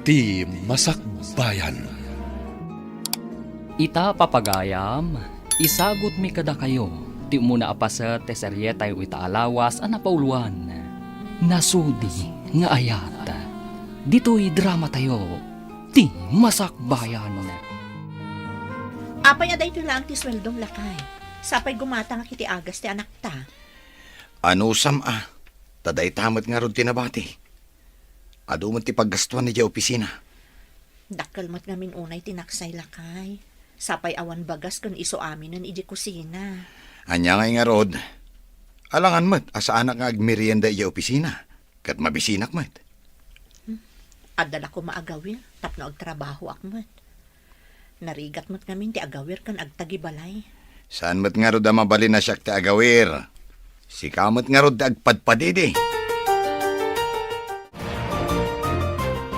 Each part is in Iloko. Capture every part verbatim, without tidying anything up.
Ti Masakbayan. Ita, papagayam, isagutmi kadakayo ti umuna a paset ti serietayo ita a lawas a napauloan, Nasudi nga Ayat. Ditoy dramatayo, Ti Masakbayan. Apay a daytoy laeng ti sueldom, lakay? Sapay gumatangak iti agas ti anakta. Anusam a, ta dayta met ngarud ti nabati. Adu met ti paggastuan idiay opisina. Dakkel met ngamin unay ti naksay, lakay. Sapay awan bagas ken isu aminen idiay kusina. Ania ngay ngarud? Alangan met a saanak nga agmerienda idiay opisina, ket mabisinak met. Hmm. Adda la koma agawir tapno agtrabahoak met. Narigat met ngamin ti agawir ken agtagibalay. Saan met ngarud a mabalin a siak ti agawir? Sika met ngarud ti agpadpadidi.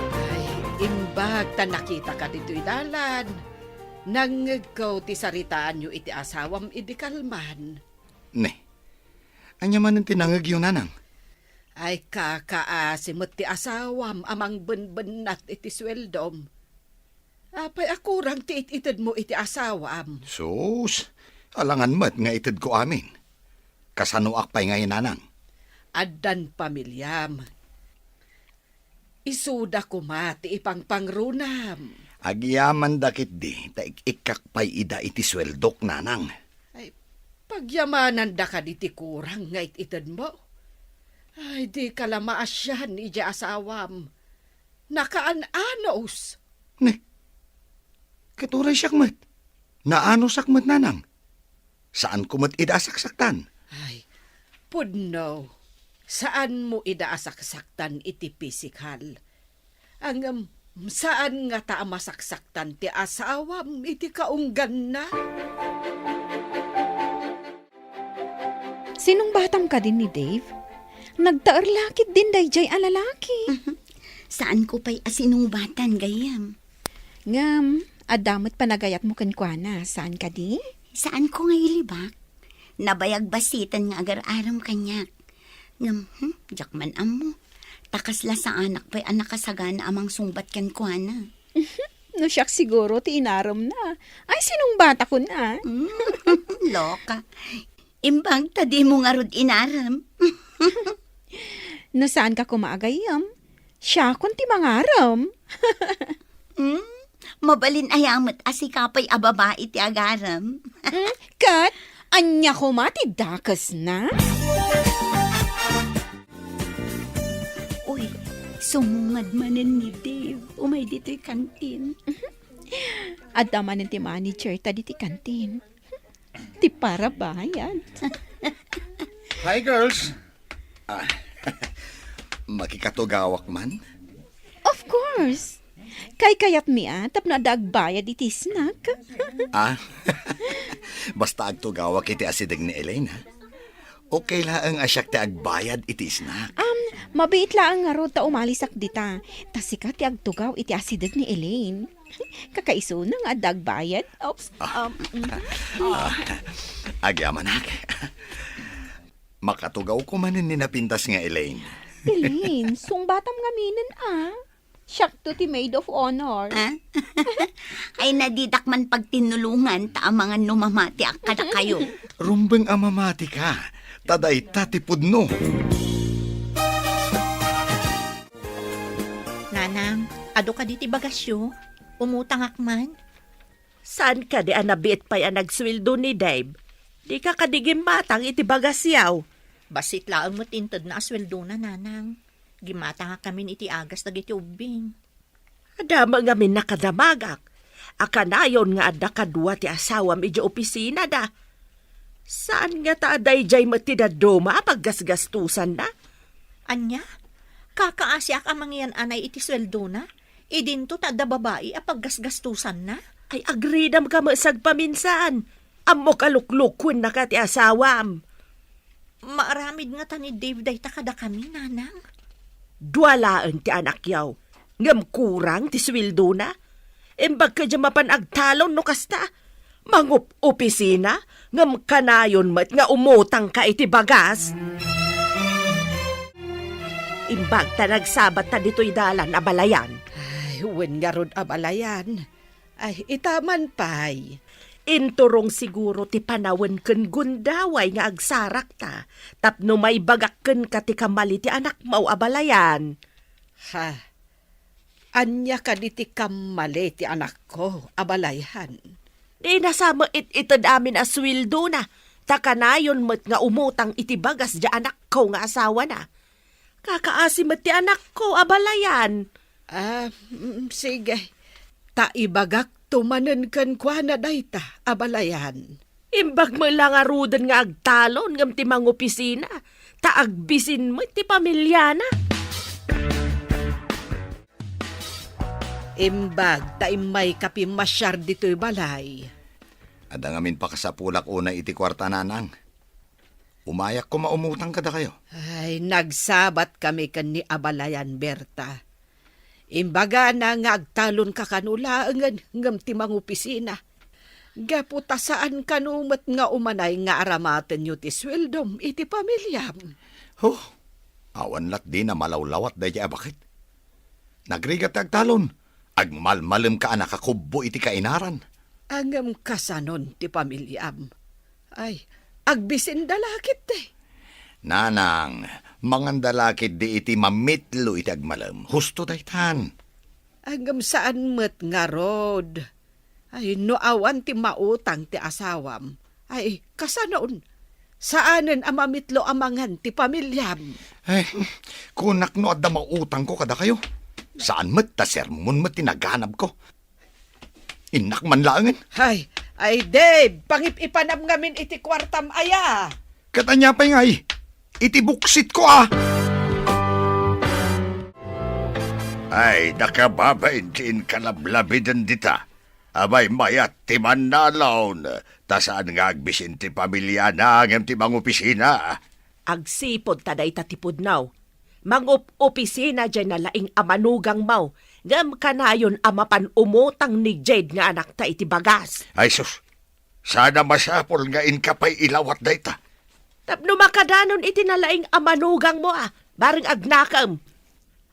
Ay, imbag ta nakitaka ditoy dalan. Nangngegko ti saritaanyo iti asawam idi kalman. Ne, ania manen ti nangngegyo, nanang? Ay, kakaasi met ti asawam a mangbenbennat iti sueldom. Apay a kurang ti it-itedmo iti asawam? Sus, alangan met nga itedko amin. Kasanoak pay ngay, nanang? Addan pamiliam. Isuda koma ti ipangpangrunam. Agyamanda ketdi ta ik-ikkak pay ida iti sueldok, nanang. Ay, pagyamananda kadi ti kurang nga it-itedmo? Ay, dika la maasian idiay asawam. Nakaan-anos. Ne, ket uray siak met, naanusak met, nanang. Saanko met ida a saksaktan. Ay, pudno, saanmo ida a saksaktan iti pisikal. Ngem, saan ngata a masaksaktan ti asawam iti kaungganna? Sinungbatam kadi ni Dave? Nagtaer la ketdin daydiay a lalaki. Saanko pay a sinungbatan, gayyem. Ngem, adda met panagayatmo kenkuana, saan kadi? Saanko nga ilibak. Nabayag bassiten nga agar-arem kaniak. Ngem, hmm, diak man ammo. Ta kasla saanak pay a nakasagana a mangsungbat kenkuana. No siak siguro ti inaremna. Ay, sinungbatakon a. Hmm, loka. Imbag ta dimo ngarud inarem. No saanka koma a gayyem, siakon ti mangarem. Hmm? Mabalin aya met a sika pay a babai ti agarem? Hmm? Ket ania koma ti dakesna? Uy, sumungad manen ni Dave. Umay ditoy kantin. Adda manen ti manager ta ditoy kantin. Ti parabayad. Hi, girls. Ah, makikatugawak man? Of course. Kaykayatmi a tapno adda agbayad iti snack. Ah, basta agtugawak iti asideg ni Elaine, ha? Okay laeng a siak ti agbayad iti snack. Um, mabiit laeng ngarud ta umalisak dita. Ta sika ti agtugaw iti asideg ni Elaine. Kakaisuna nga adda agbayad. Oops. Ah. Um, mm. Ah, agyamanak. Makatugawko manen ni napintas nga Elaine. Elaine, sungbatam ngaminen a. Siakto ti maid of honor. Ah? Ay, nadidak man pagtinnulongan ta amangan no mamatiak kadakayo. Rumbeng a mamatika, ta dayta ti pudno. Nanang, adu kadi ti bagasyo? Umutangak man? Saan kadi a nabiit pay a nagsueldo ni Dave? Dika kadi gimmatang iti bagasyaw? Bassit laeng met intedna a sueldona, nanang. Gimmatangak ngamin iti agas dagiti ubbing. Adda met ngamin nakadamagak a kanayon nga adda kadua ti asawam idiay opisinada. Saan ngata a daydiay met ti dadduma a paggasgastosanna? Ania? Kakaasiak a mangiyan-anay iti sueldona? Idinto ta adda babai a paggasgastosanna? Ay, agridamka met sagpaminsan. Ammok a luklukuennaka ti asawam. Maaramid ngata ni Dave dayta kadakami, nanang? Dua laeng ti anakyaw, ngem kurang ti sueldona. Imbag kadi a mapan agtalon no kasta. Mangup-opisina, ngem kanayon met nga umutangka iti bagas. Imbag ta nagsabatta ditoy dalan a balayan. Ay, Wen ngarud, abalayan. Ay, ita man pay. Inturong siguro ti panawen ken gundaway nga agsarakta tapno maibagak kenka ti kammali ti anakmo, abalayan. Ha? Ania kadi ti kammali ti anakko, abalayan? Di na sa maited amin a suweldona, ta kanayon met nga umutang iti bagas diay anakko nga asawana. Kakaasi met ti anakko, abalayan. Ah, mm, sige. Ta ibagakto manen kenkuana dayta, abalayan. Imbag met la ngaruden nga agtalon ngem ti mangopisina, ta agbisin met ti pamiliana. Imbag ta immayka pimmasiar ditoy balay. Adda ngamin pakasapulak unay iti kuarta, nanang. Umayak koma umutang kadakayo. Ay, nagsabatkami ken ni abalayan, Berta. Imbagana nga agtalonka kano laengen ngem ti mangopisina. Gapu ta saan kano met nga umanay nga aramatenyo ti sueldom iti pamiliam. Huh, awan lat dina malawlawat daydiay a baket. Nagrigat ti agtalon, agmalmalemka a nakakubbo iti kainaran. Ngem kasanon ti pamiliam? Ay, agbisinda la ketdi. Nanang, manganda la ketdi iti mamitlo iti agmalem. Husto daytan. Ngem saan met ngarud. Ay, no awan ti mautang ti asawam, ay, kasanon? Saanen a mamitlo a mangan ti pamiliam. Ay, kunak no adda mautangko kadakayo. Saan met ta sermon met ti naganabko. Innak man laengen. Ay, ay, Dave, pangip-ipanam ngamin iti kuartam aya. Ket ania pay ngay? Iti buksitko, a! Ay, nakababain ti inkalablabiden dita. Amay mayat ti mannalon, ta saan nga agbisin ti pamiliana ngem ti mangopisina. Agsipud ta dayta ti pudno. Mangup-opisina diay nalaing a manugangmo, ngem kanayon a mapan umutang ni Jade nga anakta iti bagas. Ay sus, saan a masapul nga inka pay ilawat dayta. Tapno makadanon iti nalaing a manugangmo a, bareng agnakem.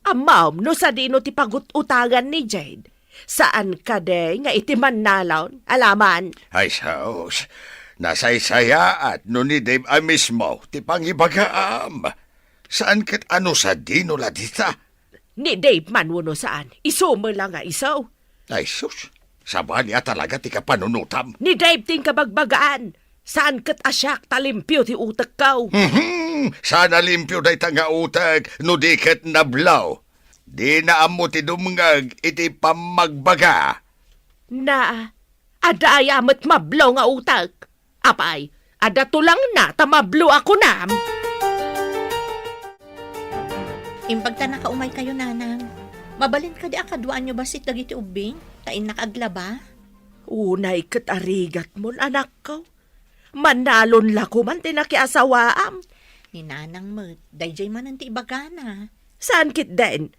Ammom no sadino ti pagut-utangan ni Jade? Saan kadi nga iti mannalon, alaman? Ay sus, nasaysayaat no ni Dave a mismo ti pangibagaam. Saan ket a no sadino la dita? Ni Dave man wenno saan, isu met la nga isu. Ay sus, sabali a talaga ti kapanunotam. Ni Dave ti inkabagbagaan. Saan ket a siak ta limpio ti utekko. Mhm, saan a limpio dayta nga utek no di ket nablo. Dina ammo ti dumngeg iti pammagbaga. Na, adda aya met mablo nga utek? Apay, adda tulangna ta mablo a kunam? Imbag ta nakaumaykayo, nanang. Mabalin kadi a kaduaanyo bassit dagiti ubbing, ta innak aglaba? Unay ket arigatmon, anakko. Mannalon la koman ti nakiasawaam. Ni nanang met, daydiay manen ti ibagana. Saan ketdin?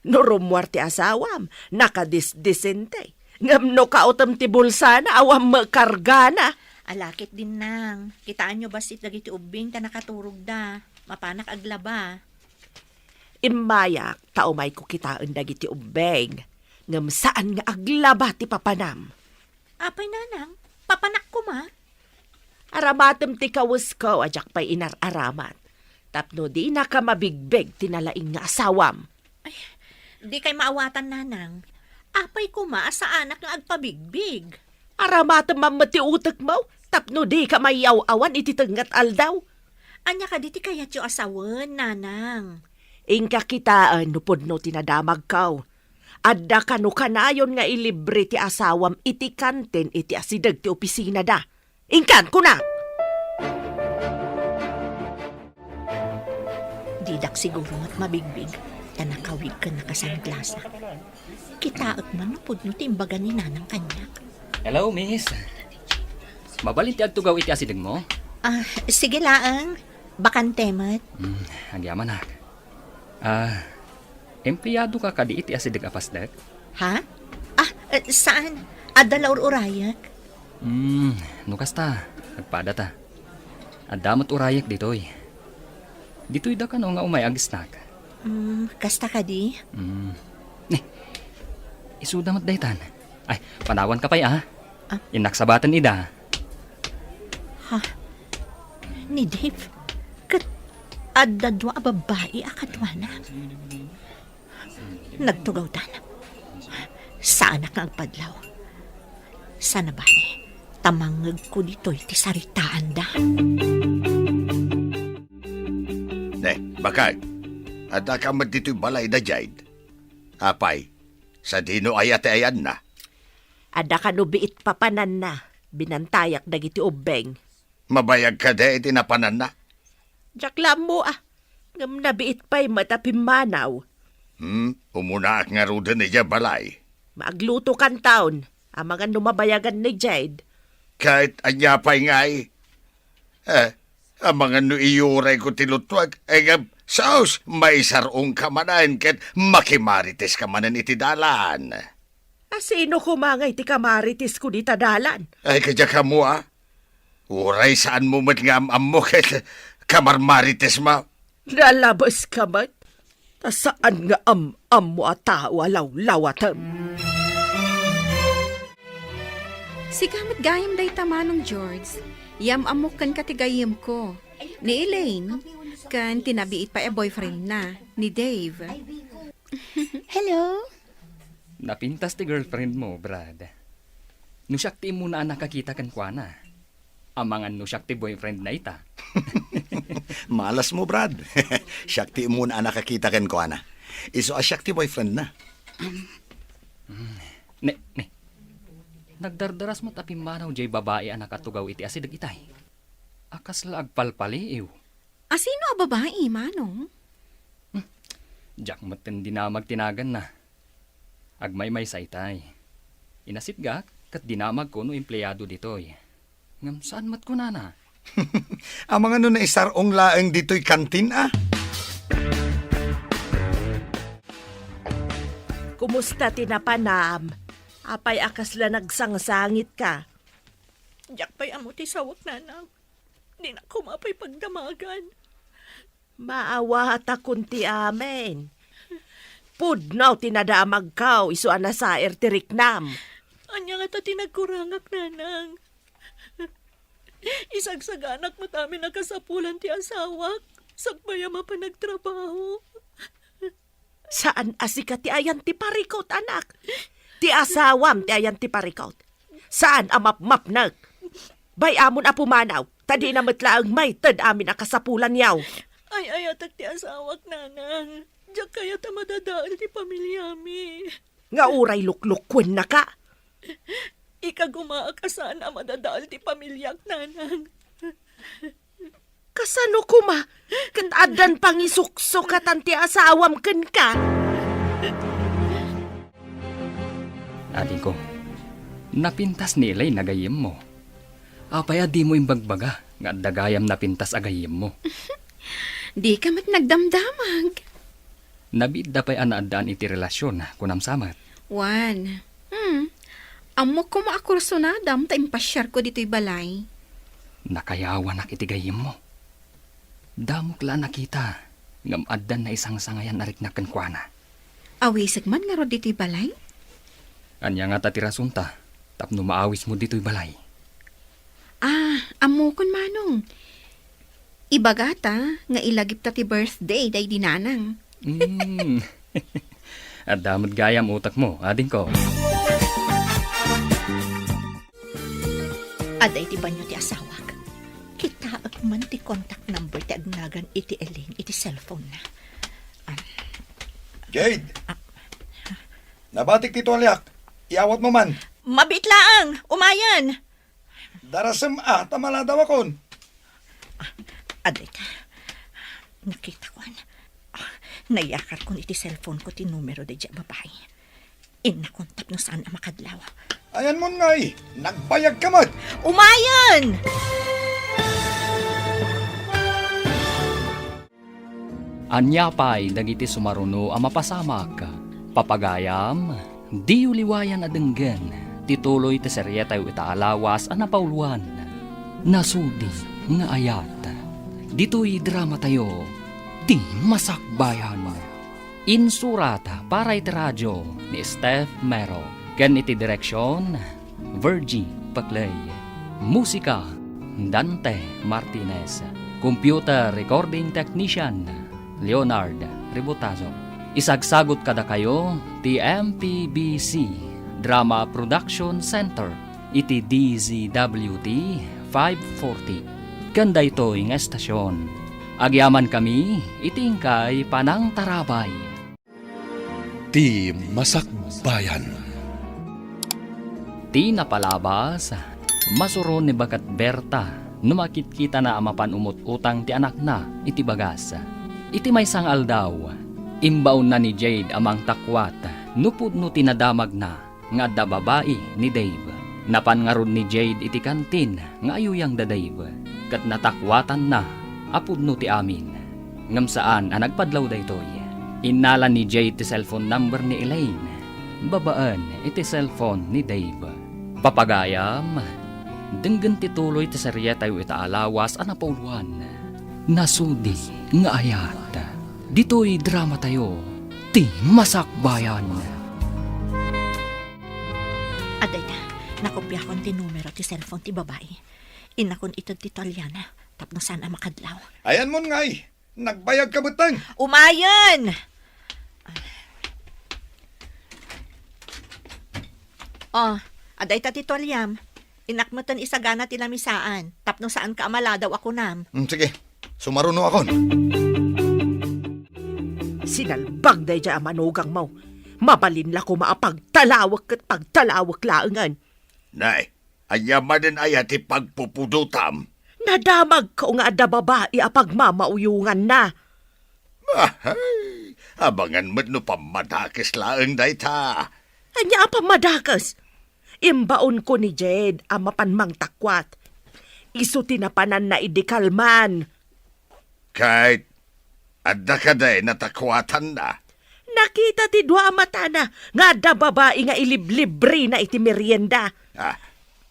No rummuar ti asawam, nakadisdisente. Ngem no kaotem ti bulsana, awan met kargana. Ala ketdin, nang, kitaenyo bassit dagiti ubbing ta nakaturogda. Mapanak aglaba. Immayak ta umayko kitaen dagiti ubbing. Ngem saan nga aglaba ti papanam. Apay, nanang, papanak koma? Aramatem ti kawesko a diak pay inar-aramat. Tapno dinaka mabigbig ti nalaing nga asawam. Ay, dikay maawatan, nanang. Apay koma a saanak nga agpabigbig? Aramatem man met ti utekmo, tapno dika mayaw-awan iti tengnga ti aldaw. Ania kadi ti kayatyo a sawen, nanang? Inka kitaen no pudno ti nadamagko. Adda kano kanayon nga ilibre ti asawam iti kantin iti asideg ti opisinada. Inkan, kunak! Didak siguro met mabigbig, ta nakawig ken nakasangglasa. Kitaek man no pudno ti imbaga ni nanang kaniak. Hello, miss. Mabalin ti agtugaw iti asidegmo? Ah, sige laeng. Bakante met. Hmm, agyamanak. Ah, empleyadoka kadi iti asideg a pasdek? Ha? Ah, eh, saan? Adda la ur-urayek. Hmm, no kasta, agpadata. Adda met urayek ditoy. Ditoyda kano nga umay ag-snack. Hmm, kasta kadi? Hmm. Ni, Isuda met daytan. Ay, panawanka pay, a. Ah. Innak sabaten ida. Ha? Ni Dave? Ket adda dua a babbai a kaduana? Nagtugawdan. Saanak nga agpadlaw. Sana bale, ta mangngegko ditoy ti saritaanda. Ne, bakay, addaka met ditoy balay da Jade? Apay, sadino aya ti ayanna? Adda kano biit papananna, binantayak dagiti ubbeng. Mabayag kadi iti napananna? Diak la ammo, a. Ngem nabiit pay met a pimmanaw. Hmm, umunaak ngaruden idiay balay. Maaglutokanton, amangan no mabayagan ni Jade. Ket ania pay ngay? Eh, amangan no iyurayko ti luttuak, eh, ngem, sus, maisar-ongka manen ket makimariteska manen iti dalan. A, sino koma ngay ti kamaritesko dita dalan? Ay, kadiak ammo, a. Uray saanmo met nga am-ammo ket kamarmaritesmo. Nalabeska met, ta saan nga am-ammo a tao a lawlawatem. Sika met gayam dayta, Manong George. Yam-ammok kenka ti gayyemko. Ni Elaine, ken ti nabiit pay a boyfriendna, ni Dave. Hello? Napintas ti girlfriend mo, Brad. No siak ti immuna a nakakita kenkuana, amangan no siak ti boyfriend na ita. Malas mo, Brad. Siak ti immuna a nakakita kenkuana. Isu a siak ti boyfriend na. Ne, ne. Nagdardaras mo ta pimmanaw jay babai a nakatugaw iti asideg itay. A kasla agpalpaliiw. A sino a babai, Manong? Hmm. Diak met dinamag ti naganna. Agmaymaysa itay. Inasitgak ket dinamagko no empleado ditoy. Ngem saan met kunana? Amangan no naisar-ong laeng ditoy kantin, a? Kumusta ti napanam? Apay a kasla nagsangsangitka? Diak pay ammo ti sawak, nanang. Dinak koma pay pagdamagan. Maawatakon ti amin. Pudno ti nadamagko isu a nasair ti riknam. Ania ngata ti nagkurangak, nanang? Isagsaganak met amin a kasapulan ti asawak, sakbay a mapan agtrabaho. Saan a sika ti ayan ti parikut, anak. Ti asawam ti ayan ti parikut. Saan a mapmapnek. Bay-amon a pumanaw, ta dina met laeng maited amin a kasapulanyo. Ay-ayatek ti asawak, nanang. Diak kayat a madadael ti pamiliami. Nga uray luklukuennaka. Ikagumaak a saan a madadael ti pamiliak, nanang. Kasano koma ket addan pangisuksukatan ti asawam kenka? Adingko, napintas ni Elaine a gayyemmo. Apay a dimo imbagbaga nga adda gayam napintas a gayyemmo? Dika met nagdamdamag. Nabiitda pay a naaddaan iti relasion, kunam sa met. Wen. Hmm. Ammok koma a kursunadam ta impasiarko ditoy balay. Nakayawanak iti gayyemmo. Damok la a nakita, ngem addan naisangsangayan a riknak kenkuana. Awisek man ngarud ditoy balay? Ania ngata ti rasonta tapno maawismo ditoy balay? Ah, ammokon, Manong. Ibagata nga ilagipta ti birthday daydi nanang. Hmm. Adda met gayam utekmo, adingko. Adda iti banio ti asawak. Kitaek man ti contact number ti agnagan iti Elaine iti cellphone-na. Ah. Jade! Ah. Nabatik ti tualiak. Iawatmo man. Mabiit laeng. Umayen. Darasem a, ta maladawakon. Ah, adda ita. Nakitakon. Ah, nayakarkon iti cellphone-ko ti numero daydiay a babai. Innakon tapno saan a makadlaw. Ayanmon ngay, nagbayagka met. Umayen! Ania pay dagiti sumaruno a mapasamak? Papagayam, diyo liwayan a denggen ti tuloy ti serietayo ita a lawas a napauluan, Nasudi nga Ayat. Ditoy dramatayo, Ti Masakbayan. Insurat para iti radio ni Steph Mero, ken iti direksion, Virgie Paclay. Musika, Dante Martinez. Computer recording technician, Leonard Ributazo. Isagsagut kadakayo ti M P B C Drama Production Center iti D Z W T five forty. Ken daytoy nga estasion, agyamankami iti inkay panangtarabay. Ti Masakbayan. Ti napalabas, masuron ni Baket Berta no makitkitana a mapan umut-utang ti anakna iti bagas. Iti maysa nga aldaw, imbaonna ni Jade a mangtakuat no pudno ti nadamagna nga adda babai ni Dave. Napan ngarud ni Jade iti kantin nga ayuyang da Dave, ket natakuatanna a pudno ti amin. Ngem saan a nagpadlaw daytoy. Innala ni Jade ti cellphone number ni Elaine babaen iti cellphone ni Dave. Papagayam, denggen ti tuloy ti serietayo ita a lawas a napauluan. Nasudi nga ayat. Ditoy dramatayo, ti Masakbayan. Adda ita, nakopiakon ti numero ti cellphone ti babai. Innakon ited ti tualiana, tapno saan a makadlaw. Ayanmon ngay, nagbayagka metten. Umayen! Oh, adda ita ti tualiam. Innak metten isagana ti lamisaan, tapno saanka a maladaw a kunam. Mm, sige, sumarunokon. Sinalbag daydiay a manugangmo. Mabalin la koma a pagtalawek ket pagtalawek laengen. Nay, ania manen aya ti pagpupudotam? Nadamagko nga adda babai a pagmamauyonganna. Ahay, abangan met no pammadakes laeng dayta. Ania a pammadakes? Imbaonko ni Jade a mapan mangtakuat. Isu ti napananna idi kalman. Ket adda kadi natakuatanna? Nakita ti dua a matana nga adda babai nga iliblibrina iti merienda. Ah.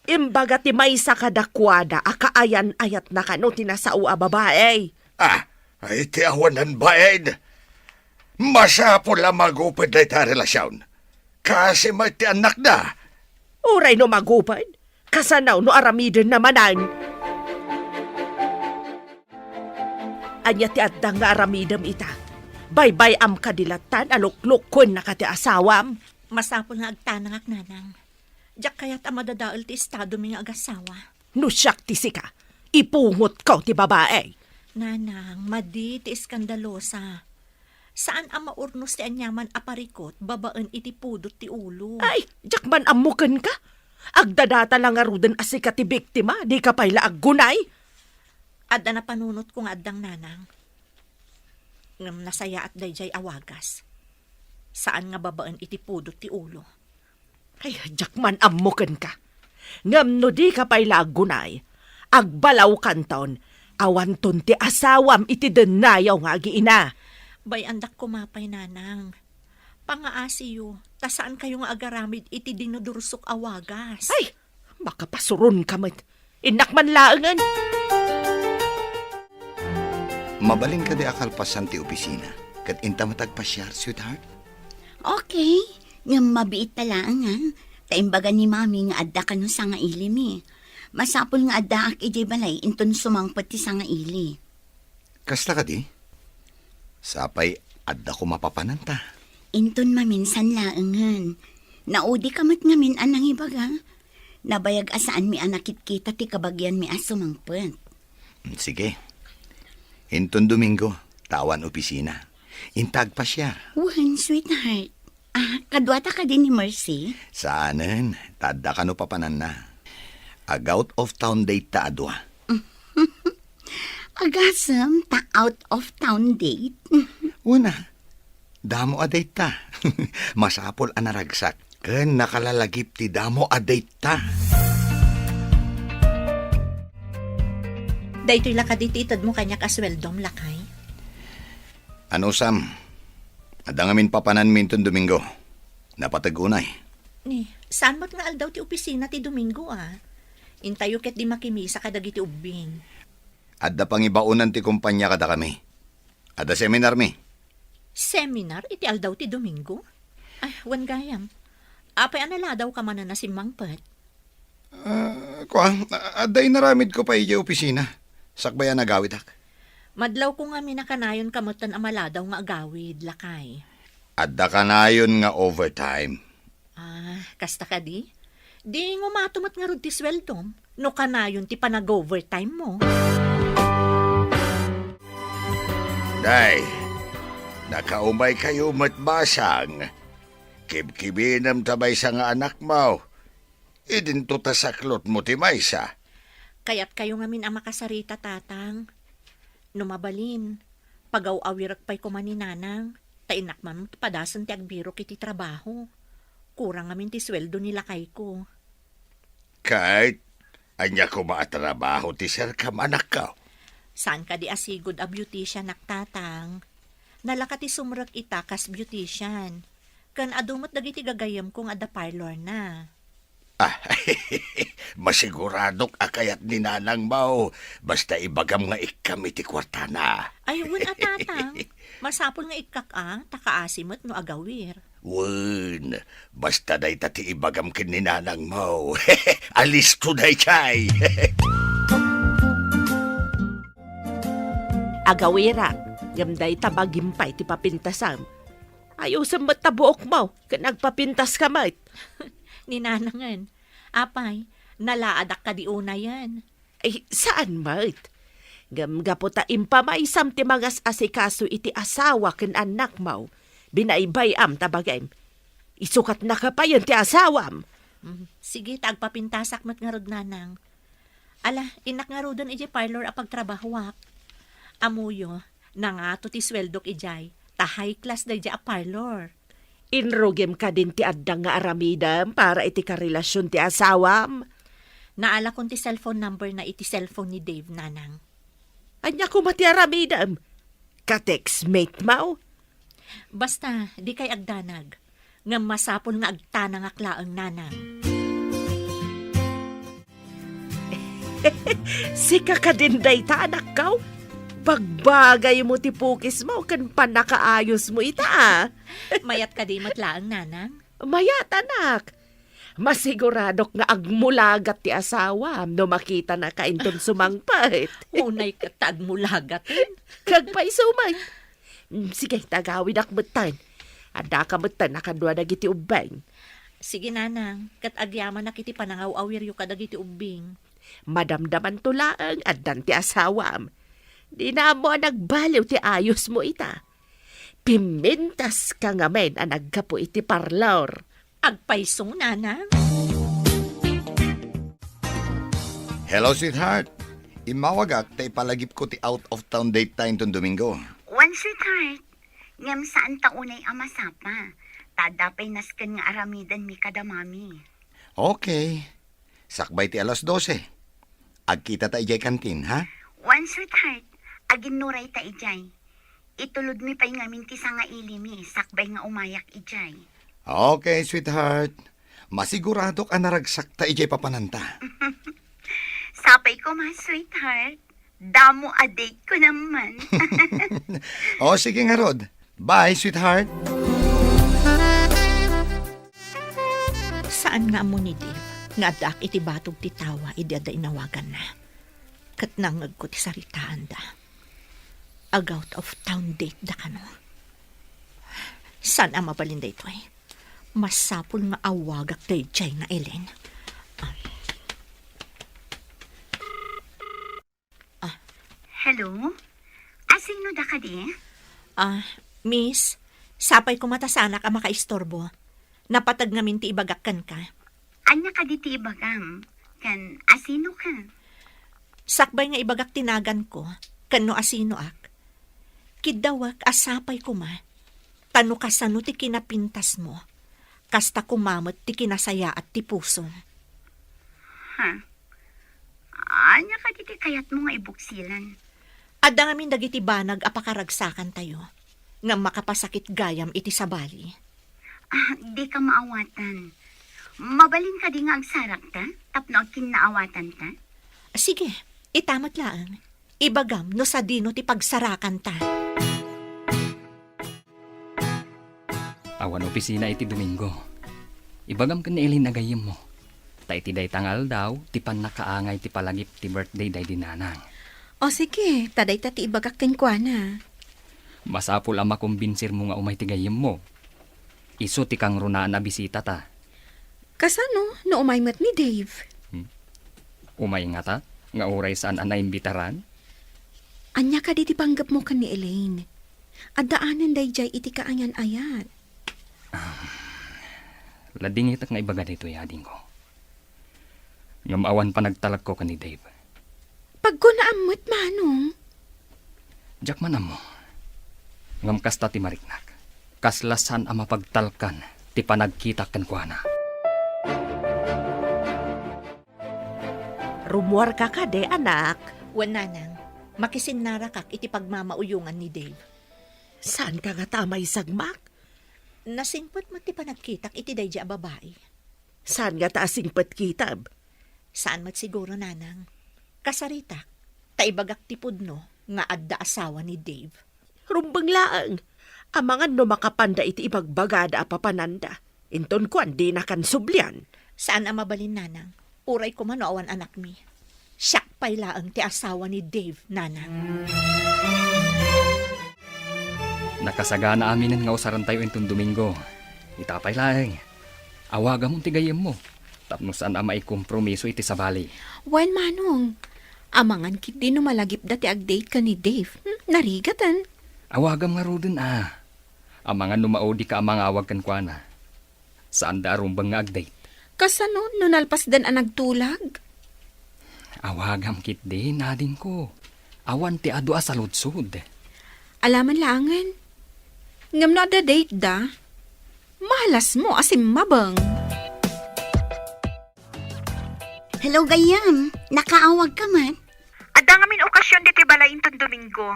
Imbaga ti maysa kadakuada a kaayan-ayatna kano ti nasao a babai. Ah, iti awanan bain. Masapul a maguped dayta a relasion. Kaasi met ti annakda. Uray no maguped, kasano no aramidenna manen? Ania ti adda nga aramidem ita? Baybay-am kadi lattan a luklukkuennaka ti asawam? Masapul nga agtanangak, nanang. Diak kayat a madadael ti estadomi nga agasawa. No siak ti sika, ipungotko ti babai. Nanang, madi ti eskandalosa. Saan a maurnos ti aniaman a parikut babaen iti pudot ti ulo. Ay, diak man ammo kenka. Agdadata la ngaruden a sika ti biktima, dika pay la aggunay. Adda napanunotko nga addang, nanang. Ngem nasayaat daydiay a wagas. Saan nga babaen iti pudot ti ulo. Ay, diak man ammo kenka. Ngem no dika pay la aggunay, agbalawkanton, awanton ti asawam iti dennayaw nga agiina. Bay-andak koma pay, nanang. Pangaasiyo, ta saankayo nga agaramid iti dinudursok a wagas. Ay, makapasuronka met. Innak man laengen. Mabalin kadi a kalpasan ti opisina, ket inta met agpasiar, sweetheart? Okay, ngem mabiit ta laeng, a. Ta imbaga ni Mami nga adda kano sangailimi. Masapul nga addaak idiay balay inton sumangpet ti sangaili. Kasta kadi? Sapay adda koma papananta. Inton maminsan laengen. Naudika met ngamin a nangibaga. Nabayag a saanmi a nakitkita ti kabagianmi a sumangpet. Mm, sige. Inton Domingo, ta awan opisina. Inta agpasiar. Wen, sweetheart. Ah, kaduata kadi ni Mercy? Saanen, ta adda kano papananna. Ag-out of town date ta a dua. Agasem ta out of town date. Una, damo a date ta. Masapul a naragsak ken nakalalagip ti damo a date ta. Daytoy la kadi ti itedmo kaniak a sueldom, lakay? Anusam, adda ngamin papananmi inton Domingo. Napateg unay. Ni, saan met nga aldaw ti opisina ti Domingo, a? Intayo ketdi makimisa kadagiti ubbing. Adda pangibaonan ti kompania kadakami. Adda seminarmi. Seminar iti aldaw ti Domingo? Ay, wen gayam. Apay a naladawka manen a simmangpet? Ah, kua, a-, adda inaramidko pay idiay opisina, sakbay a nagawidak. Madlawko ngamin a kanayonka metten a maladaw nga agawid, lakay. Adda kanayon nga overtime. Ah, kasta kadi? Di ngumato met ngarud ti sueldom no kanayon ti panag-overtime mo. Day, nakaumay kayo met basang. Kibkibinem ta maysa nga anakmo. Idinto ta saklotmo ti maysa. Kayatkayo ngamin a makasarita, Tatang. No mabalin, pagaw-awirek pay koma ni Nanang, ta innak man padasen ti agbirok iti trabaho. Kurang ngamin ti sueldo ni lakayko. Ket, ania koma a trabaho ti serkam, anakko? Saan kadi a sigud a beautician-ak, Tatang? Nalaka ti sumrek ita kas beautician. Ken adu met dagiti gagayyemko nga adda parlorna. Ah, masiguradok a kayat ni Nanangmo, basta ibagam nga ikkam iti kuartana. Ay, wen a, Tatang. Masapul nga ikkak a, ta kaasi met no agawir. Wen, basta dayta ti ibagam ken ni Nanangmo. Alisto daytay. Agawirak, ngem dayta bagim pay ti papintasam. Ayusem met ta buokmo, ken agpapintaska met. Ni Nanangen, apay, nalaadak kadi unayen? Ay, saan met. Ngem gapu ta impamaysam ti mangas-asikaso iti asawa ken annakmo, binaybay-am ta bagim. Isukatnaka payen ti asawam. Mm, sige, ta agpapintasak met ngarud, Nanang. Ala, innak ngaruden idiay parlor a pagtrabahoak. Ammoyo, nangato ti sueldok idiay, ta high class daydiay a parlor. Inrugim kadin ti adda nga aramidem para iti karelasion ti asawam? Naalakon ti cellphone number na iti cellphone ni Dave, Nanang. Ania koma ti aramidem? Ka-textmate mo? Basta, dikay agdanag. Ngem masapul nga agtanangak laeng, Nanang. Sika kadin dayta, anakko? Bagbagaymo ti pukismo ken pannakaayusmo ita, a. Mayat kadi met laeng, Nanang? Mayat, anak. Masiguradok nga agmulagat ti asawam no makitanaka inton sumangpet. Unay ket ta agmulagat, eh. Kagpayso met. Mm, sige, ta agawidak metten. Addaka metten a kadua dagiti ubbing. Sige, Nanang, ket agyamanak iti panangaw-awiryo kadagiti ubbing. Madamdamanto laeng addan ti asawam. Dina ammo a nagbaliw ti ayusmo ita. Pimintaska ngamin a naggapu iti parlor. Agpayso, Nanang. Hello, sweetheart. Immawagak ta ipalagipko ti out-of-town date ta inton Domingo. Wen, sweetheart. Ngem saan ta unay a masapa. Ta adda pay nasken nga aramidenmi kada mami. Okay. Sakbay ti alas dose. Agkita ta idiay kantin, ha? Wen, sweetheart. Aginnuray ta idiay. Itulodmi pay ngamin ti sangailimi sakbay nga umayak idiay. Okay, sweetheart. Masiguradok a naragsak ta idiay papananta. Sapay koma, sweetheart. Damo a date ko naman. O, sige ngarud. Bye, sweetheart. Saan nga ammo ni Dave nga addaak iti batog ti tawa idi adda inawaganna. Ket nangngegko ti saritaanda. Ag-out of town date da kano. Saan a mabalin daytoy? Masapul nga awagak daydiay nga Ellen. Ah. Ah. Hello? Asino da kadi? Ah, miss, sapay koma ta saanak a makaistorbo. Napateg ngamin ti ibagak kenka. Ania kadi ti ibagam? Ken asino ka? Sakbay nga ibagak ti naganko, ken no asinoak, kiddawek a sapay koma, ta no kasano ti kinapintasmo, kasta koma met ti kinasayaat ti pusom. Ha? Ania kadi ti kayatmo nga ibuksilan? Adda ngamin dagiti banag a pakaragsakantayo, ngem makapasakit gayam iti sabali. Ah, dika maawatan. Mabalin kadi nga agsarakta tapno agkinnaawatanta? Sige, ita met laeng. Ibagam no sadino ti pagsarakanta. Awan opisina iti Domingo. Ibagam ken ni Elaine a gayyemmo. Ta iti dayta nga aldaw, ti pannakaangay ti palagip ti birthday daydi nanang. O sige, ta dayta ti ibagak kenkuana. Masapul a makombinsirmo nga umay ti gayyemmo. Isu ti kangrunaan a bisitata. Kasano no umay met ni Dave? Hmm? Umay ngata, nga uray saan a naimbitaran? Ania kadi ti panggepmo ken ni Elaine? Addaanen daydiay iti kaayan-ayat. Ladingitek nga ibaga daytoy, adingko. Ngem awan panagtalekko ken ni Dave. Pagkunaam met, Manong. Diak man ammo. Ngem kasta ti mariknak. Kasla saan a mapagtalkan ti panagkitak kenkuana. Rummuarka kadi, anak? Wen, nanang. Makisinnarakak iti pagmamauyongan ni Dave. Saanka ngata a maisagmak? Nasingpet met ti panagkitak iti daydi a babai. Saan ngata a singpet kitam? Saan met siguro, nanang. Kasaritak, ta ibagak ti pudno nga adda asawa ni Dave. Rumbeng laeng, amangan no makapanda iti ibagbagada a papananda. Inton kuan, dinakan sublian. Saan a mabalin, nanang. Uray koma no awan anakmi. Siak pay laeng ti asawa ni Dave, nanang. Nakasagana aminen nga usarentayo inton Domingo. Ita pay laeng, awagamon ti gayyemmo tapno saan a maikompromiso iti sabali. Wen, Manong. Amangan ketdi no malagipda ti agdate ken ni Dave. Hmm, narigaten. Awagam ngaruden a. Amangan no maudika a mangawag kenkuana. Saanda a rumbeng nga agdate. Kasano no nalpasdan a nagtulag? Awagam ketdi, adingko. Awan ti adu a saludsod. Alaman laengen. Ngem no adda date da, mahalasmo a simmabeng. Hello, gayyem. Nakaawagka man? Adda ngamin okasion ditoy balay inton Domingo.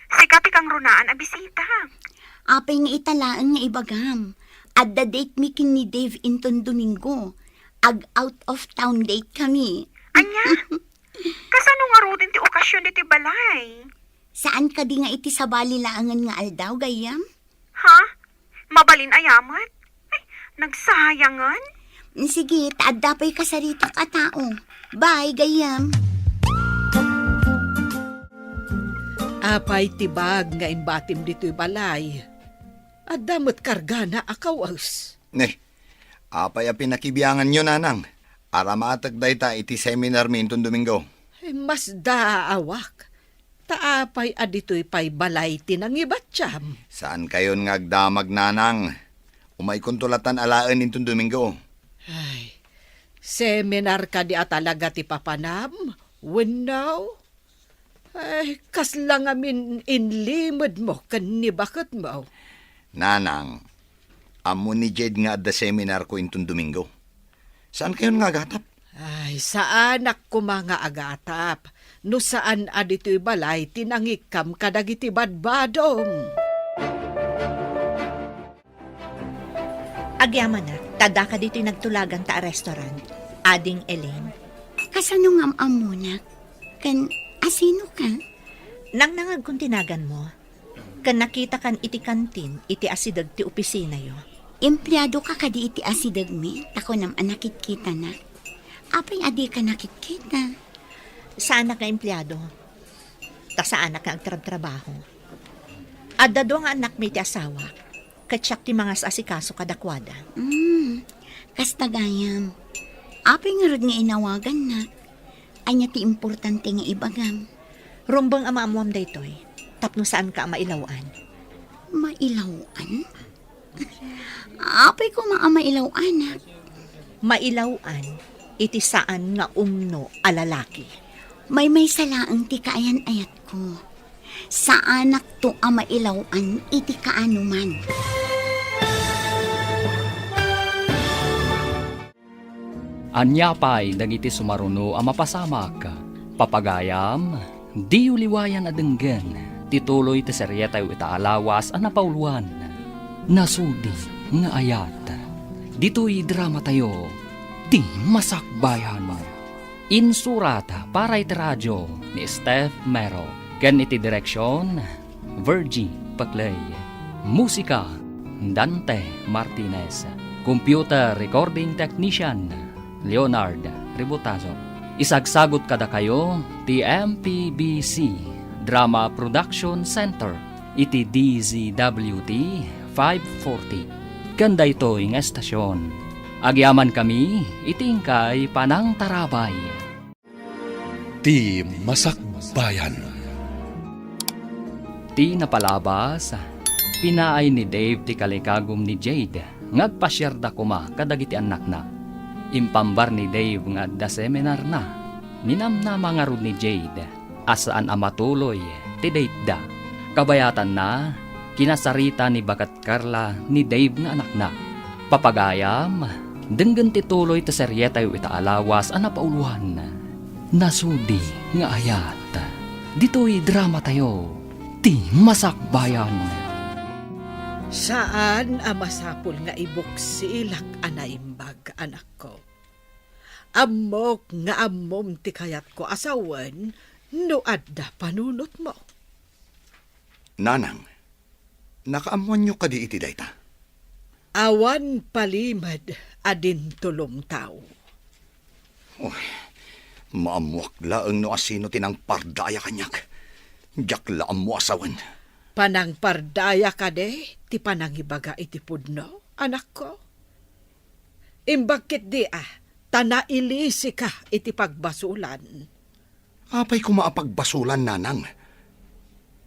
Sika ti kangrunaan a bisita. Apay nga ita laeng nga ibagam? Adda date mi ken ni Dave inton Domingo. Ag out of town date kami. Ania? Kasano ngaruden ti okasion ditoy balay? Saan kadi nga iti sabali laengen nga aldaw, gayyem? Ha? Mabalin aya met? Ay, nagsayangan? Sige, ta adda pay kasaritak a tao. Bye, gayyem. Apay ti bag nga imbatim ditoy balay? Adda met kargana a kawes. Ne, apay a pinakibianganyo, nanang? Aramatek dayta iti seminar mi inton Domingo. Ay, masdaawak. Ta apay a ditoy pay balay ti nangibatiam? Saankayon nga agdamag, nanang. Umaykonto latan alaen inton Domingo. Ay, seminar kadi a talaga ti papanam? Wenno? Ay, kasla ngamin inlimedmo ken ni baketmo? Nanang, ammo ni Jed nga adda seminarko inton Domingo. Saankayon nga agatap? Ay, saanak koma nga agatap, no saan a ditoy balay ti nangikkam kadagiti badbadom. Agyamanak, ta daka ditoy nagtulaganta a restaurant, Ading Elaine. Kasano nga am-ammonak? Ken asino ka? Nangnangagkon ti naganmo. Ken nakitakan iti kantin iti asideg ti opisinayo. Empleado ka kadi iti asidegmi, ta kunam a nakitkitanak. Apay a dika nakitkita? Saanak nga empleado. Ta saanak nga agtrabtrabaho. Adda dua nga annakmi ti asawak, ket siak ti mangas-asikaso kadakuada. Mm, kasta gayam. Apay ngarud nga inawagannak? Ania ti importante nga ibagam? Rumbeng a maammuam daytoy, tapno saanka a mailaw-an. Mailaw-an? Apay koma a mailaw-anak? Mailaw-an iti saan nga umno a lalaki. Maymaysa laeng ti kaayan-ayatko. Saanakto a mailaw-an iti kaanoman. Ania pay dagiti sumaruno a mapasamak? Papagayam, diyo liwayan a denggen ti tuloy ti serietayo ita a lawas a napauloan, Nasudi nga Ayat. Ditoy dramatayo, Ti Masakbayan. Insurat para iti radio ni Steph Mero ken iti direksion, Virgie Paclay. Musika, Dante Martinez. Computer Recording Technician, Leonard Ributazo. Isagsagut kadakayo ti M P B C Drama Production Center iti D Z W T five forty. Ken daytoy nga estasion, agyamankami iti inkay panangtarabay. Ti Masakbayan. Ti napalabas, pinaay ni Dave ti kalikagum ni Jade nga agpasiarda koma kadagiti annakna. Impambar ni Dave nga adda seminarna. Ninamnama ngarud ni Jade a saan a matuloy ti dateda. Kabayatanna, kinasarita ni Baket Carla ni Dave nga anakna. Papagayam, denggen ti tuloy ti serietayo ita a lawas a napauloan, Nasudi nga Ayat. Ditoy dramatayo, Ti Masakbayan. Saan a masapul nga ibuksilak a naimbag, anakko. Ammok nga ammom ti kayatko a sawen no adda panunotmo. Nanang, nakaammoanyo kadi iti dayta? Awan palimed a dintulong tao. Uy, maammoak laeng no asino ti nangpardaya kaniak. Diak la ammo a sawen. Panangpardaya kadi ti panangibaga iti pudno, anakko? Imbag ketdi a, ta nailisika iti pagbasolan. Apay koma a pagbasolan, nanang?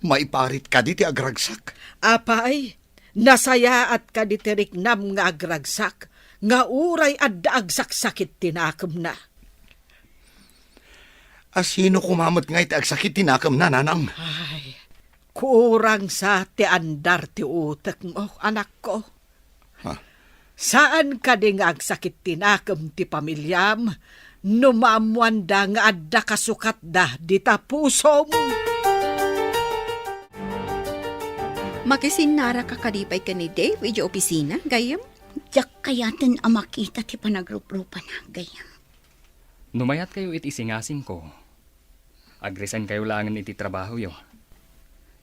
Maiparit kadi ti agragsak? Apay, nasayaat kadi ti riknam nga agragsak, nga uray adda agsaksakit ti nakemna? Asino koma met ngay ti agsakit ti nakemna, nanang? Ay, kurang sa ti andar ti utekmo, anakko. Ha? Saan kadi nga agsakit ti nakem ti pamiliam no maammoanda nga adda kasukatda dita pusom? Makisinnaraka kadi pay ken ni Dave idiay opisina, gayyem? Diak kayaten a makita ti panagruprupana, gayyem. No mayatkayo iti isingasingko, agresign kayo laengen iti trabahoyo.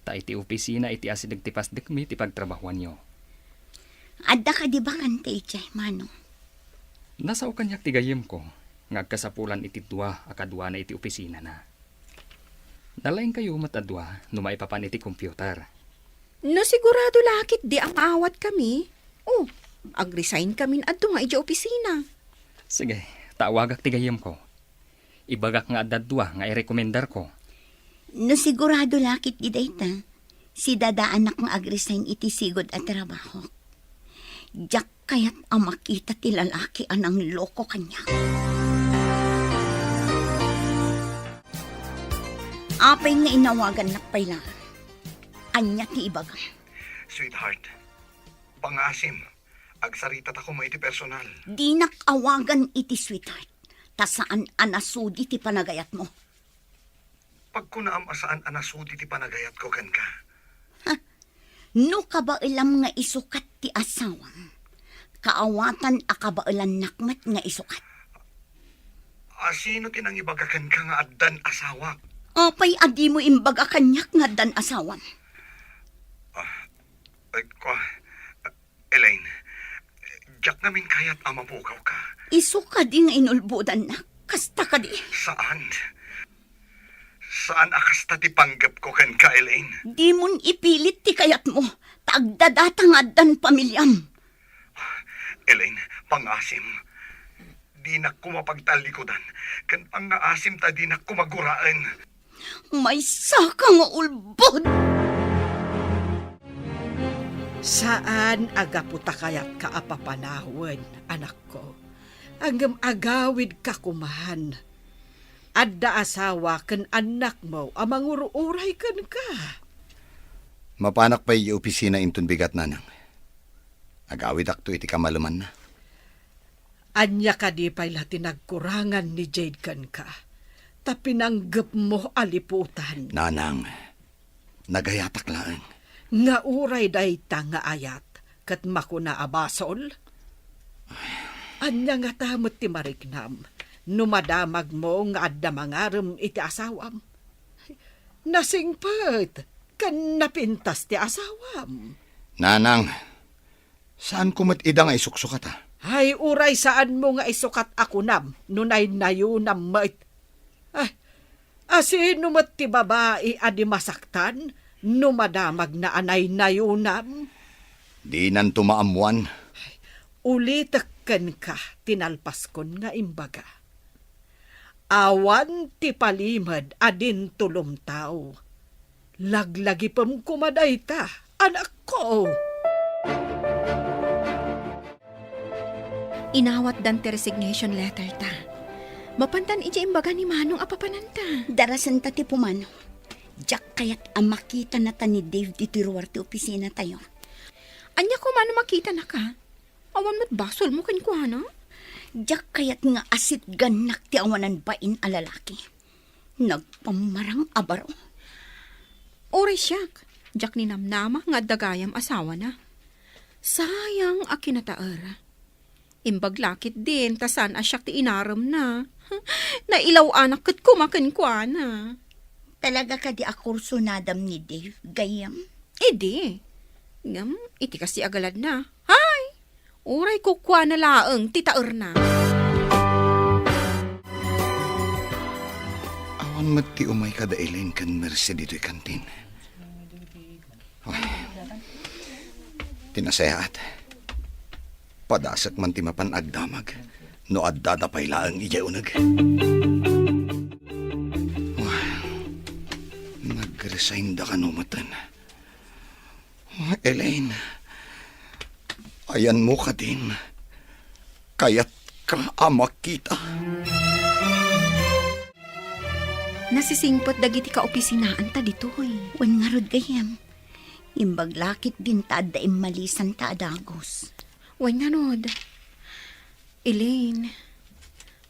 Ta iti opisina iti asideg ti pasdekmi ti pagtrabahoanyo. Adda kadi bakante idiay, Manong? Nasao kaniak ti gayyemko nga agkasapulan iti dua a kaduana iti opisinana. Nalaingkayo met a dua no maipapan iti computer. No sigurado la ketdi a maawatkami, o, agresign kamin adu nga idiay opisina. Sige, ta awagak ti gayyemko. Ibagak nga adda dua nga irekomendarko. No sigurado la ketdi dayta, sidadaanak nga agresign iti sigud a trabahok. Diak kayat a makita ti lalaki a nangloko kaniak. Apay nga inawagannak pay la? Ania ti ibagam? Sweetheart, pangaasim, agsaritatako koma iti personal. Dinak awagan iti sweetheart, ta saan a nasudi ti panagayatmo. Pagkunaam a saan a nasudi ti panagayatko kenka. Ha? No kabaelam nga isukat ti asawam, kaawatan a kabaelannak met nga isukat. Asino ti nangibaga kenka nga addan asawak? Apay a dimo imbaga kaniak nga addan asawam? Ah, eh, kua-, Elaine, diak ngamin kayat a mapukawka. Isu kadi nga inulbodannak? Kasta kadi? Saan. Saan a kasta ti panggepko kenka, Elaine. Dimon ipilit ti kayatmo, ta agdadata nga addan pamiliam. Elaine, pangaasim. Dinak koma pagtallikudan, ken pangaasim ta dinak koma guraen. Maysaka nga ulbod! Saan a gapu ta kayatka a papanawen, anakko, ngem agawidka koman. Adda asawa ken annakmo a mangur-uray kenka. Mapanak pay idiay opisina inton bigat, nanang. Agawidakto iti kamalemanna. Ania kadi pay la ti nagkurangan ni Jade kenka, ta pinanggepmo a liputan? Nanang, nagayatak laeng. Nga uray dayta nga ayat ket makuna a basol? Ania ngata met ti mariknam no madamagmo nga adda mangarem iti asawam? Nasingpet ken napintas ti asawam. Nanang, Saanko met ida nga isuksukata? Ay, uray saanmo nga isukat a kunam no naynayonam met. Ay, asino met ti babai a di masaktan no madamagna a naynayonam? Dinanto maammuan. Ulitek kenka ti nalpaskon nga imbaga. Awan ti palimed a dinto lumtaw. Laglagipem koma dayta, anakko. Inawatdan ti resignation letter ta. Mapantan idiay imbaga ni Manong a papananta. Darasenta ti pumanaw. Diak kayat a makitanata ni Dave ditoy ruar ti opisina tayo. Ania koma no makitanaka? Awan met basolmo kenkuana? Diak kayat nga asitgannak ti awanan bain a lalaki. Nagpammarang a baro. Uray siak, diak ninamnama nga adda gayam asawana. Sayang a kinataer. Imbag la ketdin ta saan a siak ti inaremna. Nailaw-anak ket koma kenkuana. Talaga kadi a kursunadam ni Dave, gayyem? Idi. Ngem, iti kasi a galadna, hay! Uray kukuana laeng ti taerna. Awan met ti umay kada Elaine ken Mercy ditoy kantin. Ay, ti nasayaat. Padasek man ti mapan agdamag no addada pay laeng idiay uneg. Ay, nag-resign da kano meten. Elaine, ayanmo kadin, kayatka a makita. Nasisingpet dagiti kaopisinaanta ditoy. Wen ngarud, gayyem. Imbag la ketdin ta adda immalisanta a dagus. Wen ngarud, Elaine,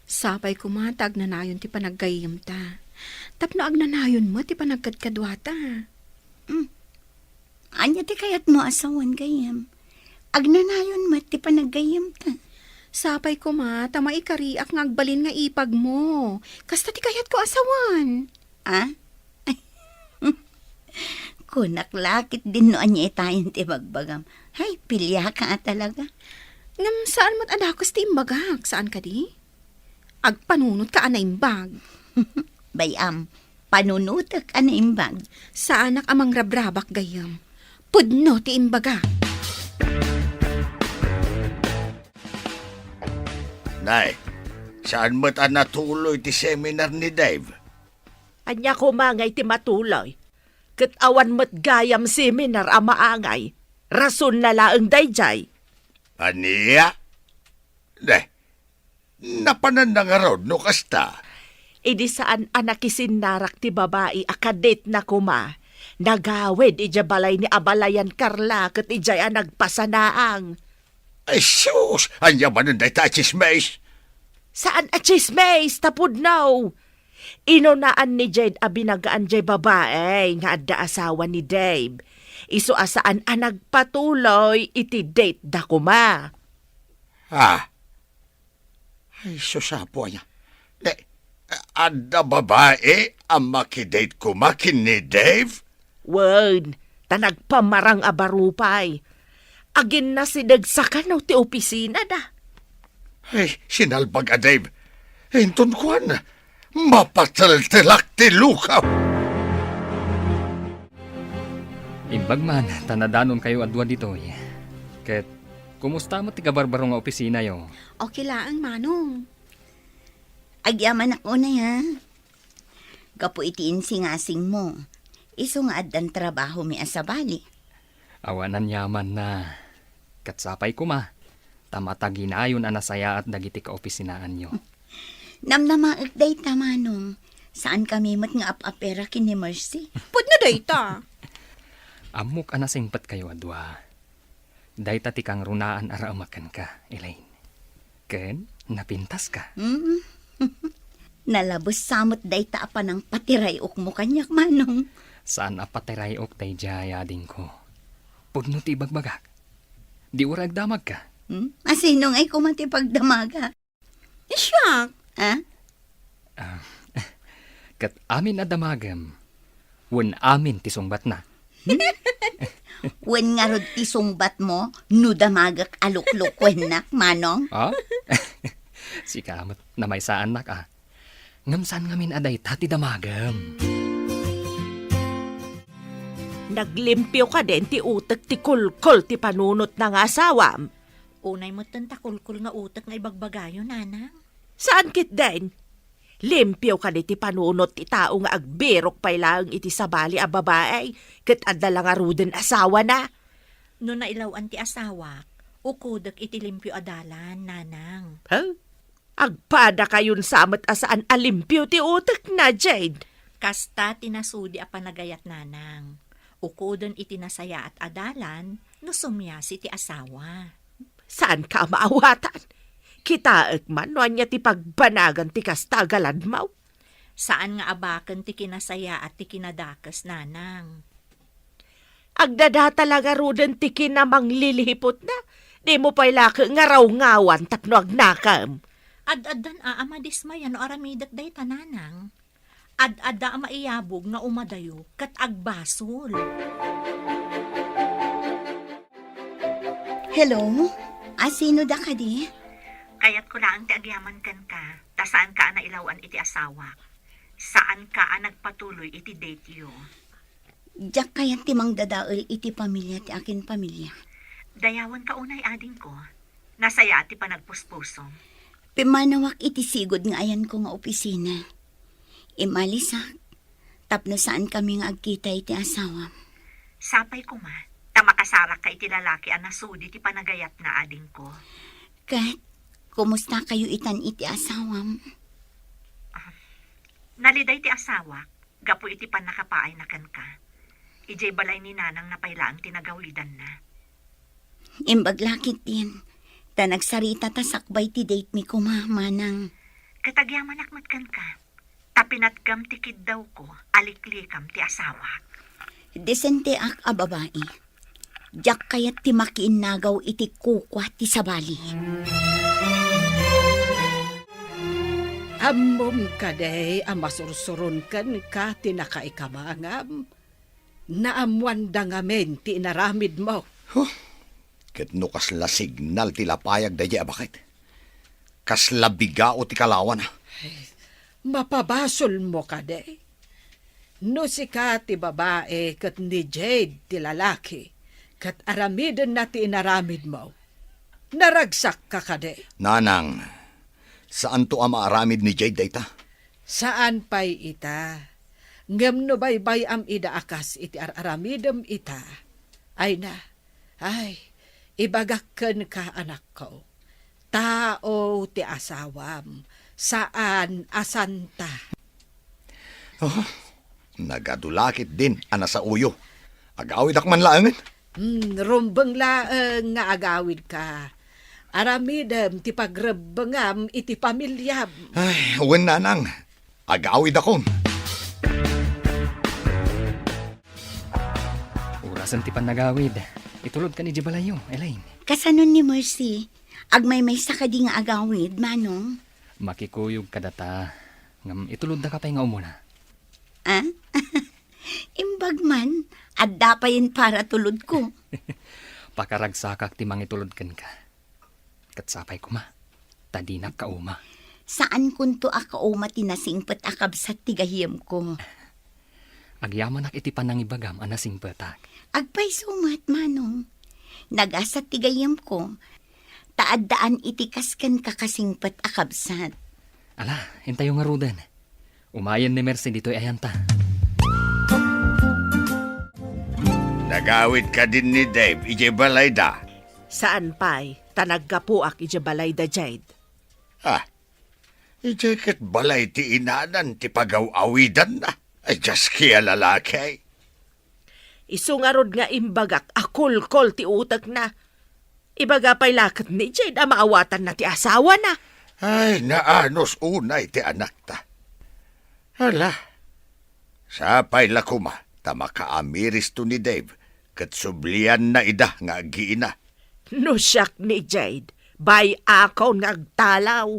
sapay koma ta agnanayon ti panaggayyemta. Tapno agnanayon met ti panagkadkaduata. Hmm. Ania ti kayatmo a sawen, gayyem? Agnanayon met ti panaggayyemta. Sapay koma ta maikariak nga agbalin nga ipagmo. Kasta ti kayatko a sawen. Ah? Kunak la ketdin no ania itayen ti ibagbagam. Hay, piliaka a talaga. Ngem saan met a dakes ti imbagak, saan kadi? Agpanunotka a naimbag. Bay-am, panunotek a naimbag. Saanak a mangrabrabak gayyem. Pudno ti imbagak. Nay, saan met a natuloy ti seminar ni Dave? Ania koma ngay ti matuloy? Ket awan met gayam seminar a maangay. Rasonna laeng daydiay. Ania? Deh, napananna ngarud no kasta? Idi saan a nakisinnarak ti babai a kadetna koma, nagawid idiay balay ni abalayan Carla ket idiay a nagpasanaang. Ay sus! Ania manen dayta a tsismis? Saan a tsismis, ta pudno. Inunaan ni Jade a binagaan jay babai nga adda asawa ni Dave. Isu a saan a nagpatuloy iti date da koma. Ah. Ay, sus, apo, aya. Ne, adda babai a makidate koma ken ni Dave? Wen, ta nagpamarang a baro pay. Aginnasideg sa kano ti opisina da. Ay, sinalbag a Dave. Inton kuan, mapateltelak ti lukaw. Imbag man ta nadanonkayo a dua ditoy. Ket kumusta met ti kabarbaro nga opisinayo? Okay laeng, Manong. Agyamanak unay, ha? Gapu iti insingasingmo, isu nga addan trabahomi a sabali. Awan aniamanna. Ket sapay koma, ta mataginayon a nasayaat dagiti kaopisinaanyo. Namnamaek dayta, Manong. Saankami met nga ap-apera ken ni Mercy. Pudno dayta. Ammok a nasingpetkayo a dua. Dayta ti kangrunaan a raemak kenka, Elaine. Ken napintaska. Mm. Nalabes sa met dayta a panangpatiray-okmo kaniak, Manong. Saan a patiray-ok daydiay, adingko. Pudno ti ibagbagak. Di uray agdamagka. Hmm? Asino ngay koma ti pagdamagak? Siak. Ah? Ah, ket amin a damagem, wen amin ti sungbatna. Hmm? Wen ngarud ti sungbatmo no damagek a luklukuennak, Manong? Ah? Sika met namaysaannak, ah. Ngem saan ngamin a dayta ti damagem. Naglimpio kadin ti utek ti kulkol ti panunotna nga asawam? Unay metten ta kulkol nga utek nga ibagbagayo, Nanang. Saan ketdin? Limpio kadi ti panunot ti tao nga agbirok pay laeng iti sabali a babai ket adda la ngaruden asawana? No nailaw-an ti asawak, ukodek iti limpio a dalan, Nanang. Ha? Agpadakayon sa met a saan a limpio ti utekna, Jade. Kasta ti nasudi a panagayat, Nanang. Ukoden iti nasayaat a dalan no sumiasi ti asawa. Saanka a maawatan? Kitaek man no ania ti pagbanagan ti kasta a galadmaw. Saan nga abaken ti kinasayaat ti kinadakes, Nanang. Agdadata la ngaruden ti kinamanglilihiputna. Dimo pay la ket nga rawngawan tapno agnakem. Ad-addan a, a madismaya no aramidek dayta, Nanang. Ad-adda a maiyabog nga umadayo ket agbasol. Hello? Asino da kadi? Kayatko laeng ti agyaman kenka, ta saanka a nailaw-an iti asawak. Saanka a nagpatuloy iti date-yo. Diak kayat ti mangdadael iti pamilia ti akin pamilia. Dayawenka unay, adingko. Nasayaat ti panagpuspusom. Pimmanawak iti sigud nga ayanko nga opisina. Imalisak, tapno saankami nga agkita iti asawam. Sapay koma, ta makasarakka iti lalaki a nasudi ti panagayatna, adingko. Ket, kumustakayo itan iti asawam? Ah, naliday ti asawak gapu iti pannakapaayna kenka. Idiay balay ni Nanangna pay laeng ti nagawidanna. Imbag la ketdin, ta nagsarita ta sakbay ti date mi koma, Manang. Ket agyamanak met kenka, ta pinatgam ti kiddawko a liklikam ti asawak. Desenteak a babai. Diak kayat ti makiinnagaw iti kukua ti sabali. Ammom kadi a masursuron kenka ti nakaikamangam? Naammoanda ngamin ti inaramidmo. Huh? Ket no kasla signal ti lapayag daydiay a baket? Kasla bigao ti kalawana. Ay, mapabasolmo kadi? No sika ti babai ket ni Jade ti lalaki, ket aramidenna ti inaramidmo, naragsakka kadi? Nanang, saanto a maaramid ni Jade dayta. Saan pay ita. Ngem no baybay-am ida a kas iti ar-aramidem ita, ay na, ay, ibagak kenka, anakko, tao ti asawam, saan a santa. Oh, nagadu la ketdin a nasaoyo. Agawidak man laengen. Hmm, rumbeng laeng nga agawidka. Aramidem ti pagrebbengam iti pamiliam. Ay, wen, Nanang. Agawidakon. Orasen ti pannagawid. Itulodkan idiay balayyo, Elaine. Kasanon ni Mercy? Agmaymaysa kadi nga agawid, Manong? Makikuyog kadata. Ngem ituloddaka pay nga umuna. Ah? Imbag man, adda payen para tulodko. Pakaragsakak ti mangitulod kenka. Ket sapay koma, ta dinak kauma. Saankonto a kauma ti nasingpet a kabsat ti gayyemko. Agyamanak iti panangibagam a nasingpetak. Agpayso met, Manong. Nagasat ti gayyemko, ta addaan iti kas kenka kasingpet a kabsat. Ala, intayo ngaruden. Umayen ni Mercy ditoy ayanta. Nagawid kadin ni Dave idiay balayda? Saan pay, ta naggapuak idiay balayda, Jade. Ah, idiay ket balay ti inanan ti pagaw-awidanna. Ay, diaski a lalaki. Isu ngarud nga imbagak a kulkol ti utekna. Ibaga pay la ket ni Jade a maawatanna ti asawana. Ay, naanus unay ti anakta. Hala, sapay la koma ta makaamiristo ni Dave ket sublianna ida nga aggiina. No siak ni Jade, bay-akon nga agtalaw.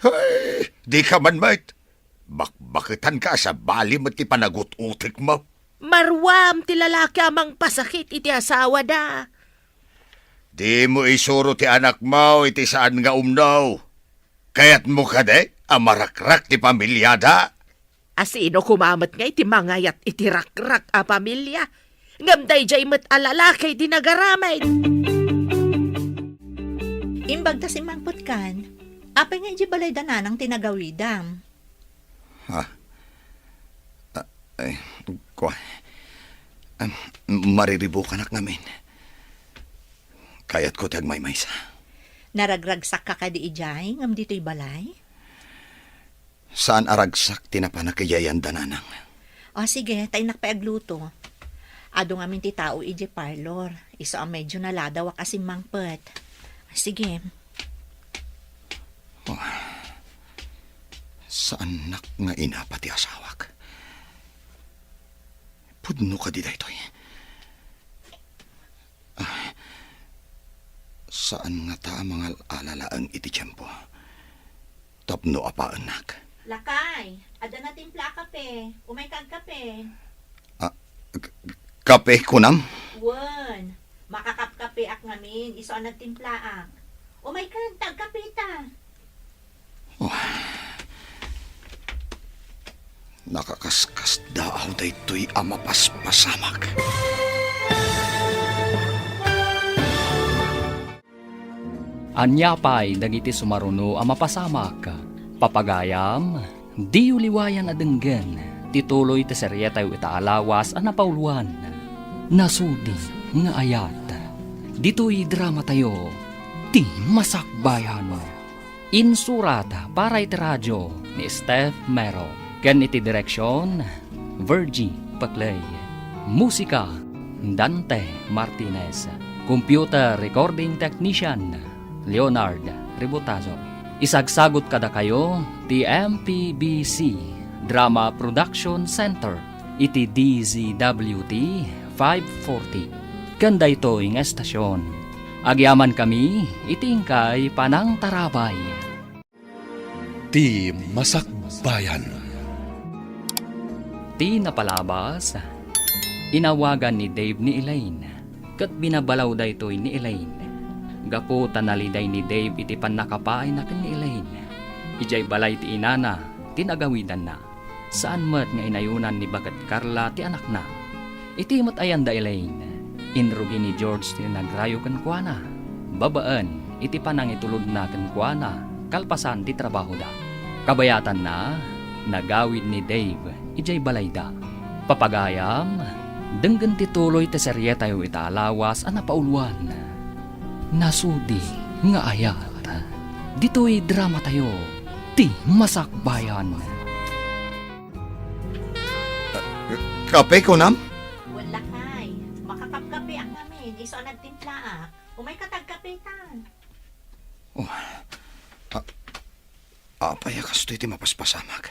Hay, dika man met. Bakbaketanka a sabali met ti panagut-utekmo. Maruam ti lalaki a mangpasakit iti asawada. Dimo isuro ti anakmo iti saan nga umno. Kayatmo kadi a marakrak ti pamiliada? A sino koma met nga iti mangayat iti rakrak a pamilia? Ngem daydiay met a lalaki ti nagaramid. Imbag ta simmangpetkan, apay nga idiay balayda nanang ti nagawidam? Ha? Ah, ay, kua. Am, mariribukanak ngamin. Kayatko ti agmaymaysa. Naragragsakka kadi idiay ngem ditoy balay? Saan a ragsak ti napanak idiay anda, nanang. O, sige, ta innak pay agluto. Adu ngamin ti tao idiay parlor. Isu a medyo naladawak a simmangpet. Sige. Oh, saannak nga inapa ti asawak? Pudno kadi daytoy? Ah, saan ngata a mangal-ala laeng iti tiempo tapno apaennak? Lakay, adda natimpla a kape. Umayka agkape. Ah, k-, k-, kape kunam? Wen, makakapkapeak ngamin, isu a nagtimplaak. Umayka, ta agkapeta. Oh. Nakakaskasdaaw daytoy a mapaspasamak. Ania pay dagiti sumaruno a mapasamak? Papagayam, diyo liwayan a denggen ti tuloy ti serietayo ita a lawas a napauluan, Nasudi nga Ayat. Ditoy dramatayo, Ti Masakbayan. Insurat para iti radio ni Steph Mero ken iti direksion, Virgie Paclay. Musika, Dante Martinez. Computer recording technician, Leonard Ributazo. Isagsagut kadakayo ti M P B C Drama Production Center iti D Z W T five forty. Ken daytoy nga estasion, agyamankami iti inkay panangtarabay. Ti Masakbayan. Ti napalabas, inawagan ni Dave ni Elaine, ket binabalaw daytoy ni Elaine. Gapu ta naliday ni Dave iti pannakapaayna ken ni Elaine, idiay balay ti inana ti nagawidanna. Saan met nga inayunan ni Baket Carla ti anakna. Iti met ayan da Elaine, inrugi ni George ti nagrayo kenkuana, babaen iti panangitulodna kenkuana kalpasan ti trabahoda. Kabayatanna, nagawid ni Dave idiay balayda. Papagayam, denggen ti tuloy ti serietayo ita a lawas a napauluan, Nasudi nga Ayat. Ditoy dramatayo, Ti Masakbayan. Kape, kunam? Wen, lakay. Makakapkapeak ngamin, isu a nagtimplaak. Umayka ta agkapetan. Oh. A-, apay a kastoy ti mapaspasamak?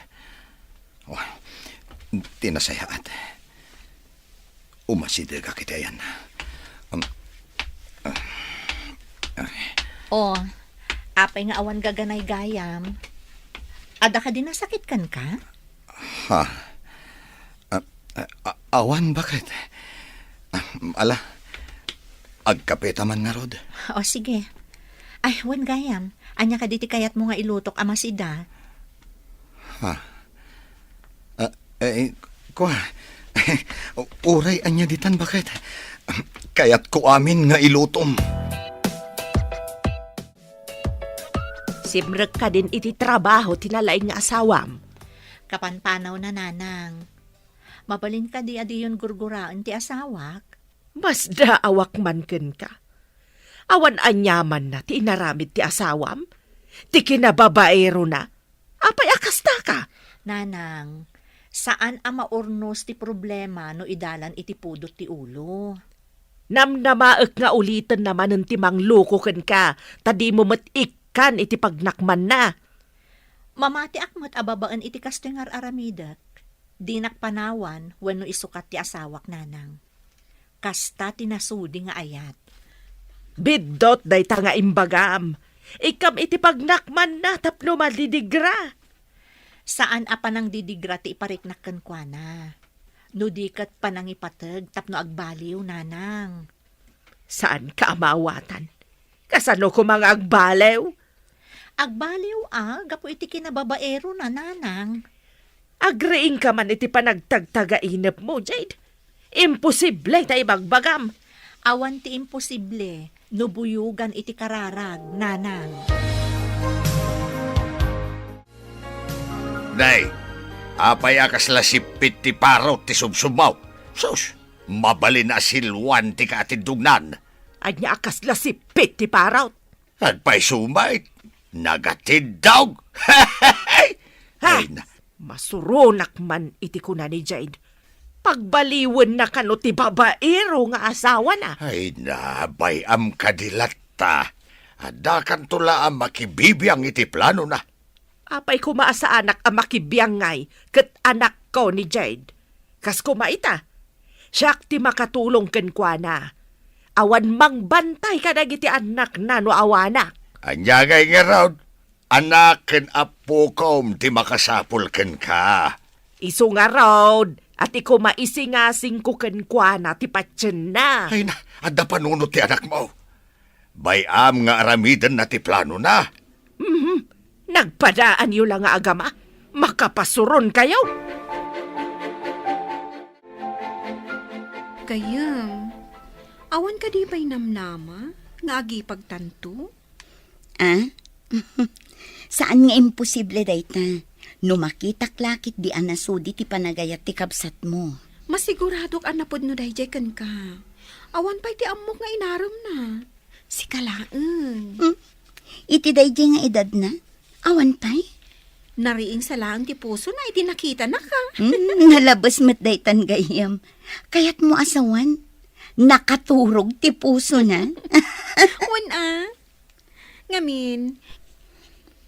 Oh. Ti nasayaat. Umasidegak iti ayanna. Um, ah, ay. Oh, apay nga awan gaganay gayam? Adda kadi nasakit kenka? Ha? Ah, ah, ah, awan, Baket. Ah, ala, agkapeta man ngarud. O, sige. Ay, wen gayam, ania kadi ti kayatmo nga ilutok a masida? Ha? Ah, eh, kua, uray ania ditan, Baket? Kayatko amin nga ilutom. Simrek kadin iti trabaho ti nalaing nga asawam? Kapanpanawna, nanang. Mabalin kadi a diyon gurguraen ti asawak? Masdaawak man kenka. Awan aniamanna ti inaramid ti asawam? Ti kinababaerona? Apay a kastaka? Nanang, saan a maurnos ti problema no idalan iti pudot ti ulo. Namnamaek nga ulitenna manen ti mangloko kenka, ta dimo met ikkan iti pagnakmanna. Mamatiak met a babaen iti kastoy nga ar-aramidek. Dinak panawan wenno isukat ti asawak, nanang. Kasta ti nasudi nga ayat. Biddut dayta nga imbagam. Ikkam iti pagnakmanna tapno madidigra. Saan a panangdidigra ti ipariknak kenkuana. No di ket panangipateg tapno agbaliw, nanang. Saanka a maawatan? Kasano koma nga agbaliw? Agbaliw a gapu iti kinababaerona, nanang. Agriingka man iti panagtagtagainepmo, Jade. Imposible ta ibagbagam. Awan ti imposible no buyogan iti kararag, nanang. Nay, apay a kasla sippit ti parot ti subsubmo? Sus, mabalin a siluan ti kaatindognan. Ania a kasla sippit ti parot? Agpayso met, nagatiddog. Ha? Ay, na- Masuronak man iti kuna ni Jade. Pagbaliwenna kano ti babaero nga asawana. Ay, nabay-am kadi latta. Addakanto la a makibibiang iti planona. Apay koma a saanak a makibiangay ket anakko ni Jade. Kas koma ita, siak ti makatulong kenkuana. Awan mangbantay kadagiti annakna no awanak. Ania ngay ngarud? Anak ken appokom ti makasapul kenka. Isu ngarud, a ti koma isingasingko kenkuana ti patienna. Ay na, adda panunot ti anakmo. Bay-am nga aramidenna ti planona. Mhm. Nagpadaanyo la nga agama. Makapasuronkayo. Gayem, awan kadi pay namnama nga agipagtanto? Ah? Saan nga imposible dayta. No makitak la ketdi a nasudi ti panagayat ti kabsatmo. Masiguradok a napudno daydiay kenka. Awan pay ti ammok nga inaremna. Sika laeng. Hmm? Iti daydiay nga edadna? Awan pay? Nariing sa laeng ti pusona idi nakitanaka. Hmm, nalabes met daytan gayam. Kayatmo a sawen, nakaturog ti pusona. Wen a. Ngamin,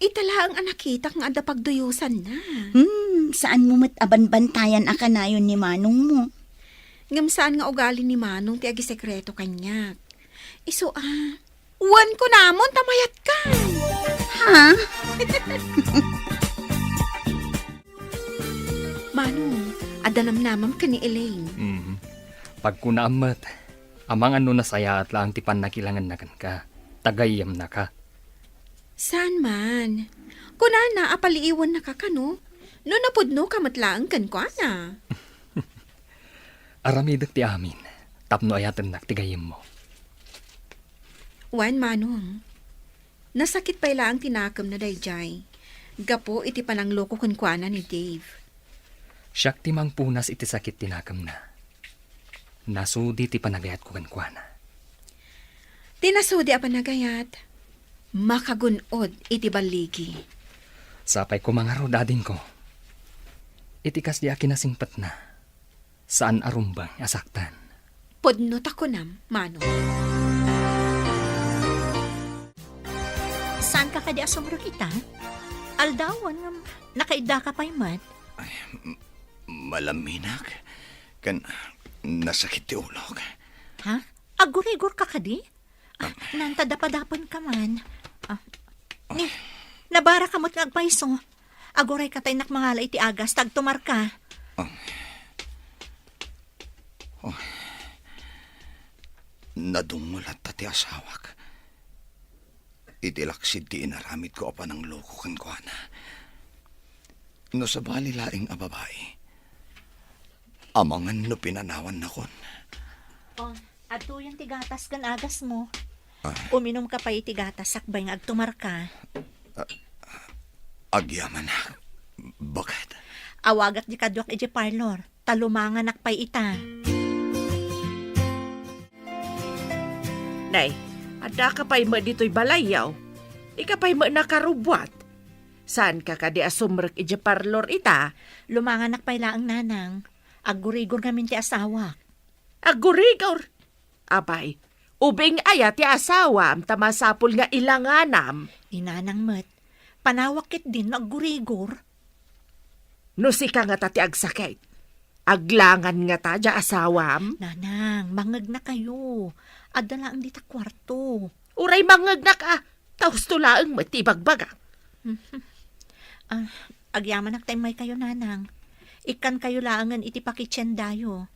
ita laeng a nakitak nga adda pagduyosanna. Hmm, saanmo met a banbantayan a kanayon ni manongmo. Ngem saan nga ugali ni manong ti agisekreto kaniak. Isu a, wen kunamon ta mayatkan. Ha? Manong, adda namnamam ken ni Elaine. Mhm. Pagkunaam met, amangan no nasayaat laeng ti pannakilangenna kenka, ta gayyemnaka. Saan man. Kunana a paliiwennaka kano, no napudnoka met laeng kenkuana. Aramidek ti amin, tapno ayatennak ti gayyemmo. Wen, Manong. Nasakit pay laeng ti nakemna daydiay, gapu iti panangloko kenkuana ni Dave. Siak ti mangpunas iti sakit ti nakemna. Nasudi ti panagayatko kenkuana. Ti nasudi a panagayat, makagun-od iti balligi. Sapay koma ngarud, adingko. Iti kasdi a kinasingpetna, saan a rumbeng a saktan. Pudno ta kunam, Manong. Saanka kadi a sumrek ita? Aldawen ngem nakaiddaka pay met. Ay, m-, malaminak. Ken nasakit ti ulok. Ha? Aggurigor ka kadi? Ah, nantadapadapen ka man. Ah, ni, nabara ka met nga agpayso. Aguray ka ta innak mangala iti agas, ta agtumar ka. Ah. Oh. Nadungol latta ti asawak. Iti laksid ti inaramidko a panangloko kenkuana. No sabali laeng a babai, amangan no pinanawannakon. Oh, adtoyen ti gatas ken agasmo. Ah. Uminumka pay iti gatas sakbay nga agtumarka. Ah, agyamanak. Baket. Awagak di kaduak iti parlor. Ta lumanganak pay ita. Nay, addaka pay met ditoy balayyo. Ika pay met nakarubbuat. Saanka kadi a sumrek idiay parlor ita? Lumanganak pay laeng, nanang. Aggurigor ngamin ti asawak. Aggurigor? Apay, ubing aya ti asawam ta masapul nga ilanganam? Ni nanang met, panawak ketdin no aggurigor. No sika ngata ti agsakit, aglangan ngata diay asawam? Nanang, mangegnakayo. Adda laeng dita kuarto. Uray mangngegnak a, ta husto laeng met ti ibagbaga. Ah, agyamanak ta immaykayo, nanang. Ikkankayo laengen iti pakitiendayo.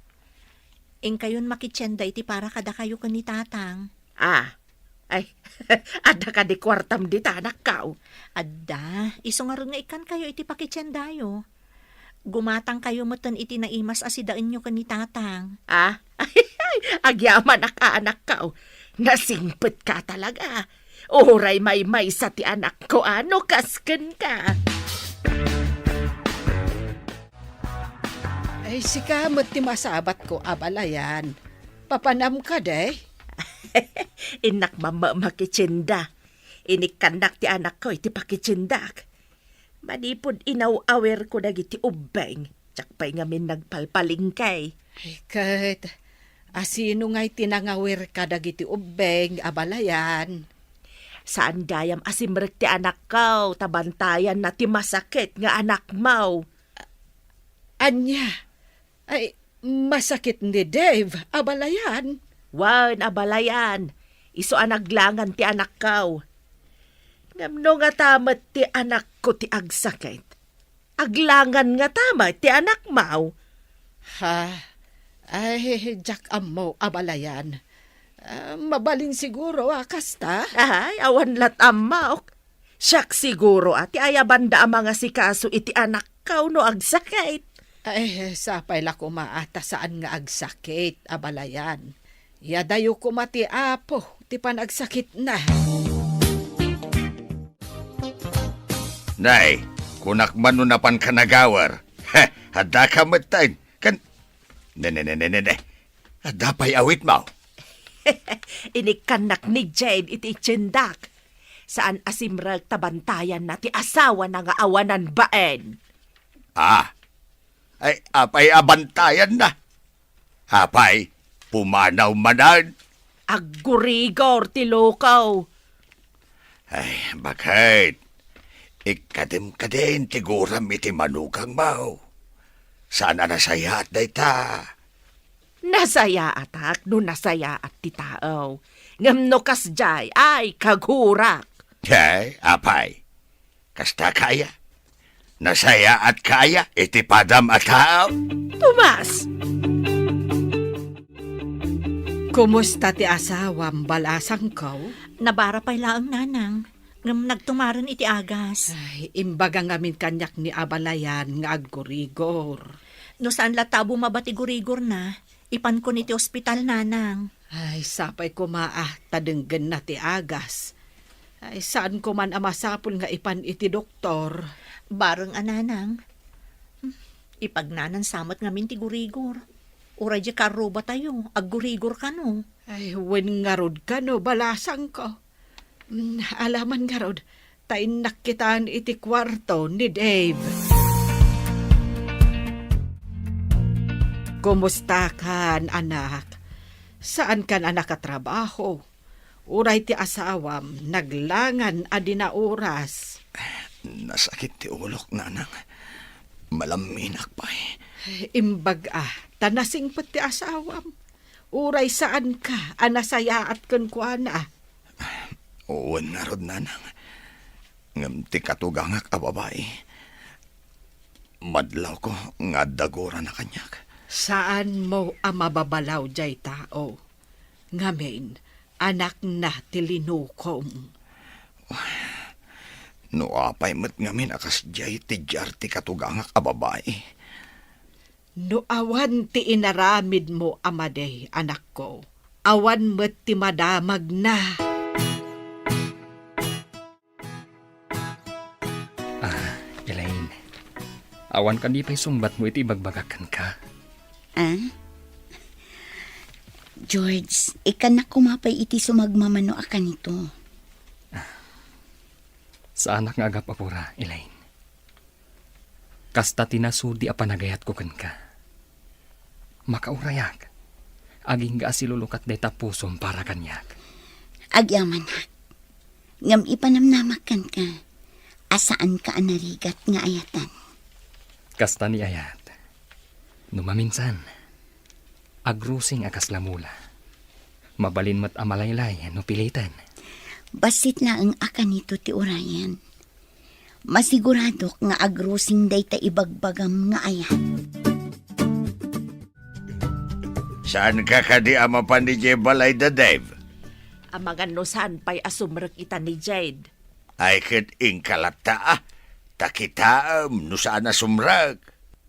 Inkayon makitienda iti para kadakayo ken ni Tatang. Ah, ay, adda kadi kuartam dita, anakko? Adda, isu ngarud nga ikkankayo iti pakitiendayo. Gumatangkayo metten iti naimas a sidaenyo ken ni Tatang. Ah, agyamanak a, anakko. Nasingpetka talaga. Uray maymaysa ti anakko a no kas kenka. Ay, sika met ti masabatko, abalayan. Papanam kadi? Innak mamma makitienda. Inikkannak ti anakko iti pakitiendak. Manipud inaw-awirko dagiti ubbeng, diak pay ngamin nagpalpalengke. Ay, ket, asino ngay ti nangawir kadagiti ubbeng, abalayan? Saan gayam a simrek ti anakko, ta bantayanna ti masakit nga anakmo. Ania? Ay, masakit ni Dave, abalayan. Wen, abalayan. Isu a naglangan ti anakko. Ngem no ngata met ti anakko ti agsakit, aglangan ngata met ti anakmo. Ha? Ay, diak ammo, abalayan. Ah, mabalin siguro a kasta? Ay, awan lat ammok. Siak siguro a ti ayabanda a mangasikaso iti anakko no agsakit. Ay, sapay la koma a ta saan nga agsakit, abalayan. Yadayo koma ti Apo ti panagsakitna. Nay, kunak man no napanka nagawar. Heh, adda ka metten. Kan, ne, ne, ne, ne, ne, ne. Adda pay awitmo. Inikkannak ni Jane iti tiendak. Saan a simrek ta bantayanna ti asawana nga awanan bain. Ah, ay, apay a bantayanna? Apay, pumanaw manen? Aggurigor ti lukaw. Ay, baket? Ikkadim kadin ti guram iti manugangmo. Saan a nasayaat dayta? Nasayaatak no nasayaat ti tao. Ngem no kasdiay, ay, kagurak. Ay, apay? Kasta kaya? Nasayaat kaya iti padam a tao? Tomas! Kumusta ti asawam, balasangko? Nabara pay laeng, nanang. Ngem nagtumaren iti agas. Ay, imbaga ngamin kaniak ni abalayan nga aggurigor. No saan latta a bumaba ti gurigorna, ipankon iti ospital, nanang. Ay, sapay koma a ta denggenna ti agas. Ay, saan koman a masapul nga ipan iti doktor. Bareng a, nanang. Hmm, ipagnanansa met ngamin ti gurigor. Uray di karrubatayo, aggurigor kano. Ay, wen ngarud kano, balasangko. Mm, alaman ngarud, ta innak kitan iti kuarto ni Dave. Kumusta kan, anak? Saan kan a nakatrabaho? Uray ti asawam, naglangan a di nauras. Nasakit ti ulok, nanang. Malamminak pay. Imbag a, ta nasingpet ti asawam. Uray saanka a nasayaat kenkuana. Wen ngarud, nanang. Ngem ti katugangak a babai, madlawko nga adda gurana kaniak. Saanmo a mababalaw diay tao. Ngamin, anakna ti linukom. No apay met ngamin a kasdiay ti diar ti katugangak a babai. No awan ti inaramidmo a madi, anakko, awan met ti madamagna. Ah, Elaine, awan kadi pay sungbatmo iti ibagbagak kenka? Ah? George, ikkannak koma pay iti sumagmamano a kanito. Saanak nga agap-apura, Elaine. Kasta ti nasudi a panagayatko kenka. Makaurayak. Agingga a silulukat dayta pusom para kaniak. Agyamanak. Ngem ipanamnamak kenka a saanka a narigat nga ayatan. Kasta ni ayat. No maminsan, agrusing a kasla mula. Mabalin met a malaylay no piliten. Bassit laeng a kanito ti urayen. Masiguradok nga agrusing dayta ibagbagam nga ayat. Saanka kadi a mapan idiay balayda, Dave? Amangan no saan pay a sumrek ita ni Jade. Ay, ket inka latta, a. Ta kitaem no saan a sumrek.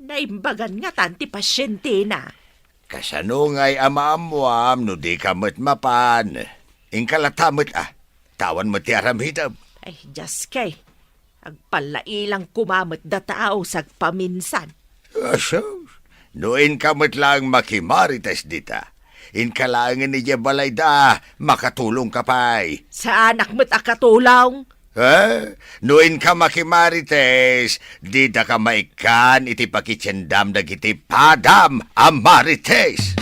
Naimbagan ngatan ti pasientena. Kasano ngay a maammoam no dika met mapan? Inka latta met, a. Ta awan met ti aramidem. Ay, Dios kay. Agpallailangko met data a agpaminsan. Asus, no inka met laeng makimarites dita, inka laengen idiay balayda, makatulongka pay. Saanak met a katulong? Eh? No inka makimarites, didaka maikkan iti pakitiendam dagiti padam a marites.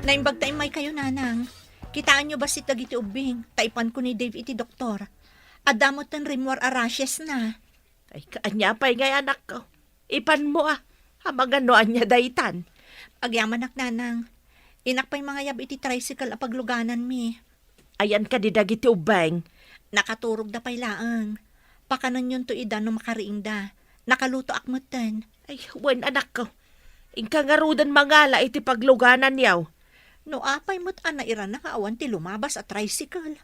Naimbag ta immaykayo, Nanang. Kitaenyo bassit dagiti ubbing, ta ipanko ni Dave iti doktor. Adda metten rimmuar a rashes na. Ay, kaanya pay ngay, anakko. Ipanmo, a. Amangan no ania daytan. Agyamanak, Nanang. Innak pay mangayab iti tricycle a paglugananmi. Ayan kadi dagiti ubbing? Nakaturogda pay laeng. Pakanenyon to ida no makariingda. Nakalutoak metten. Ay, wen, anakko. Inka ngaruden mangala iti paglugananyo. No apay met a nairana nga awan ti lumabas a tricycle.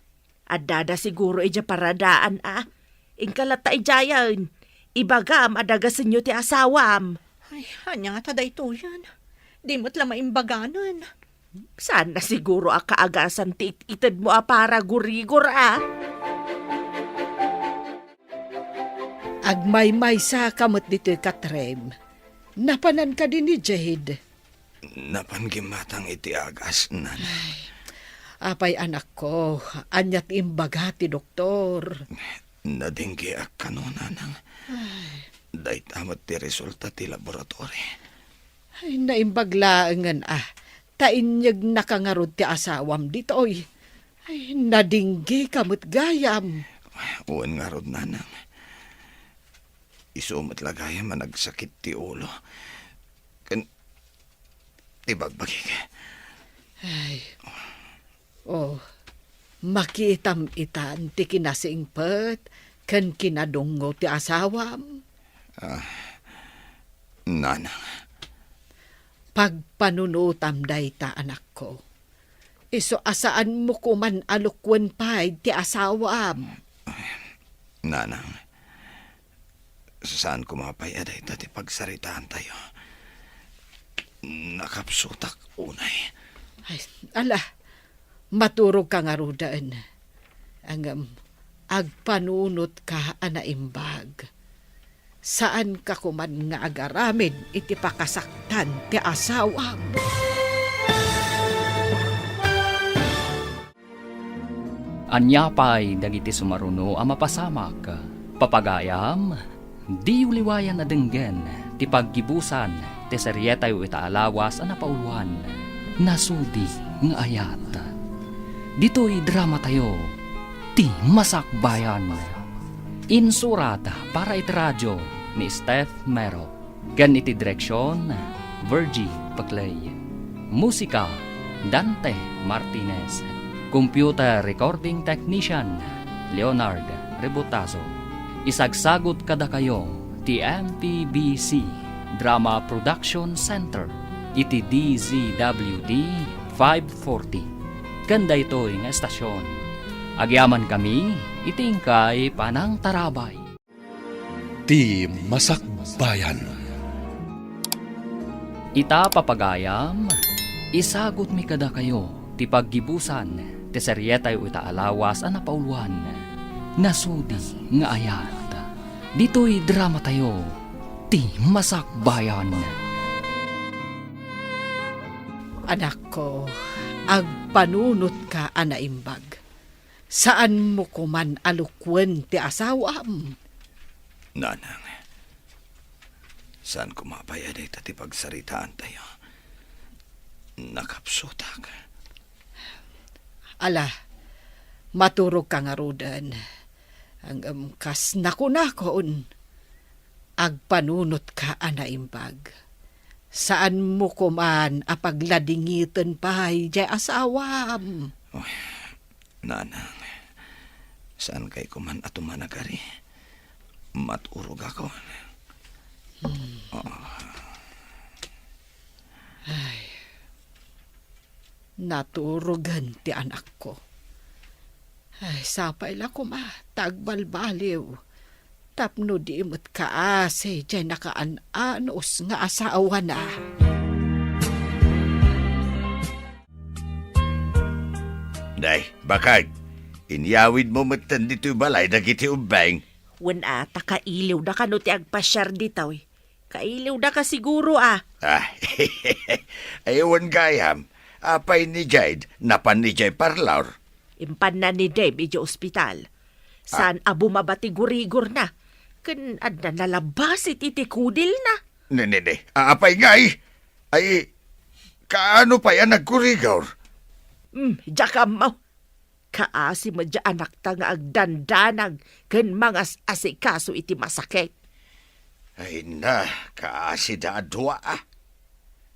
Addada siguro idiay paradaan, a. Inka latta idiayen. Ibagam a dagasenyo ti asawam. Ay, ania ngata daytoyen? Di met la maimbaganen. Saan na siguro a kaagasan ti it-itedmo a paragurigor, a. Agmaymaysaka met ditoy, Katrem. Napanan kadi ni Jade? Napan gimmatang iti agas, Nana. Ay, apay, anakko, ania ti imbaga ti doktor? Nadenggeak kano, Nanang. Ay. Dayta met ti resulta ti laboratory. Ay, naimbag laengen, a. Ta inyeg naka ngarud ti asawam ditoy. Ay, nadinggeka met gayam. Wen ngarud, Nanang. Isu met la gayam a nagsakit ti ulo. Ken ti bagbagik. Ay. Oh, makitam itan ti kinasingpet ken kinadungngo ti asawam. Ah, Nanang. Pagpanunotam dayta, anakko. Isu a saanmo koman a lukuen pay ti asawam. Nanang, saan koma pay a dayta ti pagsaritaantayo. Nakapsutak unay. Ay, ala, maturogka ngaruden. Ngem, agpanunotka a naimbag. Saanka koman nga agaramid iti pakasaktan ti asawam. Ania pay dagiti sumaruno a mapasamak? Papagayam, diyo liwayan a denggen ti paggibusan ti serietayo ita a lawas a napauluan, Nasudi nga Ayat. Ditoy dramatayo, Ti Masakbayan. Insurat para iti radio ni Steph Mero. Ken iti direksion, Virgie Paclay. Musika, Dante Martinez. Computer recording technician, Leonard Rebutazo. Isagsagut kadakayo ti M P B C Drama Production Center iti D Z W T five forty. Ken daytoy nga estasion, agyamankami iti inkay panangtarabay. Ti Masakbayan. Ita, papagayam, isagutmi kadakayo ti paggibusan ti serietayo ita a lawas a napauluan, Nasudi nga Ayat. Ditoy dramatayo, Ti Masakbayan. Anakko, agpanunotka a naimbag. Saanmo koman a lukuen ti asawam. Nanang, saan koma pay a dayta ti pagsaritaantayo. Nakapsutak. Ala, maturogka ngaruden. Ngem kas nakunakon, agpanunotka a naimbag. Saanmo koman a pagladingiten pay diay asawam. Oy, Nanang, Saan kay koman a tumanagari? Maturogakon. Hmm. Ah. Ay. Naturogen ti anakko. Ay, sapay la koma ta agbalbaliw tapno di met kaasi diay nakaan-anus nga asawana. Day, bakag, inyawidmo metten ditoy balay dagiti ubbing. Wen a, ta kailiwda kano ti agpasiar ditoy. Kailiwda ka siguro, a. Ah, ay, wen gayam, apay ni Jade, napan idiay parlor? Impanna ni Dave idiay ospital. Ah. Saan a bumaba ti gurigorna. Ken adda nalabbasit iti kudilna. Ne, ne, ne. A-, apay ngay? Ay, kaano pay a naggurigor? Hmm, diak ammo. Kaasi met diay anakta nga agdandanag ken mangas-asikaso iti masakit. Ay na, kaasida a dua, a.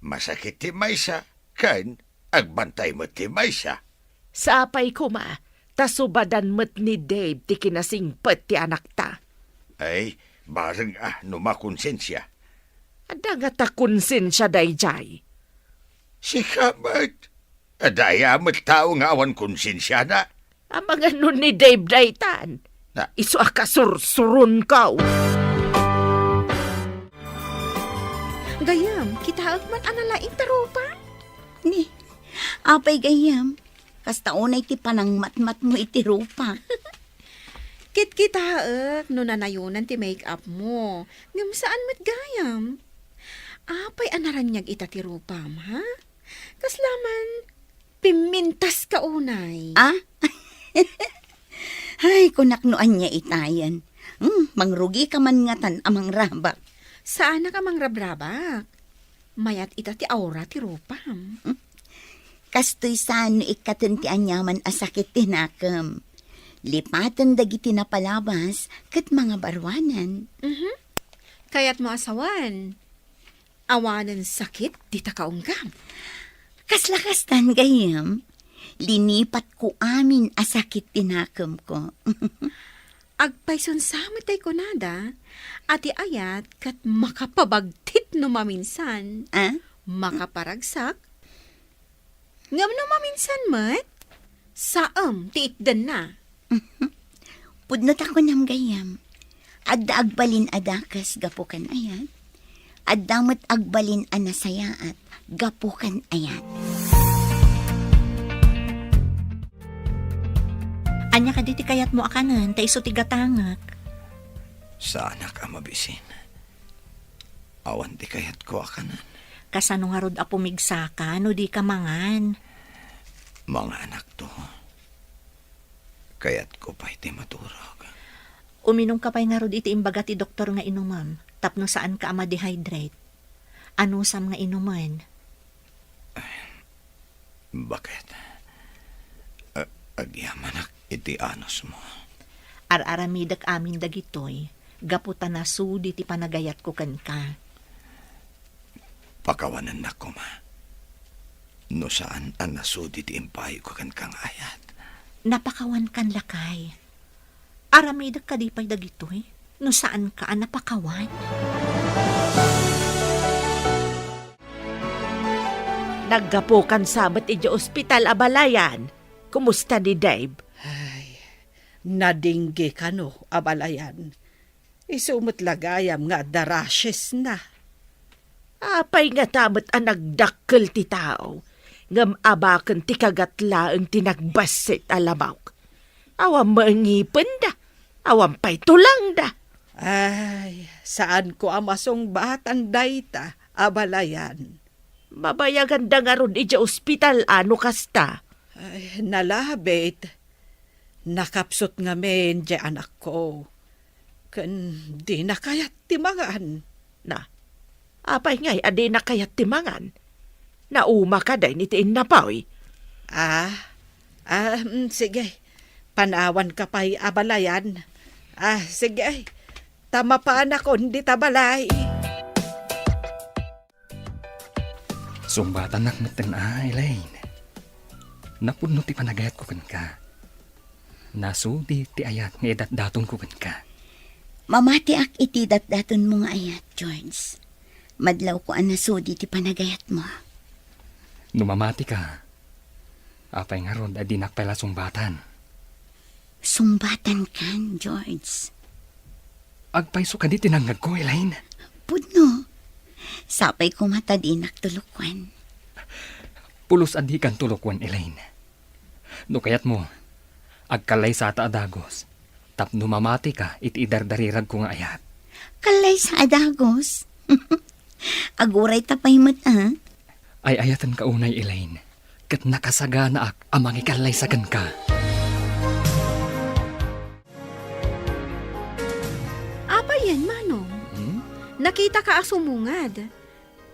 Masakit ti maysa, ken agbantay met ti maysa. Sapay koma, ta subadan met ni Dave ti kinasingpet ti anakta. Ay, bareng a no makonsensia. Adda ngata konsensia daydiay? Sika met. Adda aya met tao nga awan konsensiana? Amangan no ni Dave daytan. Na- Isu a kasursuronko. Gayyem, kitaek man a nalaing ti rupa. Ni, apay gayyem, kasta unay ti panangmatmatmo iti rupa. Kitkitaek no nanayonan ti make-up mo. Ngem saan met gayam. Apay a naraniag ita ti rupam, ha? Kasla man, pimmintaska unay. Ah? Ay, kunak no ania itayen. Hmm, mangrugika man ngatan a mangrabak. Saanak a mangrabrabak. Mayat ita ti aura ti rupam. Hmm? Kastoy saan no ikkaten ti aniaman a sakit ti nakem. Lipaten dagiti napalabas ket mangabaruanan. Mhm. Kayatmo a sawen? Awanen sakit dita kaunggam. Kasla kastan, gayyem, linipatko amin a sakit ti nakemko. Agpayson sa met tay kunada, a ti ayat ket makapabagtit no maminsan, ah? Makaparagsak, ngem no maminsan met, saem ti itdenna. Pudno ta kunam gayyem, adda agbalin a dakes gapu kan ayat, adda met agbalin a nasayaat gapu kan ayat. Ania kadi ti kayatmo a kanen ta isu ti gatangek? Saanak a mabisin. Awan ti kayatko a kanen. Kasano ngarud a pumigsaka no dika mangan? Manganakto. Kayatko pay ti maturog. Uminumka pay ngarud iti imbaga ti doktor nga inumem tapno saanka a ma-dehydrate. Anusam nga inumen? Ay, baket. A-, agyamanak iti anusmo. Ar-aramidek amin dagitoy gapu ta nasudi ti panagayatko kenka. Pakawanennak koma no saan a nasudi ti impaayko kenka nga ayat. Napakawankan, lakay. Aramidek kadi pay dagitoy no saanka a napakawan? Naggapukan sa met idiay ospital a balayan. Kumusta ni Dave? Ay, nadingge kano a balayan. Isu met la gayam nga adda rashes na. Apay ngata met a nagdakkel ti tao, ngem abaken ti kagat laeng ti nagbassit a lamok? Awan met ngipenda, awan pay tulangda. Ay, saanko a masungbatan dayta a balayan. Mabayaganda ngarud idiay ospital a no kasta? Ay, nalabit. Nakapsut ngamin diay anakko. Ken dina kayat ti mangan. Na, apay ngay a dina kayat ti mangan? Nauma kadi iti innapoy? Ah, ah, mm, sige. Panawanka pay a balayan. Ah, sige. Ta mapanakon dita balay. Sungbatannak metten a, Elaine. Napudno ti panagayatko kenka. Nasudi ti ayat nga idatdatonko kenka. Mamatiak iti datdatonmo nga ayat, George. Madlawko a nasudi ti panagayatmo. No mamatika, apay ngarud a dinak pay la sungbatan? Sungbatankan, George. Agpayso kadi ti nangngegko, Elaine? Pudno. Sapay koma ta dinak tulokwan. Pulos a dikan tulokwan, Elaine. No kayatmo, agkallaysata a dagus tapno mamatika iti idardariragko nga ayat. Kallaysa a dagus? Aguray ta pay met, a? Ay-ayatenka unay, Elaine, ket nakasaganaak a mangikallaysa kenka. Apay yen, Manong? Hmm? Nakitaka a sumungad.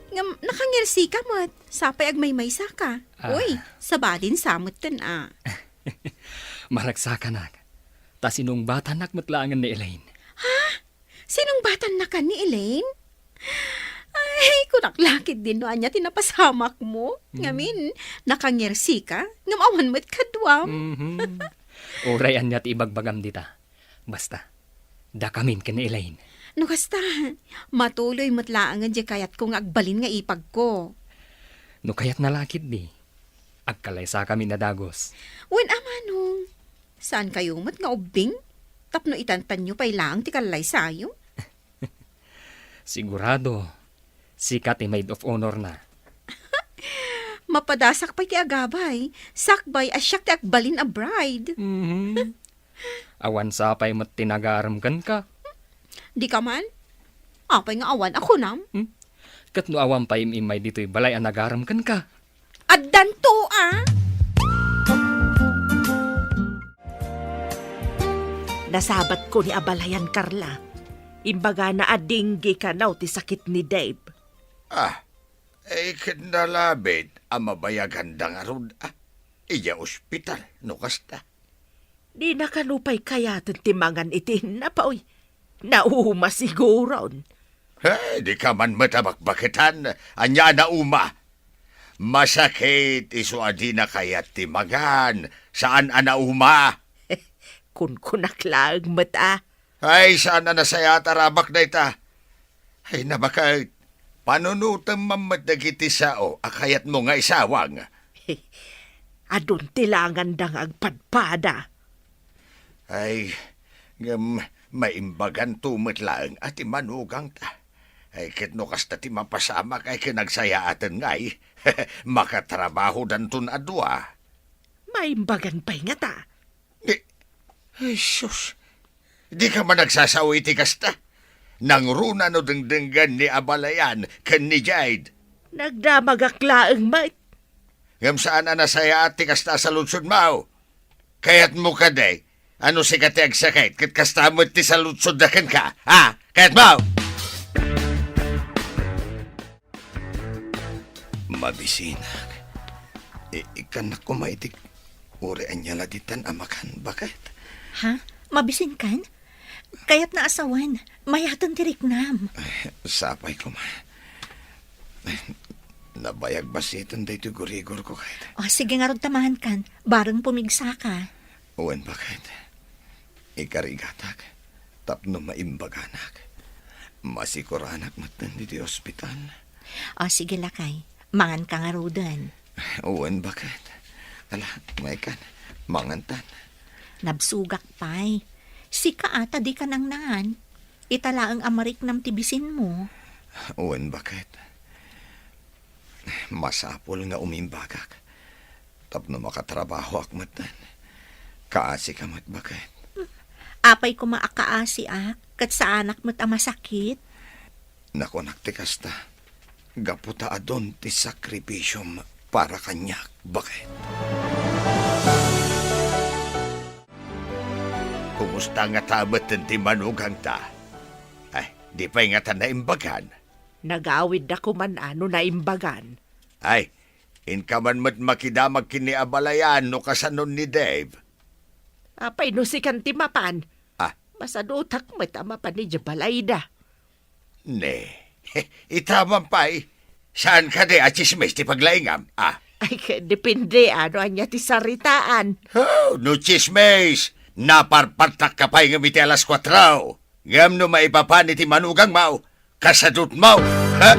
Ngem nakangirsika met, sapay agmaymaysaka. Ah. Uy, sabali sa met ken a. Maragsakanak. Ta sinungbatanak met laengen ni Elaine. Ha? Sinungbatannakan ni Elaine? Ay, kunak la ketdin no ania ti napasamakmo. Mm. Ngamin, nakangirsika, ngem awan met kaduam. Mhm. Uray ania ti ibagbagam dita. Basta, dakamin ken ni Elaine. No kasta, matuloy met laengen diay kayatko nga agbalin nga ipagko. No kayatna la ketdi, agkallaysakami a dagus. Wen a, Manong, saankayo met nga ubbing? Tapno itantanyo pay laeng ti kallaysayo? Sigurado, sika ti maid of honor na. Mapadasak pay ti agabay, sakbay a siak ti agbalin a bride. Mhm. Awan sapay met ti nagarem kenka. Dika man? Apay nga awan a kunam? Hmm? Ket no awan pay im-immay ditoy balay a nagarem kenka? Addanto, a? Nasabatko ni abalayan, Carla. Imbagana a dengue kano ti sakit ni Dave. Ah, eh, ket nalabit a mabayaganda ngarud, a? Idiay ospital, no kasta. Dina kano pay kayaten ti mangan iti innapa, uy. Nauma siguron. He, dika man met a bakbaketan. Ania a nauma? Masakit isu a dina kayat ti mangan, saan a nauma. Kunkunak laeng met a. Ay, saan a nasayaat a rabak dayta. Ay, nabaket. Panunotem man met dagiti sao a kayatmo nga isawang. Adun ti langanda nga agpadpada. Ay, ngem maimbaganto met laeng a ti manugangta. Ay, ket no kasta ti mapasamak, ay, ket nagsayaaten ngay. Makatrabahodanton a dua. Maimbagan pay ngata. Ni, ay, sus. Dika man agsasao iti kasta. Nangruna no dengdenggen ni abalayan ken ni Jade. Nagdamagak laeng met. Ngem saan a nasayaat ti kasta a saludsodmo. Kayatmo kadi a no sika ti agsakit ket kasta met ti saludsodda kenka, ha? Kayatmo? Mabisinak. I-, ikkannak koma iti uray ania la ditan a makan, baket. Ha? Mabisinkan? Kayatna a sawen, mayaten ti riknam. Ay, sapay koma. Nabayag basiten daytoy gurigorko, ket. O, sige ngarud ta maankan, bareng pumigsaka. Wen, baket. Ikarigatak tapno maimbaganak. Masikuranak metten ditoy ospital. O, sige, lakay. Manganka ngaruden. Wen, baket. Ala, maykan. Mangantan. Nabsogak pay. Sika a ta dika nangnangan. Ita laeng a mariknam ti bisinmo. Wen, baket. Masapul nga umimbagak tapno makatrabahoak metten. Kaasika met, baket. Apay koma a kaasiak, ket saanak met a masakit? Nakunak ti kasta, gapu ta adun ti sakripisiom para kaniak, baket. Kumusta ngata metten ti manugangta? Ay, di pay ngata naimbagan? Nagawidda koma no naimbagan. Ay, inka man met makidamag ken ni abalayan no kasanon ni Dave. Apay no sikan ti mapan? Ah. Masadutak met a mapan idiay balayda. Ne, ita man pay. Saan kadi a tsismis ti paglaingam, ah? Ay, depende, a, no ania ti saritaan. Oh, no tsismis, Naparpartakka pay ngem iti alas kuatro. Ngem no maipapan iti manugangmo, kasadutmo. Ha?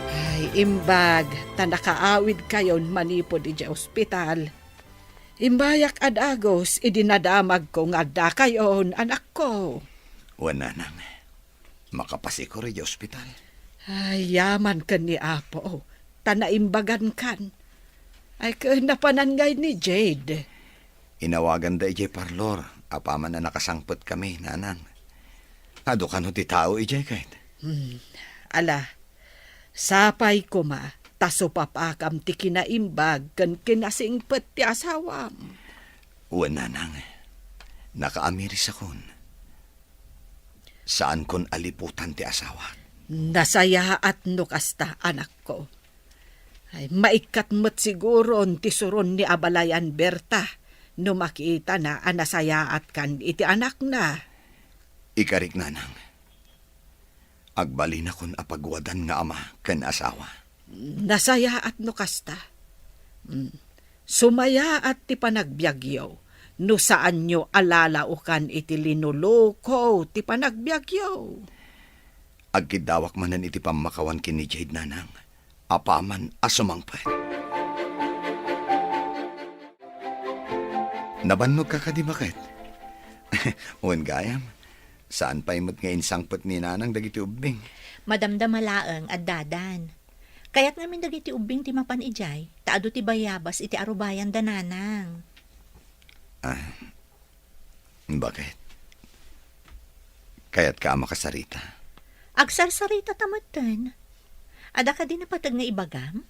Ay, imbag, ta nakaawidkayon manipud idiay ospital. Imbayak a dagus idi nadamagko nga addakayon, anakko. Wen, nanang, makapasikur idiay ospital. Ay, yaman ken ni Apo, ta naimbagankan. Ay, ken napanan ngay ni Jade? Inawaganda idiay parlor, apaman a nakasangpetkami, nanang. Adu kano ti tao idiay ket? Hmm. Ala, sapay koma, ta supapakam ti kinaimbag ken kinasingpet ti asawam. Wen, nanang, nakaamirisakon. Saankon a liputan ti asawak. Nasayaat no kasta, anakko. Ay, maikkat met siguron ti suron ni abalayan Berta no makitana a nasayaatkan iti anakna. Ikarik, nanang. Agbalinakon a paguadan nga ama ken asawa. Nasayaat no kasta. Mm. Sumayaat ti panagbiagyo no saanyo a lalaokan iti linuluko ti panagbiagyo. Agkiddawak manen iti pammakawan ken ni Jade, nanang, apaman a sumangpet. Nabannogka kadi, baket? Wen gayam, saan pay met nga insangpet ni nanang dagiti ubbing. Madamdama laeng, addadan. Kayat ngamin dagiti ubbing ti mapan idiay, ta adu ti bayabas iti arubayanda, nanang. Ah, baket? Kayatka a makasarita? Agsarsaritata metten. Adda kadi napateg nga ibagam?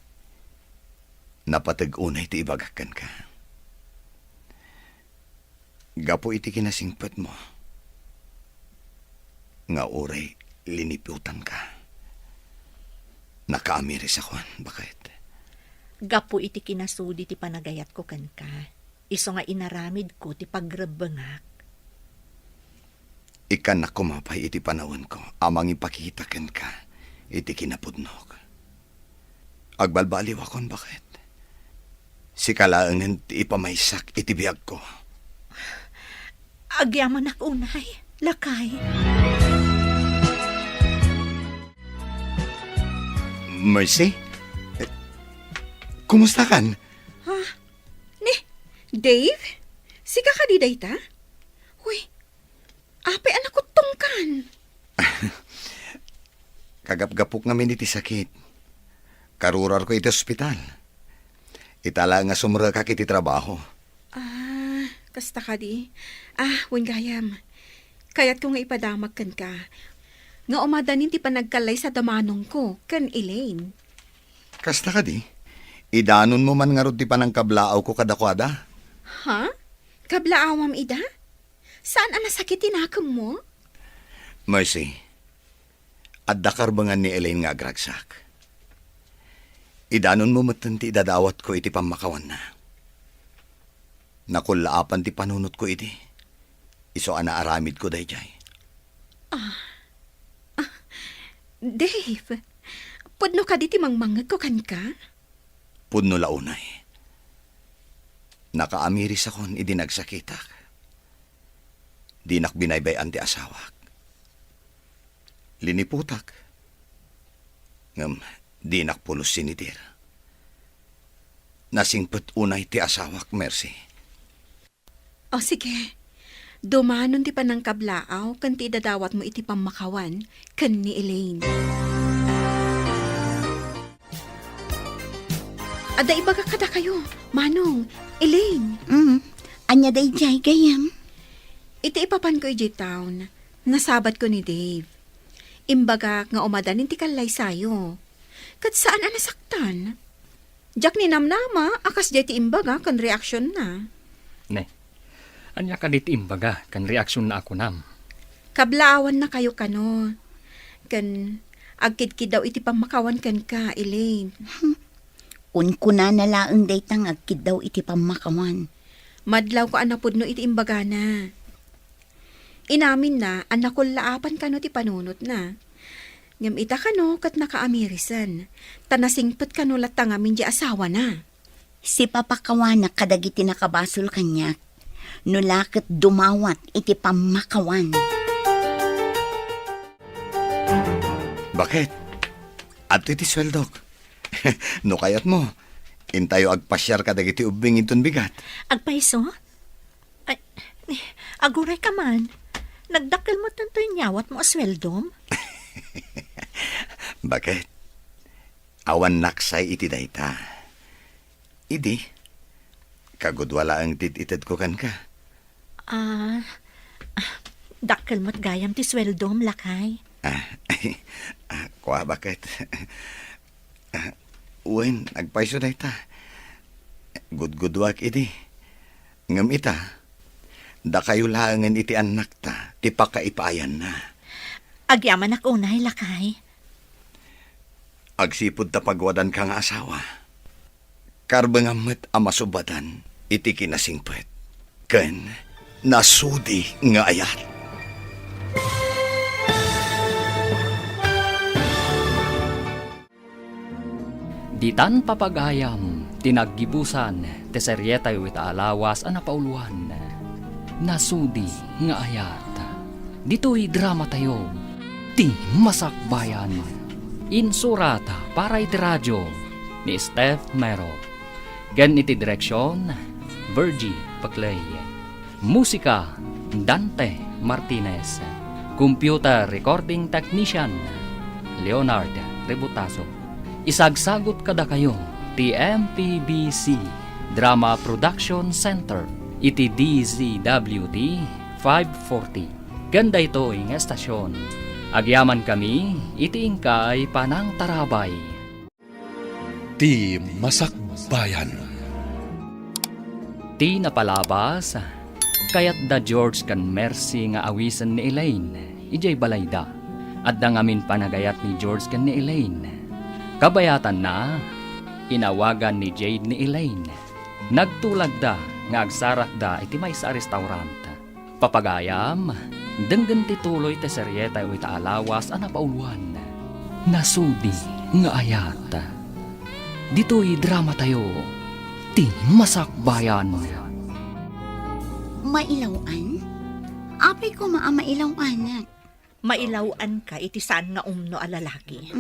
Napateg unay ti ibagak kenka. Gapu iti kinasingpetmo nga uray liniputanka, nakaamirisakon, baket? Gapu iti kinasudi ti panagayatko kenka, isu nga inaramidko ti pagrebbengak. Ikkannak koma pay iti panawenko a mangipakita kenka iti kinapudnok. Agbalbaliwakon, baket? Sika laengen ti ipamaysak iti biagko. Agyamanak unay, lakay. Mercy? Eh, kumusta kan? Ha? Ni, Dave? Sika kadi dayta? Uy, apay a nakuttongkan? Kagapgapok ngamin iti sakit. Karurarko iti ospital. Ita la nga sumrekak iti trabaho. Ah, kasta kadi. Ah, wen gayam. Kayatko nga ipadamag kenka nga umadanin ti panagkallaysa da manongko ken Elaine. Kasta kadi? Idanonmo man ngarud ti panangkablaawko kadakuada? Ha? Kablaawam ida? Saan a nasakit ti nakemmo? Mercy, adda karbengan ni Elaine nga agragsak. Idanonmo metten ti idadawatko iti pammakawanna. Nakullaapan ti panunotko idi. Isu a naaramidko daydiay. Ah. Ah. Dave, pudno kadi ti mangmangngegko kenka? Pudno la unay. Nakaamirisakon idi nagsakitak. Dinak binaybay-an ti asawak. Liniputak. Ngem dinak pulos sinitir. Nasingpet unay ti asawak, Mercy. O, sige. Dumanon ti panangkablaaw ken ti idadawatmo iti pammakawan ken ni Elaine. Adda ibagak kadakayo, Manong, Elaine. Mm, ania daydiay, gayyem? Iti ipapanko idiay town, nasabatko ni Dave. Imbagak nga umadanin ti kallaysayo. Ket saan a nasaktan. Diak ninamnama a kasdiay ti imbaga ken reaksionna. Ne, ania kadi ti imbaga ken reaksionna a kunam? Kablaawannakayo kano. Ken agkidkiddaw iti pammakawan kenka, Elaine. Hmm. Kunkunana laeng dayta nga agkiddaw iti pammakawan. Madlawko a napudno iti imbagana. Inaminna a nakullaapan kano ti panunotna. Ngem ita kano ket nakaamirisen, ta nasingpet kano latta ngamin di asawana. Sipapakawanak kadagiti nakabasol kaniak, no la ket dumawat iti pammakawan. Baket, adtoy ti sueldok. No kayatmo, intayo agpasiar kadagiti ubbing inton bigat. Agpayso? Ay, aguray ka man. Nagdakkel met tanto inyawatmo a sueldom? Baket, awan naksay iti dayta. Idi, kagudua laeng ti it-itedko kenka. Ah, dakkel met gayam ti sueldom, lakay. Ah, ah, kua, Baket. Ah, wen, agpayso dayta. Gudguduak idi. Ngem ita, dakayo laengen iti annakta ti pakaipaayanna. Agyamanak unay, lakay. Agsipud ta pagwadanka nga asawa, karbengam met a masubadan iti kinasingpet ken nasudi nga ayat. Ditan papagayam ti naggibusan ti serietayo ita a lawas a napauluan, Nasudi nga Ayat. Ditoy dramatayo, Ti Masakbayan. Insurat para iti radio ni Steph Mero. Ken iti direksion, Virgie Paclay. Musika, Dante Martinez. Computer recording technician, Leonard Rebutazo. Isagsagut kadakayo ti M P B C Drama Production Center iti D Z W T five forty. Ken daytoy nga estasion, agyamankami iti inkay panangtarabay. Ti Masakbayan. Ti napalabas, kayat da George ken Mercy nga awisen ni Elaine idiay balayda. Adda ngamin panagayat ni George ken ni Elaine. Kabayatanna, inawagan ni Jade ni Elaine. Nagtulagda nga agsarakda iti maysa a restaurant. Papagayam, denggen ti tuloy ti serietayo ita a lawas a napauluan, Nasudi nga Ayat. Ditoy dramatayo, Ti Masakbayan. Mailaw-an? Apay koma a mailaw-anak? Mailaw-anka iti saan nga umno a lalaki.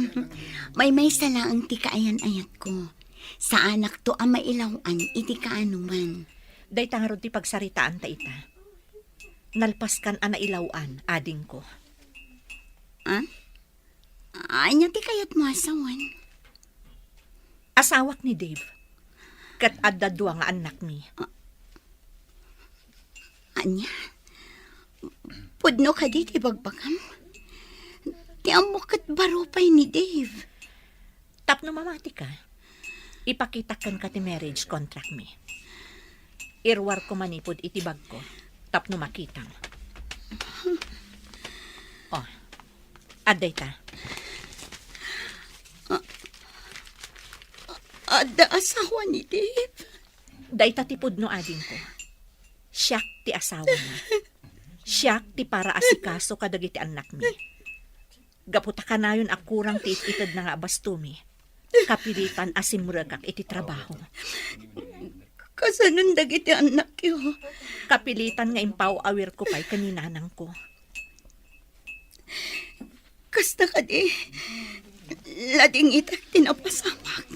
Maymaysa laeng ti kaayan-ayatko. Saanakto a mailaw-an iti kaanoman. Dayta ngarud ti pagsaritaanta ita. Nalpaskan a nailaw-an, adingko. Ah? Ania ti kayatmo a sawen? Asawak ni Dave. Ket adda dua nga annakmi. Ah. Ania? Pudno kadi ti bagbagam? Ti ammok ket baro pay ni Dave. Tapno mamatika, ipakitak kenka ti marriage contract mi. Iruarko manipud iti bagko tapno makitam. Oh, adda ita. A-, adda asawa ni Dave? Dayta ti pudno, adingko. Siak ti asawana. Siak ti para asikaso kadagiti annakmi. Gapu ta kanayon a kurang ti it-itedna nga abastomi, kapilitan a simrekak iti trabaho. Kasanon dagiti annakyo? Kapilitan nga impaw-awirko pay ken ni nanangko. Kasta kadi, ladingitak ti napasamak.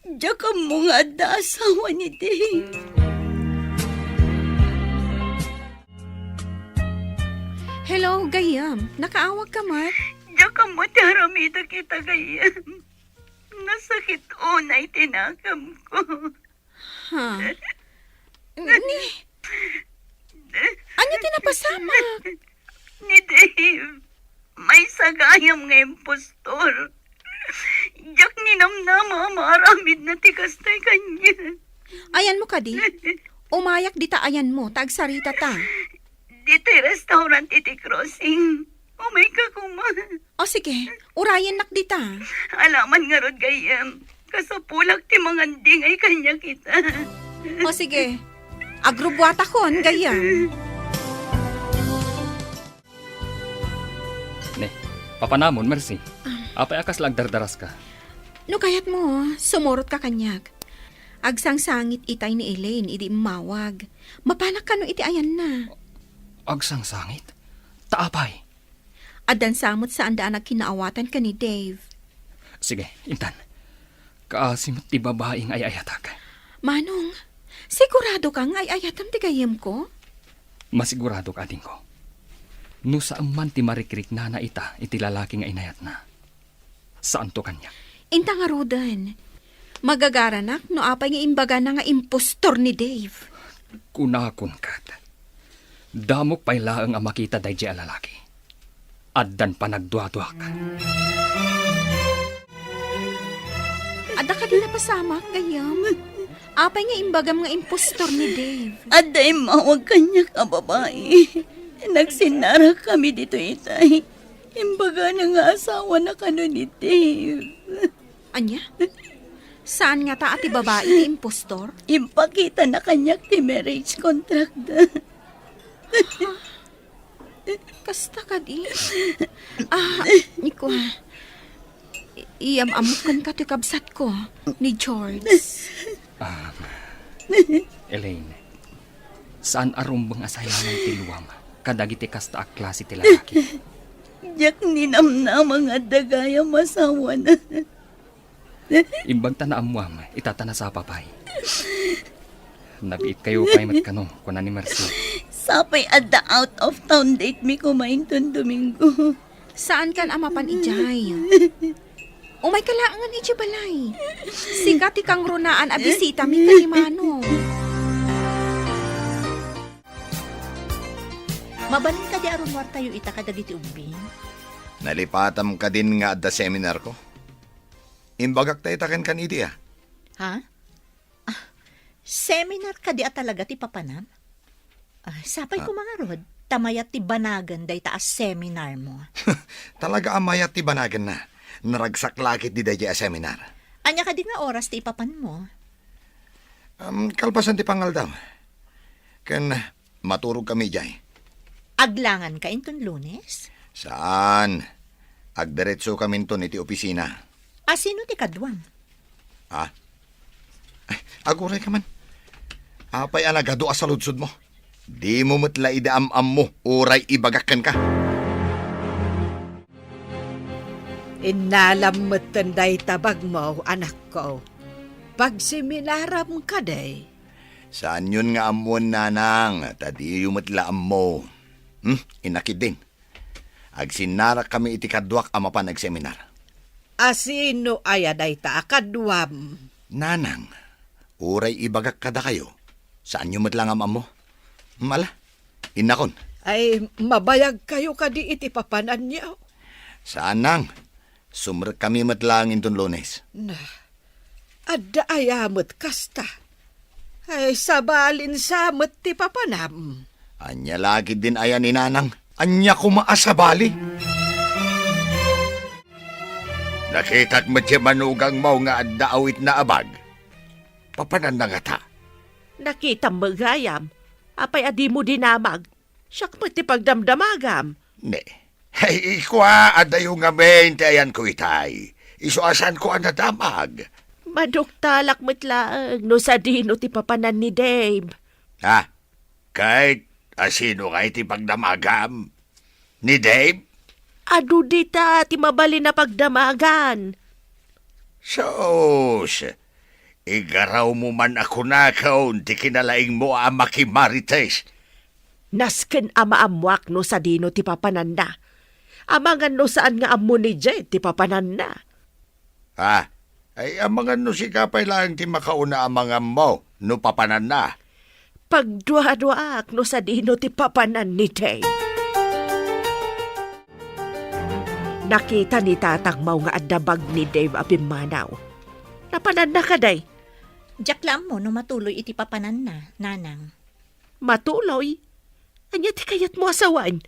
Diak ammo nga adda asawa ni Dave. Hello, gayyem. Nakaawagka met? Diak ammo ti aramidek ita, gayyem. Nasakit unay ti nakemko. Ha? Ni, ania ti napasamak? Ni Dave, maysa gayam nga impostor. Diak ninamnama a maaramidna ti kastoy kaniak. Ayanmo kadi? Umayak dita ayanmo, ta agsaritata. Ditoy restaurant iti crossing. Umayka koma. O sige, urayennak dita. Alaman ngarud, gayyem. Kasapulak ti mangandingay kaniak ita. O sige, agrubbuatakon, gayyem. Ne, papanamon, Mercy. Ah. Apay a kasla agdardaraska? No kayatmo, sumurotka kaniak. Agsangsangit itay ni Elaine idi immawag. Mapanak kano iti ayanna? Agsangsangit? Ta apay? Addan sa met saanda a nagkinaawatan ken ni Dave. Sige, intan. Kaasi met ti babai nga ay-ayatak. Manong, sigurado ka nga ay-ayatam ti gayyemko? Masiguradok, adingko. No saan man ti marikriknana ita iti lalaki nga inayatna, saanto kaniak. Inta ngaruden, magagaranak no apay nga imbagana nga impostor ni Dave. Kunakon ket, damok pay laeng a makita daydiay a lalaki. Addan panagduaduak. Adda kadi napasamak, gayyem? Apay nga imbagam nga impostor ni Dave? Adda immawag kaniak a babai. Nagsinnarak kami ditoy itay. Imbagana nga asawana kano ni Dave. Ania? Saan ngata a ti babai ti impostor? Impakitana kaniak ti marriage contract da. Kasta kadi? Ah, Nikua. I-, iyam-ammok kenka ti kabsatko, ni George. Ah, Elaine, saan a rumbeng a sayangan ti luam kadagiti kasta a klase ti lalaki. Diak ninamnama nga adda gayam asawana. Imbag ta naammuam, ita ta nasapa pay. Nabiit kayo pay met kano, kuna ni Mercy. Sapay adda out of town date mi koma inton Domingo. Saan kan a mapan idiay? Umay ka laengen idiay balay. Sika ti kangrunaan a bisita mi ken ni Manong. Mabalin kadi a rummuartayo ita kadagiti ubbing? Nalipatam kadin nga adda seminar ko. Imbagak ta ita kenkan idi, a? Ha? Ah, seminar kadi a talaga ti papanam? Ah, sapay Ah. ko mangarud, ta mayat ti banagen dayta a seminar mo. Talaga a mayat ti banagenna. Naragsak la ketdi daydiay a seminar. Ania kadi nga oras ti ipapan mo? Um, kalpasan ti pangaldaw. Ken maturog kami idiay. Aglangan ka inton Lunes? Saan. Agdiretso kami inton iti opisina. A sino ti kaduam? Ha? Ay, aguray ka man. Apay a nagadu a saludsod mo? Di mo met la idi am-ammo, uray ibagak kenka. Innalam metten dayta bagmo, anakko. Pagseminaram kadi? Saanyon nga ammoen, nanang, ta diyo met la ammo. Hmm? Inakidin. Agsinnarak kami iti kaduak a mapan agseminar. A sino aya dayta a kaduam? Nanang, uray ibagak kadakayo, saanyo met la nga am-ammo. Mala, innakon. Ay, mabayag kayo kadi iti papananyo? Saan, nang. Sumrek kami met laeng inton Lunes. Na, adda aya met kasta? Ay, sabalin sa met ti papanam. Ania la ketdin aya ni nanang? Ania koma a sabali? Nakitak met ti manugangmo nga adda awitna a bag. Papananna ngata? Nakitam met gayam. Apay a dimo dinamag? Siak met ti pagdamdamagam. Ne. Ay, ikua, adayo ngamin ti ayanko itay. Isu a saanko a nadamag. Maduktalak met laeng no sadino ti papanan ni Dave. Ha? Ket a sino ngay ti pagdamagam? Ni Dave? Adu dita ti mabalin a pagdamagan. Sus, igarawmo man a kunakon ti kinalaingmo a makimarites. Nasken a maammoak no sadino ti papananna. Amangan no saan nga ammo ni Jed ti papananna. Ah, ay amangan no sika pay laeng ti makauna a mangammo no papananna. Pagduaduaak no sadino ti papanan ni Dave. Nakita ni tatangmo nga adda bag ni Dave a pimmanaw. Napananna kadi? Diak la ammo no matuloy iti papananna, nanang. Matuloy? Ania ti kayatmo a sawen?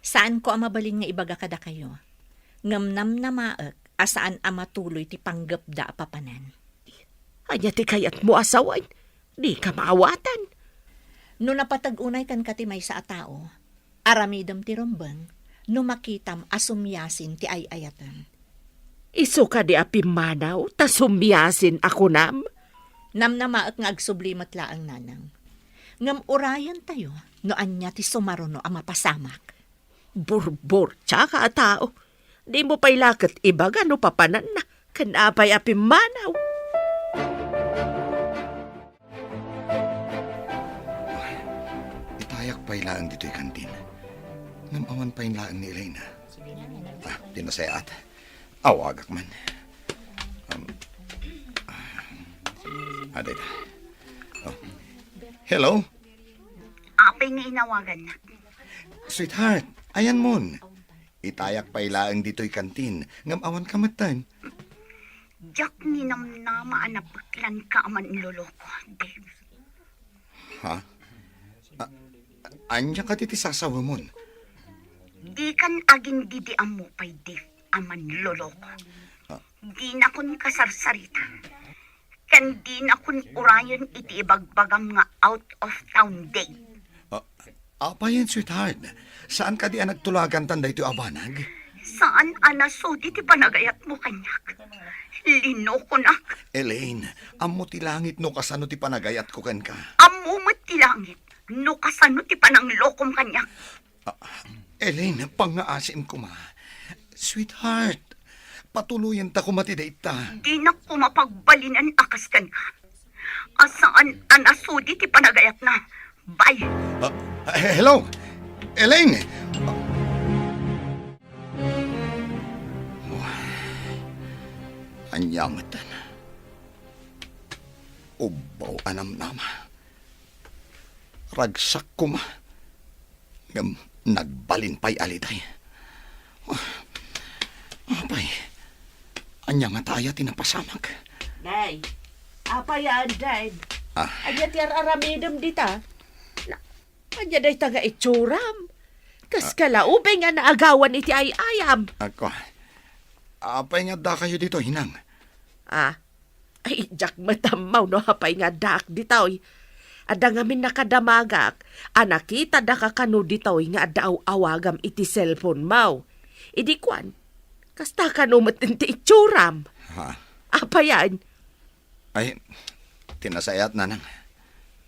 Saanko a mabalin nga ibaga kadakayo. Ngem namnamaek a saan a matuloy ti panggepda a papanan. Ania ti kayatmo a sawen? Dika maawatan. No napateg unay kenka ti maysa a tao, aramidem ti rumbeng no makitam a sumiasin ti ay-ayatem. Isu kadi a pimmanaw ta sumiasin a kunam? Namnamaek nga agsubli met laeng, Nanang. Ngem urayentayo no ania ti sumaruno a mapasamak. Burburtiaka a tao. Dimo pay la ket ibaga no papananna ken apay a pimmanaw. Itayak pay laeng ditoy kantin. Ngem awan pay laeng ni Elena. Ah, ti nasayaat. Awagak man. Um, ah, dayta. Oh. Hello? Apay nga inawagannak? Sweetheart, ayanmon. Itayak pay laeng ditoy kantin, ngem awan ka metten. Diak ninamnama a napeklanka a manloloko, Dave. Ha? A-, ania kadi ti sasawemon? Dikan agingdidiammo pay, Dave, a manloloko. Ah. Dinakon kasarsarita. Ken dinakon urayen iti ibagbagam nga out of town, Dave. Ah, apayen, sweetheart? Saan kadi a nagtulagantan daytoy a banag? Saan a nasudi ti panagayatmo kaniak. Linokonak. Elaine, ammo ti langit no kasano ti panagayatko kenka. Ammo met ti langit no kasano ti pananglokom kaniak. Ah, Elaine, pangngaasim koma. Sweetheart, patuloyenta koma ti dayta. Dinak koma pagbalinen a kas kenka. A saan a nasudi ti panagayatna. Bye. Ah, hello? Elaine! Ania metten? Ubbaw a namnama. Ragsak koma. Ngem nagbalin pay a liday. Ah, apay, ania ngata aya ti napasamak? Day, apay a, Day? Ah. Ania ti ar-aramidem dita? Na, ania dayta nga itsuram? Kas Ah. kalaubing a naagawan iti ay-ayam. Ako, apay nga addakayo ditoy, Nang? Ah, Ay, diak met ammo no apay nga addaak ditoy. Adda ngamin nakadamagak a nakitadaka kano ditoy nga adda aw-awagam iti cellphone mo. Idi kuan, kasta kano met ti itsuram. Ha? Apayan? Ay, ti nasayaat, Nanang.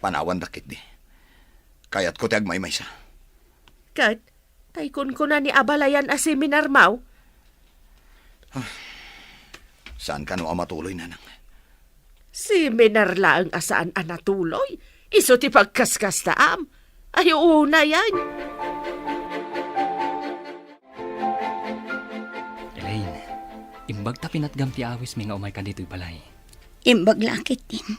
Panawandak ketdi. Kayatko ti agmaymaysa. Ket, tay kunkunam a balayan a seminar mo? Ah, saan kano a matuloy, Nanang? Seminar laeng a saan a natuloy? Isu ti pagkaskastaam? Ay, unayen. Elaine, imbag ta pinatgam ti awismi nga umayka ditoy balay. Imbag la ketdin.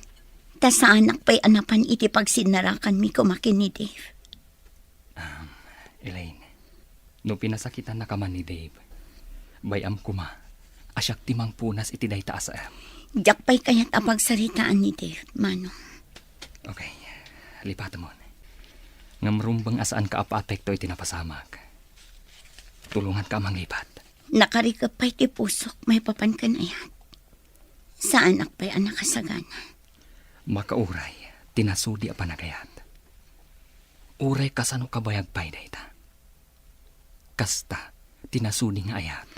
Ta saanak pay a napan iti pagsinnarakanmi koma ken ni Dave. Um, Elaine, no pinasakitannaka man ni Dave, bay-am koma a siak ti mangpunas iti dayta a saem. Diak pay kayat a pagsaritaan ni Dave, Manong. Okay, lipatemon. Ngem rumbeng a saanka a paapekto iti napasamak. Tulonganka a manglipat. Nakarikep pay ti pusok maipapan ken ayat. Saanak pay a nakasagana. Makauray ti nasudi a panagayat. Uray kasano kabayag pay dayta. Kasta ti nasudi nga ayat.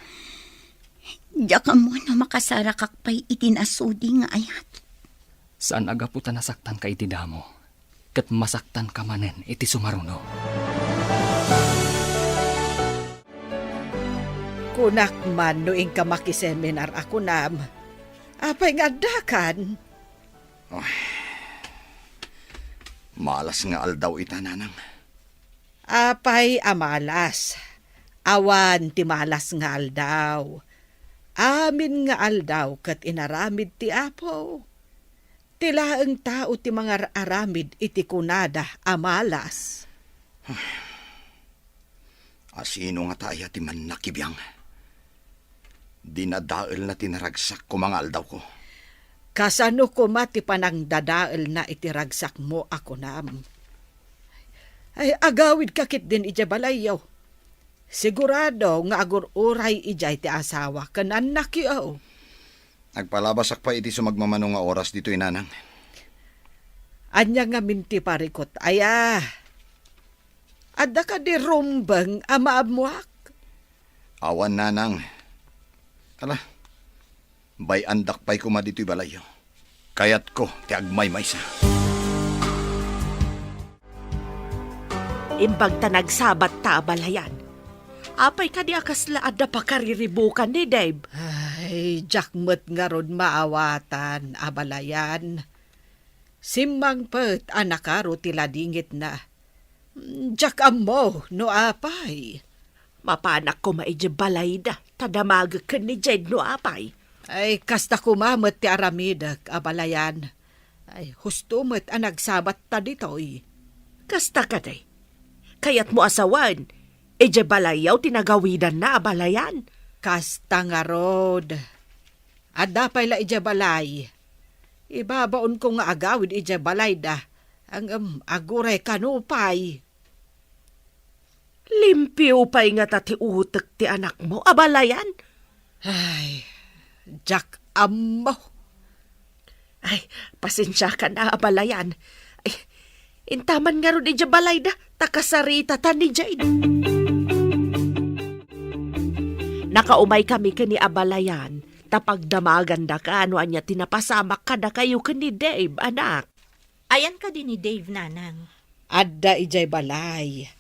Diak ammo no makasarakak pay iti nasudi nga ayat. Saan a gapu ta nasaktanka iti damo, ket masaktanka manen iti sumaruno. Kunak man no inka makiseminar a kunam, apay nga addakan? Ay, malas nga aldaw ita, Nanang. Apay a malas? Awan ti malas nga aldaw. Amin nga aldaw ket inaramid ti Apo. Ti laeng tao ti mangar-aramid iti kunada a malas. Asino ngata aya ti mannakibiang? Dinadaelna ti naragsak koma nga aldawko. Kasano koma ti panangdadaelna iti ragsakmo a kunam? Ay, agawidka ketdin idiay balayyo. Sigurado nga agur-uray idiay ti asawa ken annakyo. Agpalabasak pay iti sumagmamano nga oras ditoy, Nanang. Ania ngamin ti parikut, aya? Adda kadi rumbeng a maammoak? Awan, Nanang. Ala, bay-andak pay koma ditoy balayyo. Kayatko ti agmaymaysa. Imbag ta nagsabat ta abalayan. Apay kadi a kasla adda pakariribukan ni Dave? Ay, diak met ngarud maawatan, abalayan. Simmangpet a nakaro ti ladingitna. Diak ammo no apay. Mapanak koma idiay balayda, ta damagek ken ni Jade no apay. Ay, kasta koma met ti aramidek, abalayan. Ay, husto met a nagsabat ta ditoy. Kasta kadi? Kayatmo a sawen, idiay balayyo ti nagawidanna, abalayan? Kasta ngarud. Adda pay la idiay balay. Ibabaonko nga agawid idiay balayda. Ngem aguray kano pay. Limpio pay ngata ti utek ti anakmo, abalayan? Ay, diak ammo. Ay, pasensiakan a, abalayan. Ay, intaman ngarud idiay balayda, ta kasaritata ni Jade. Nakaumay kami ken ni abalayan, ta pagdamagandaka no ania ti napasamak kadakayo ken ni Dave, anak. Ayan kadi ni Dave, nanang? Adda idiay balay.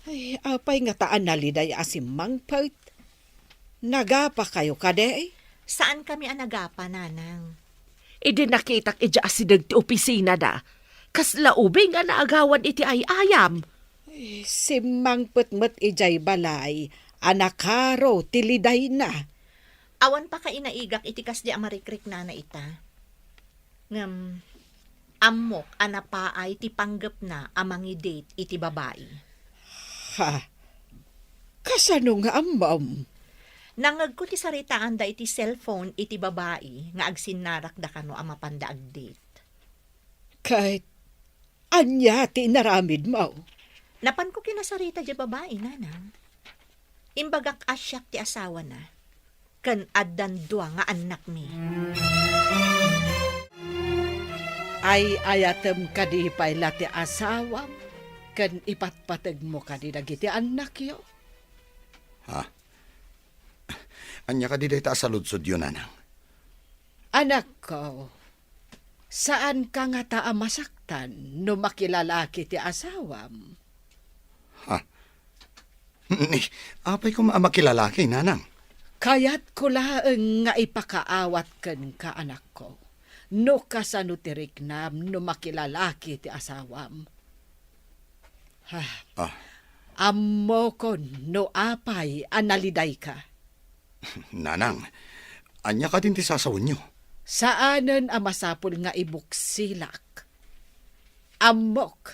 Ay, apay ngata a naliday a simmangpet? Nagapakayo kadi? Saankami a nagapa, nanang. Idi nakitak idiay asideg ti opisinada, kasla ubing a naagawan iti ay-ayam. Ay, simmangpet met idiay balay a nakaro ti lidayna. Awan pakainaigak iti kasdi a marikriknana ita. Ngem, ammok a napaay ti panggepna a mangi-date iti babai. Ha? Kasano nga ammom? Nangngegko ti saritaanda iti cellphone iti babai nga agsinnarakda kano a mapanda ag-date. Ket ania ti inaramidmo? Napanko kinasarita diay babai, nanang. Imbagak a siak ti asawana, ken addan dua nga annakmi. Ay-ayatem kadi pay la ti asawam ken ipatpategmo kadi dagiti annakyo? Ha? Ania kadi dayta a saludsodyo, nanang? Anakko, saanka ngata a masaktan no makilalaki ti asawam? Ha? Ni, apay koma a makilalaki, nanang? Kayatko laeng nga ipakaawat kenka, anakko, no kasano ti riknam no makilalaki ti asawam. Ha. Ah. Ammokon no apay a nalidayka. Nanang, ania kadin ti sasawenyo? Saanen a masapul nga ibuksilak. Ammok,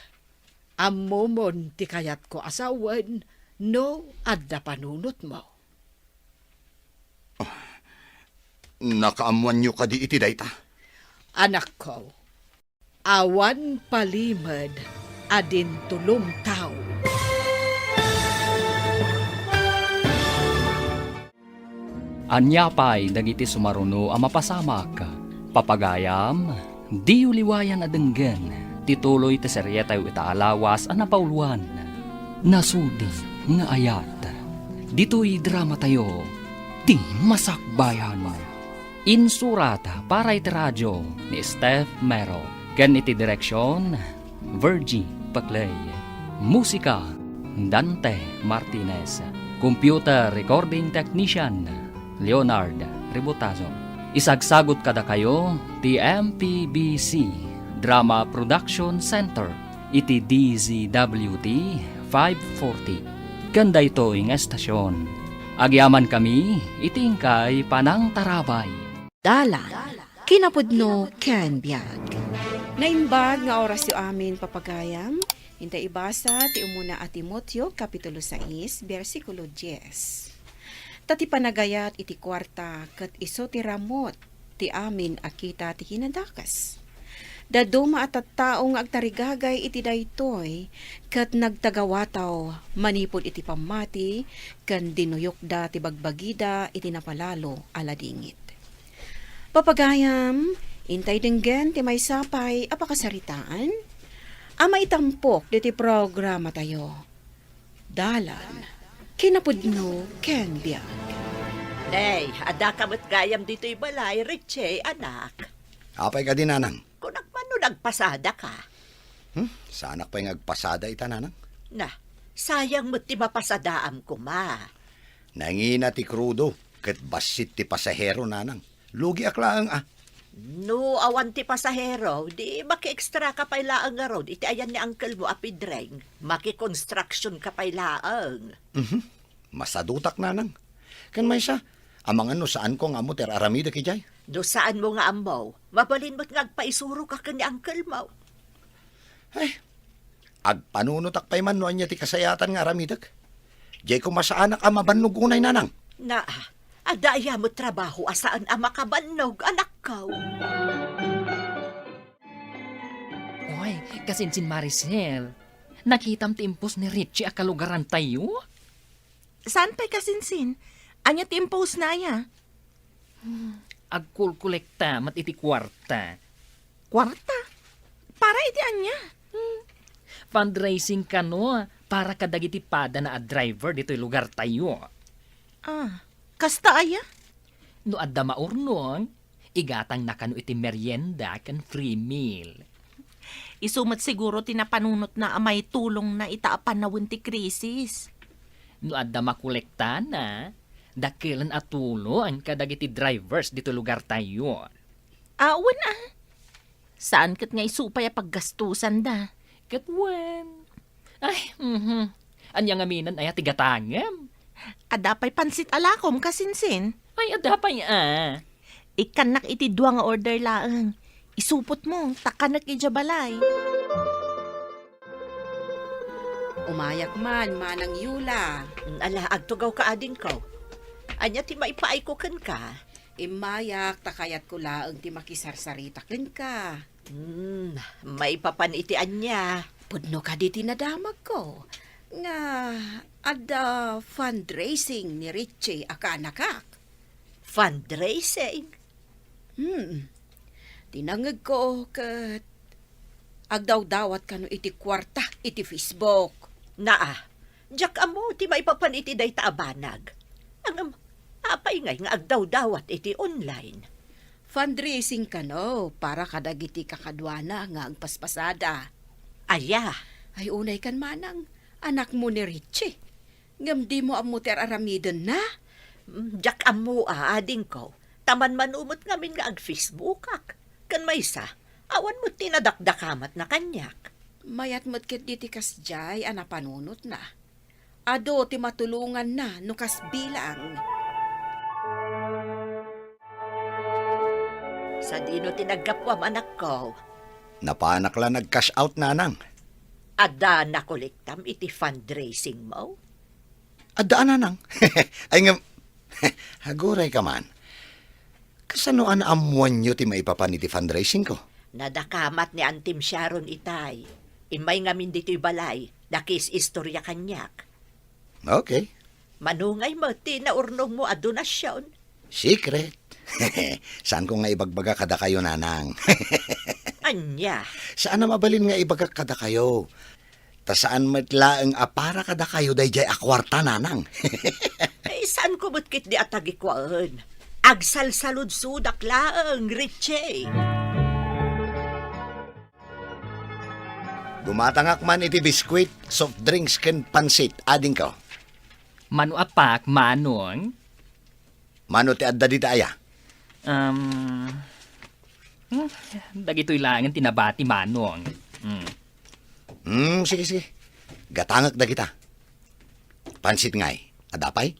ammomon ti kayatko a sawen no adda panunotmo. Ah, nakaammoanyo kadi iti dayta? Anakko, awan palimed a dintulong tao. Ania pay dagiti sumaruno a mapasamak? Papagayam, diyo liwayan a denggen ti tuloy ti serietayo ita a lawas a napauluan, Nasudi nga Ayat. Ditoy dramatayo, Ti Masakbayan. Insurat para iti radio ni Steph Mero ken iti direksion, Virgie Paclay. Musika, Dante Martinez. Computer recording technician, Leonard Ributazo. Isagsagut kadakayo ti M P B C Drama Production Center iti D Z W T five forty. Ken daytoy nga estasion, agyamankami iti inkay panangtarabay. Dalan, kinapudno ken biag. Naimbag nga orasyo amin, papagayam. Inta ibasa ti umuna a Timoteo, Kapitulo sais, bersikulo dies. Ta ti panagayat iti kuarta ket isu ti ramut ti amin a kita ti kinadakes. Dadduma a tattao nga agtarigagay iti daytoy ket nagtagawataw manipud iti pammati ken dinuyokda ti bagbagida iti napalalo a ladingit. Papagayam, intay denggen ti maysa pay a pakasaritaan a maitampok diti programatayo. Dalan, kinapudno ken biag. Nay, addaka met gayam ditoy balay, Richie, anak. Apay kadi, nanang? Kunak man no nagpasadaka. Hmm? Saanak pay nga agpasada ita, nanang? Na, sayang met ti mapasadaam koma. Nangina ti krudo, ket bassit ti pasahero, nanang. Lugiak laeng, a. No awan ti pasahero, di makiekstraka pay laeng ngarud iti ayan ni uncle mo a pidreng. Makikonstruksionka pay laeng. Mhm. Masadutak, nanang. Ken maysa, amangan no saanko nga ammo ti ar-aramidek idiay. No saanmo nga ammo, mabalin met nga agpaisuroka ken ni uncle mo. Ay, agpanunotak pay man no ania ti kasayaatan nga aramidek. Diay koma saanak a mabannog unay, nanang. Naa, adda aya met trabaho a saan a makabannog, anakko? Oy, kasinsin Maricel, nakitam ti impos ni Richie a kalugarantayo? Saan pay kasinsin? Ania ti impos na aya? Hmm, agkolkolekta met iti kuarta. Kuarta? Para iti ania? Hmm, fundraising kano para kadagiti padana a driver ditoy lugartayo. Ah, kasta aya? No adda maurnong, igatangna kano iti merienda ken free meal. Isu met siguro ti napanunotna a maitulongna ita a panawen ti krisis. No adda makolektana, dakelen a tulong kadagiti drivers ditoy lugartayo. Awan a. Saan ket nga isu pay a paggastusanda. Ket wen. Ay, mhm. Ania ngamin aya ti gatangem? Adda pay pansit a lakom, kasinsin? Ay, adda pay a. Ikkannak iti dua nga order laeng. Isupotmo, ta kanek idiay balay. Umayak man, Manang Yula. Ala, agtugawka, adingko. Ania ti maipaayko kenka? Immayak, ta kayatko laeng ti makisarsarita kenka. Hmm, maipapan iti ania? Pudno kadi ti nadamagko nga adda fundraising ni Richie a kaanakak. Fundraising? Hmm. Ti nangngegko ket agdawdawat kano iti kuarta iti Facebook. Naa, diak ammo ti maipapan iti dayta a banag. Ngem, apay ngay nga agdawdawat iti online? Fundraising kano para kadagiti kakaduana nga agpaspasada. Aya? Ay, unay kan manang, anakmo ni Richie. Ngem dimo ammo ti ar-aramidenna? Mm, diak ammo a, adingko. Ta manmano met ngamin nga ag-Facebookak. Ken maysa, awan met ti nadakdakamatna kaniak. Mayat met ketdi ti kasdiay a napanunotna. Adu ti matulonganna no kas bilang. Sadino ti naggapuam, anakko? Napanak la nag-cash out, nanang. Adda nakolektam iti fundraising mo? Adda a, nanang. Ay ngem, aguray ka man. Kasano a naammoanyo ti maipapan iti fundraising ko? Nadakamat ni Antim Sharon itay. Immay ngamin ditoy balay, nakiis-istorya kaniak. Okay. Mano ngay met ti naurnongmo a donasion? Secret. Saanko nga ibagbaga kadakayo, nanang. Ania? Saan a mabalin nga ibagak kadakayo. Ta saan met laeng a para kadakayo daydiay a kuarta, nanang. Ay, saanko met ketdi a tagikuaen. Agsalsaludsodak laeng, Richie. Dumatangak man iti biskuit, soft drinks, ken pansit, adingko. Mano a pak, Manong? Mano ti adda dita aya? Um, hmm, dagitoy laengen ti nabati, Manong. Hmm. Hmm, sige, sige. Gatangek dagita. Pansit ngay. Adda pay?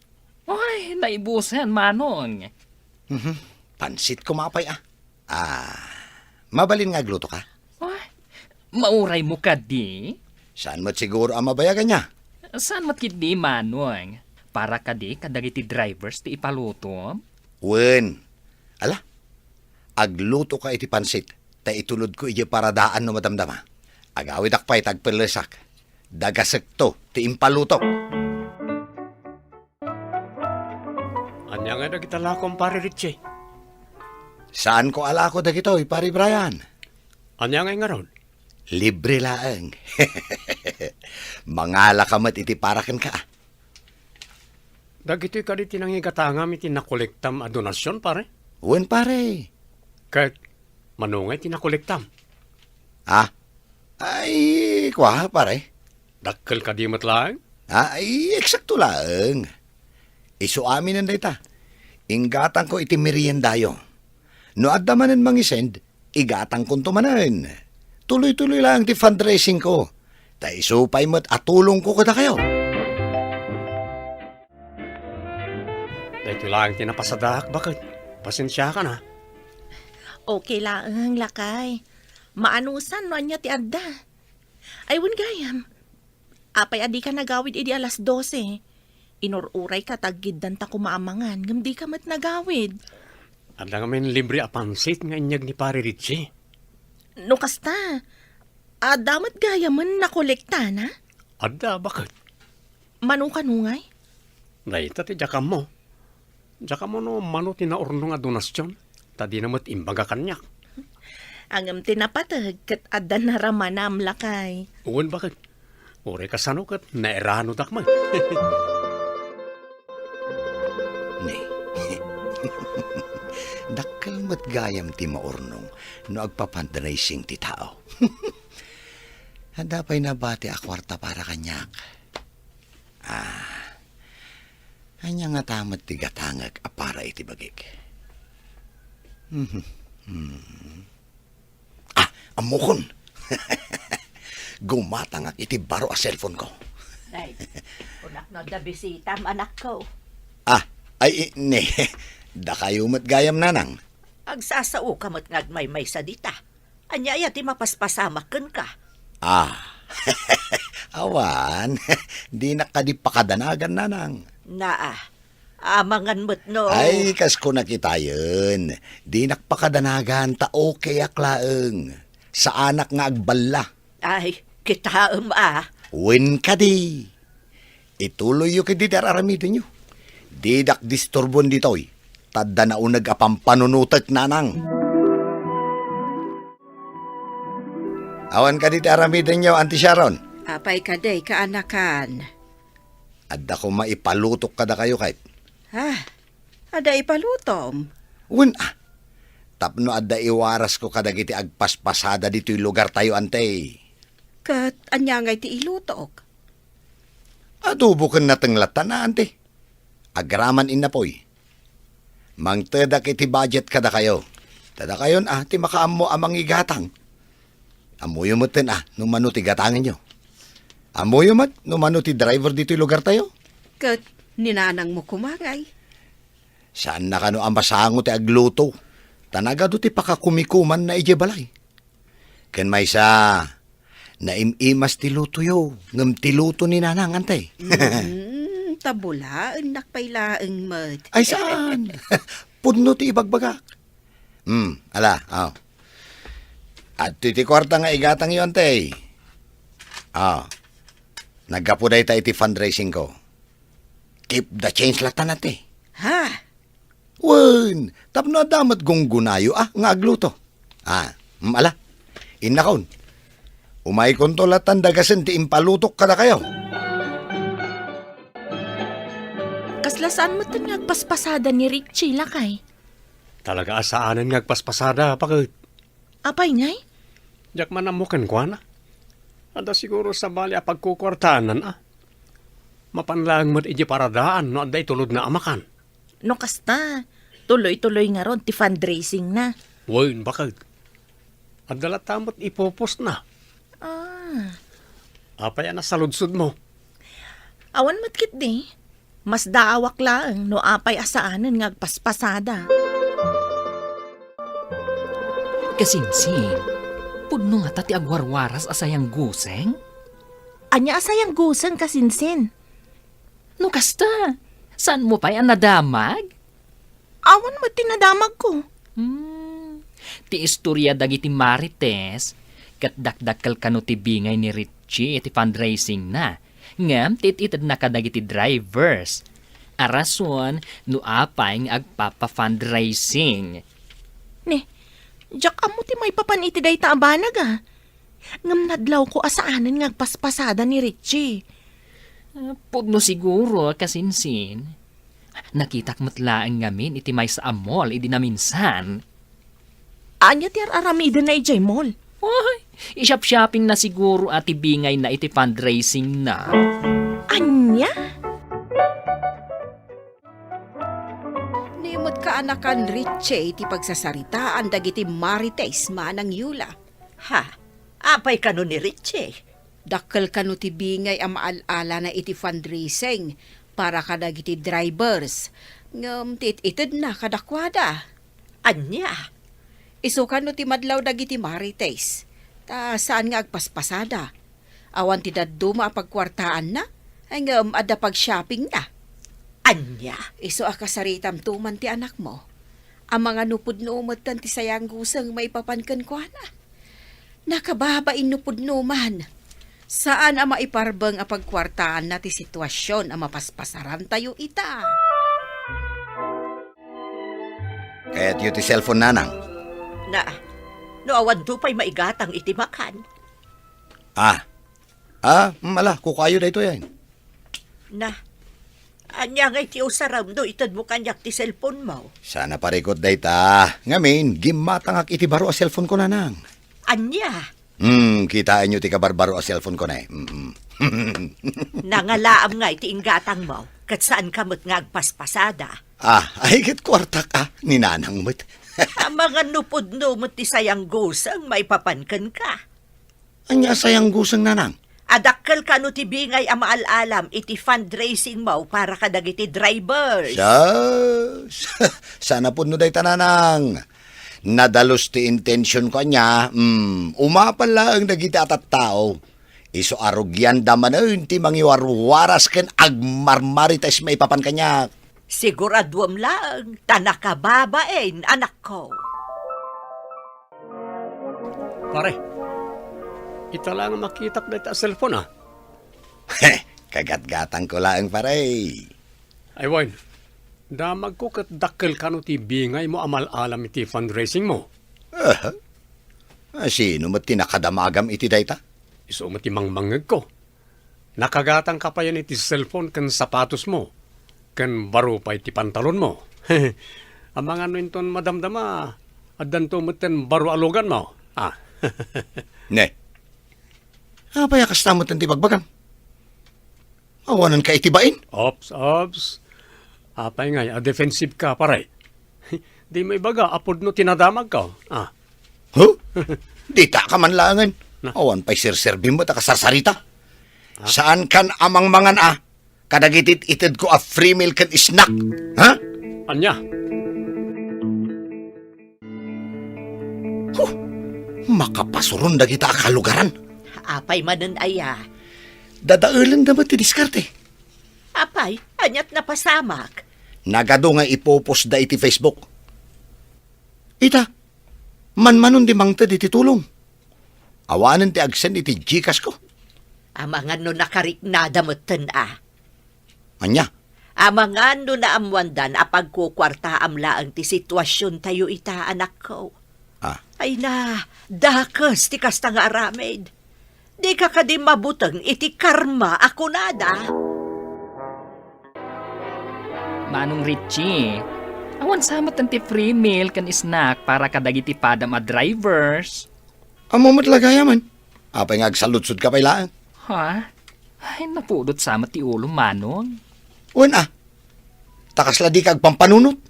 Oy, naibusen, Manong. Mhm. Pansit koma pay, a. Ah, mabalin nga agluto ka? Ay, mauraymo kadi? Saan met siguro a mabayagan niya? Saan met ketdi, Manong? Para kadi kadagiti drivers ti ipaluto? Wen. Ala, agluto ka iti pansit, ta itulodko idiay paradaan no madamdama. Agawidak pay ta agpellesak. Dagasekto ti impalutok. Ania ngay dagita lakom, Pare Richie? Saanko a lako dagitoy, Pare Brian. Ania ngay ngarud? Libre laeng. Mangala ka met iti para kenka. Dagitoy kadi ti nangigatangam iti nakolektam a donasion, pare? Wen, pare. Ket Mano ngay ti nakolektam? Ah? Ay, kua, pare. Dakkel kadi met laeng? Ah, ay, eksakto laeng. Isu aminen dayta. Inggatangko iti meriendayo. No adda manen mangisend, igatangkonto manen. Tuloy-tuloy laeng ti fundraisingko. Ta isu pay met a tulongko kadakayo. Daytoy laeng ti napasadaak, baket. Pasensiakan, a. Okay laeng, lakay. Maanusan no ania ti adda. Ay, wen gayam. Apay a dika nagawid idi alas dose? Inur-urayka ta aggiddanta koma a mangan, ngem dika met nagawid. Adda ngamin libre a pansit nga inyeg ni Pare Richie. No kasta, adda met gayamen nakolektana? Adda, baket. Mano kano ngay? Dayta ti diak ammo. Diak ammo no mano ti naurnong a donasyon, ta dina met imbaga kaniak. Ngem ti napateg ket adda naramanam, lakay. Wen, baket. Uray kasano ket nairanodak met. Ne. Dakkel met gayam ti maurnong no agpa-fundraising ti tao. Adda pay nabati a kuarta para kaniak. Ah, ania ngata met ti gatangek a para iti bagik? Mhm. Hmm. Ah, ammokon. Gumatangak iti baro a cellphone ko. Ay, kunak no adda bisitam, anakko. Ah, ay, i-, ne. Dakayo met gayam, nanang. Agsasaoka met nga agmaymaysa dita. Ania aya ti mapaspasamak kenka? Ah. Awan, dinak kadi pakadanagan, nanang. Naa, amangan met no. Ay, kas kunak itayen, dinak pakadanagan ta okayak laeng. Saanak nga agballa. Ay, kitaem a. Wen kadi. Ituloyyo ketdi ti ar-aramidenyo. Didak disturbon ditoy, ta adda nauneg a pampanunotek, nanang. Awan kadi ti aramidenyo, Auntie Sharon? Apay kadi, kaanakan? Adda koma ipalutok kadakayo, ket. Ah, adda ipalutom? Wen, a. Tapno adda iwarasko kadagiti agpaspasada ditoy lugartayo, Auntie. Ket ania ngay ti ilutok? Adobo ken nateng latta, Auntie. Agraman innapoy. Mangtedak iti budget kadakayo. Ta dakayon a ti makaammo a mangigatang. Ammoyo metten a no mano ti gatangenyo. Ammoyo met no mano ti driver ditoy lugartayo. Ket ni nanangmo koma ngay? Saanna kano a masango ti agluto, ta nagadu ti pakakumikumanna idiay balay. Ken maysa, naim-imas ti lutoyo, ngem ti luto ni Nanang, Auntie. Mm, ta bulaennak pay laeng met. Ay, saan? Pudno ti ibagbagak. Hmm, ala, aw. Adtoy ti kuarta nga igatangyo, Auntie. Aw. Naggapu dayta iti fundraising ko. Keep the change latta, Auntie. Ha? Wen, tapno adda met gunggonayo a nga agluto. Ah, mm, ala. Innakon. Umaykonto lattan dagasen ti impalutok kadakayo. Kasla saan metten nga agpaspasada ni Richie, lakay? Talaga a saanen nga agpaspasada, baket. Apay ngay? Diak man ammo kenkuana. Adda siguro sabali a pagkukuartaanna, a. Mapan laeng met idiay paradaan no adda itulodna a makan. No kasta, tuloy-tuloy ngarud ti fundraisingna. Wen, baket. Adda latta met ipupostna. Ah. Apay a nasaludsodmo? Awan met ketdi. Masdaawak laeng no apay a saanen nga agpaspasada. Kasinsin, pudno ngata ti agwarwaras a sayangguseng? Ania a sayangguseng, kasinsin? No kasta, saanmo pay a nadamag? Awan met ti nadamagko. Hmm, ti istoria dagiti marites, ket dakdakkel kano ti bingay ni Richie iti fundraisingna, ngem ti it-itedna kadagiti drivers. A rason no apay nga agpapa-fundraising. Ne, diak ammo ti maipapan iti dayta a banag, a. Ngem nadlawko a saanen nga agpaspasada ni Richie. Ah, pudno siguro, kasinsin. Nakitak met laeng ngamin iti maysa a mall idi naminsan. Ania ti ar-aramidenna idiay mall? Ay, i-shop-shoppingna siguro a ti bingayna iti fundraisingna. Ania? Ni met kaanakan, Richie, ti pagsasaritaan dagiti Marites, Manang Yula. Ha? Apay kano ni Richie? Dakkel kano ti bingay a maal-alana iti fundraising para kadagiti drivers, ngem ti it-itedna kadakuada. Ania? Isu kano ti madlaw dagiti Marites, ta saan nga agpaspasada. Awan ti dadduma a pagkuartaanna, ngem adda pag-shoppingna. Ania? Isu a kasaritam tuman ti anakmo. Amangan no pudno metten ti sayangguseng maipapan kenkuana. Nakababain no pudno man. Saan a maiparbeng a pagkuartaanna ti situasion a mapaspasarantayo ita. Kayatyo ti cellphone, nanang? Na, no awanto pay maigatang iti makan. Ah. Ah, mm, ala, kukuayo daytoy, ay. Na, ania ngay ti usarem no itedmo kaniak ti cellphone mo? Saan a parikut dayta. Ngamin, gimmatangak iti baro a cellphone ko, nanang. Ania? Hmm, kitaenyo ti kabarbaro a cellphone ko ne. Mm-mm. Nangalaam ngay ti inggatang mo, ket saan ka met nga agpaspasada. Ah, ay ket kuartak a, ni nanang met. Amangan no pudno met ti sayangguseng maipapan kenka. Ania a sayangguseng, nanang? Adakkel kano ti bingay a maal-alam iti fundraising mo para kadagiti drivers. Sus! Saan a pudno dayta, nanang. Nadalus ti intention ko ania, mm, umapal laeng dagiti a tattao. Isu a rugianda manen ti mangiwarwaras ken agmarmarites maipapan kaniak. Siguraduem laeng ta nakababain, anakko. Pare, ita laeng a makitak dayta a cellphone, ah. Kagatgatangko laeng, pare. Ay, wen, damagko ket dakkel kano ti bingaymo a mal-alam iti fundraising mo. Aha. Ah, sino met ti nakadamagam iti dayta? Isu met ti mangmangngegko. Nakagatangka payen iti cellphone ken sapatosmo, ken baro pay ti pantalonmo. Amangan no inton madamdama, addanto metten baro a luganmo. Ah. Ne. Apay a kasta metten ti bagbagam? Awanenka iti bain? Ops, ops. Apay ngay a defensive ka, pare? Dimo ibaga a pudno ti nadamagko. Ah. Huh? Dita ka man laengen. Na. Awan pay serserbim met a kasarsarita. Ah? Saan kan a mangmangan a kadagiti it-itedko a free meal ken snack? Ha? Ania? Huh! Makapasuron dagita a kalugaran. Apay manen aya? Dadaelenda met ti diskarte. Apay, aniat napasamak? Nagadu nga ipopostda iti Facebook. Ita, manmanon ti mangted iti tulong. Awanen ti agsen iti Gcash ko. Amangan no nakariknada metten a. Ania? Amangan no naammoandan a pagkukuartaam laeng ti situasiontayo ita, anakko. Ah. Ay na, dakes ti kasta nga aramid. Dika kadi mabuteng iti karma a kunada? Manong Richie, awan sa met ti free meal ken snack para kadagiti padam a drivers. Ammo met la gayamen. Apay nga agsaludsodka pay laeng? Ha? Ay, napudot sa met ti ulom, Manong. Wen a. Ta kasla dika agpampanunot.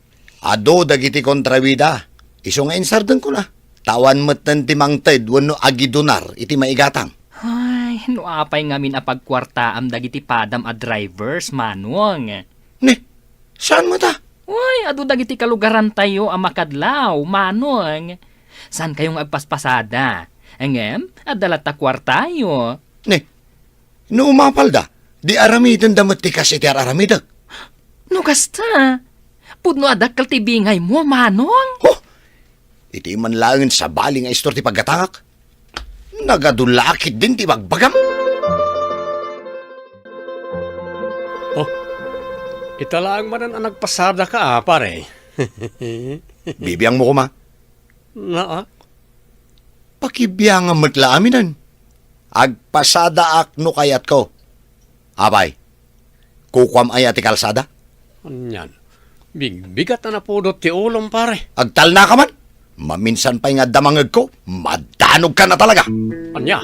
Adu dagiti kontrabida. Isu nga insardengkona. Ta awan metten ti mangted wenno agidonar iti maigatang. Ay, no apay ngamin a pagkuartaam dagiti padam a drivers, Manong. Ne, saan met a? Uy, adu dagiti kalugarantayo a makadlaw, Manong. Saankayo nga agpaspasada? Ngem, adda latta kuartayo. Ne, no umapalda, di aramidenda met ti kas iti ar-aramidek. No kasta, pudno a dakkel ti bingaymo, Manong. Huh! Iti man laengen sabali nga istor ti paggatangak. Nagadu la a ketdin ti bagbagam. Oh, ita laeng manen a nagpasadaka, ah, pare. Bibiangmo koma. Naak? Pakibiangam met la aminen. Agpasadaak no kayatko. Apay, kukuam aya ti kalsada? Anian, bigbigat a napudot ti ulom, pare. Agtalnaka man? Maminsan pay nga adda mangegko, madanogkan a talaga. Ania?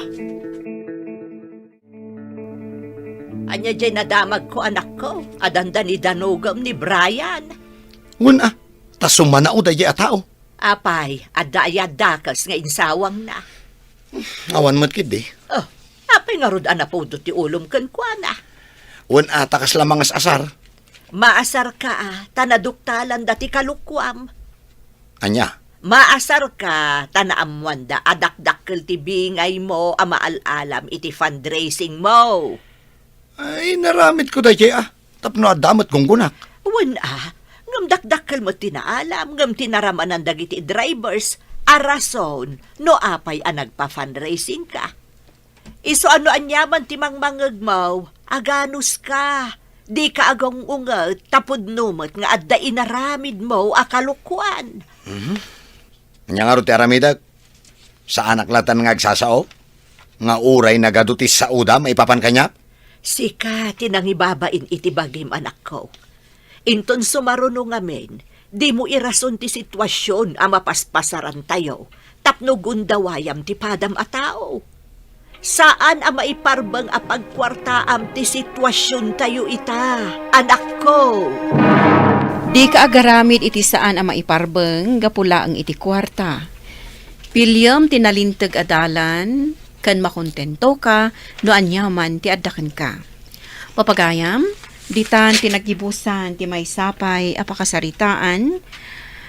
Ania diay nadamagko, anakko? Addan da ni danogem ni Brian. Wen a, ta sumanao daydiay a tao. Apay, adda aya dakes nga insawangna? Awan met ketdi. Oh, apay ngarud a napudo ti ulom kenkuana? Wen a, ta kasla mangas-asar. Maasarka a, ta naduktalanda ti kalokuam. Ania? Maasarka ta naammoanda a dakdakkel ti bingaymo a maal-alam iti fundraisingmo. Ay, inaramidko daydiay a, tapno adda met gunggonak. Wen a, ngem dakdakkel met ti naalam, ngem ti naramanan dagiti drivers a rason no apay a nagpa-fundraisingka. Isu a no aniaman ti mangmangegmo, aganuska. Dika agung-unget ta pudno met nga adda inaramidmo a kalokuan. Mhm. Ania ngarud ti aramidek? Saanak latta nga agsasao? Nga uray nagadu ti saoda maipapan kaniak? Sika ti nangibabain iti bagim, anakko. Inton sumaruno ngamin, dimo irason ti situasion a mapaspasarantayo tapno gundawayam ti padam a tao. Saan a maiparbeng a pagkuartaam ti situasiontayo ita, anakko. Dika agaramid iti saan a maiparbeng gapu laeng iti kuarta. Piliem ti nalinteg a dalan ken makontentoka no aniaman ti adda kenka. Papagayam, ditan ti naggibusan ti maysa pay a pakasaritaan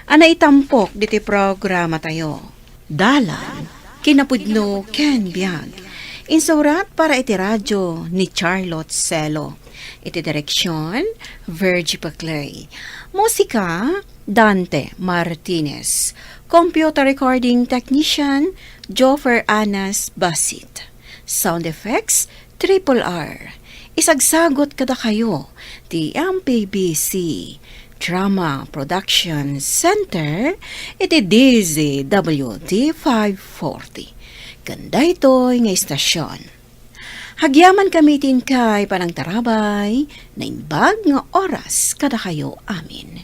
a naitampok ditoy programatayo. Dalan, kinapudno ken biag. Insurat para iti radio ni Charlotte Celo. Iti direksion, Virgie Paclay. Musika, Dante Martinez. Computer recording technician, Joffer Anas Basit. Sound effects, Triple R. Isagsagut kadakayo ti M P B C Drama Production Center iti D Z W T five forty. Ken daytoy nga istasyon. Agyamankami iti inkay panangtarabay, naimbag nga oras kadakayo amin.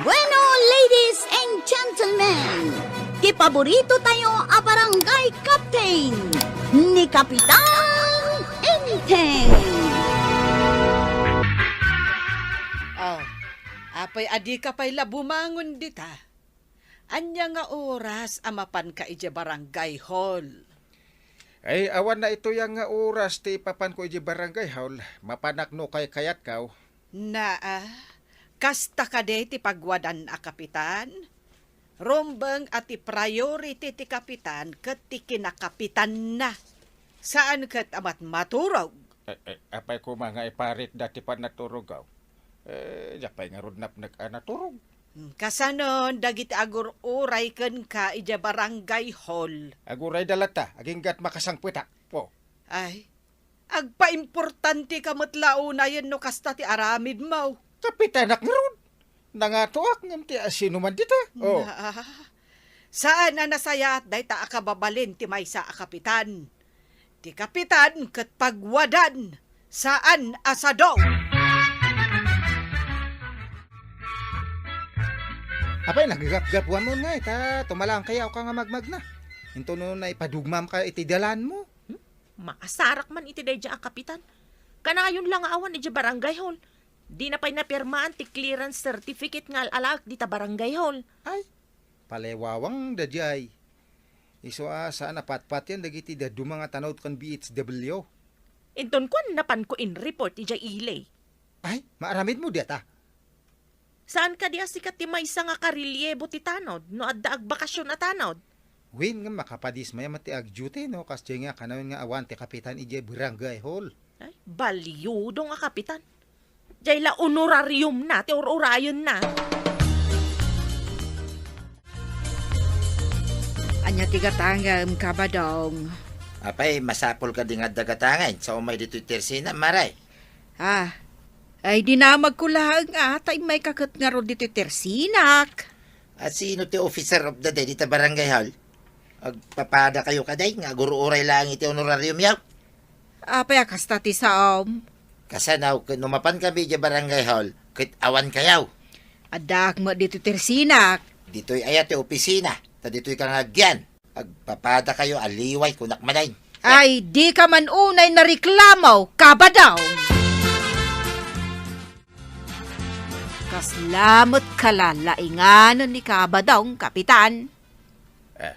Bueno, ladies and gentlemen, ti paborito tayo a barangay captain, ni Kapitan Enteng. Oh, apay, adika pay la bumangon dita? Ania nga oras a mapanka idiay barangay hall? Ay, awan na itoy nga oras ti ipapanko idiay barangay hall. Mapanak no kaykayatko. Naa, kasta kadi ti pagwadan a kapitan? Rumbeng a ti priority ti kapitan ket ti kinakapitanna. Saan ket a mat-, maturog. Eh, eh, apay koma nga iparitda ti panaturogko? Eh, diak pay ngarud napnek a naturog. Hmm, kasanon dagiti agur-uray kenka idiay barangay hall? Agurayda latta, agingga't makasangpetak. Po. Ay, agpaimportanteka met la unayen no kasta ti aramidmo. Kapitanak ngarud. Nangatoak ngem ti asinoman dita. Oh. Naa, saan a nasayaat dayta a kababalin ti maysa a kapitan. Ti kapitan ket pagwadan, saan a sado. Apay, naggapgapuanmo ngay, ta tumalangkayaw ka nga magmagna. Intono naipadugmam ka iti dalanmo. Hmm? Maasarak man iti daydiay a kapitan. Kanayon la nga awan idiay barangay hall. Dina pay napirmaan ti clearance certificate nga al-alaek dita barangay hall. Ay, palawawangda diay. Isu a saan a patpatien dagiti dadduma nga tanod ken B H W. Inton kuan, napanko in-report idiay ili. Ay, maaramidmo dayta? Saan kadi a sika ti maysa nga karelyebo ti tanod no adda agbakasyon a tanod? Wen, ngem makapadismaya met ti agduty no kasdiay nga kanayon nga awan ti kapitan idiay barangay hall. Ay, baliudo nga kapitan. Diay la honorariumna ti ur-urayenna. Ania ti gatangem, Kabadong? Apay, masapul kadi nga adda gatangem sa umay ditoy tersinam, Mare? Ah, ay, dinamagko laeng a, ta immayka ket ngarud ditoy tersinak. A, sino ti officer of the day dita barangay hall? Agpapadakayo kadi nga agur-uray laeng iti honorariumyo? Apay a kasta ti saom? Kasano ket no mapankami idiay barangay hall ket awankayo? Addaak met ditoy tersinak. Ditoy aya ti opisina, ta ditoy ka nga agyan. Agpapadakayo a liway, kunak manen. Ay, dika man unay nareklamo, Kabadong! Kasla met kalalainganen ni Kabadong, Kapitan. Eh,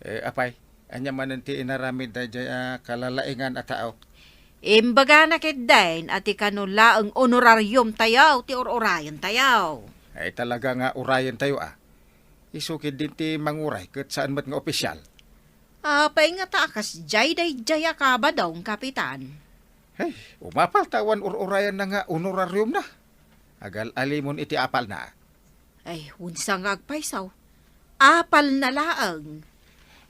eh, apay, ania manen ti inaramid daydiay a kalalaingan a tao? Imbagana ketdin a ti kano laeng honorariumtayo ti ur-urayentayo. Ay, talaga nga urayentayo, a. Isu ketdin ti manguray ket saan met nga opisyal. Apay ngata a kasdiay daydiay a Kabadong, Kapitan? Hey, umapal ta awan ur-urayanna nga honorariumna. Agal-alimon iti apalna. Ay, unsa nga agpayso? Apalna laeng.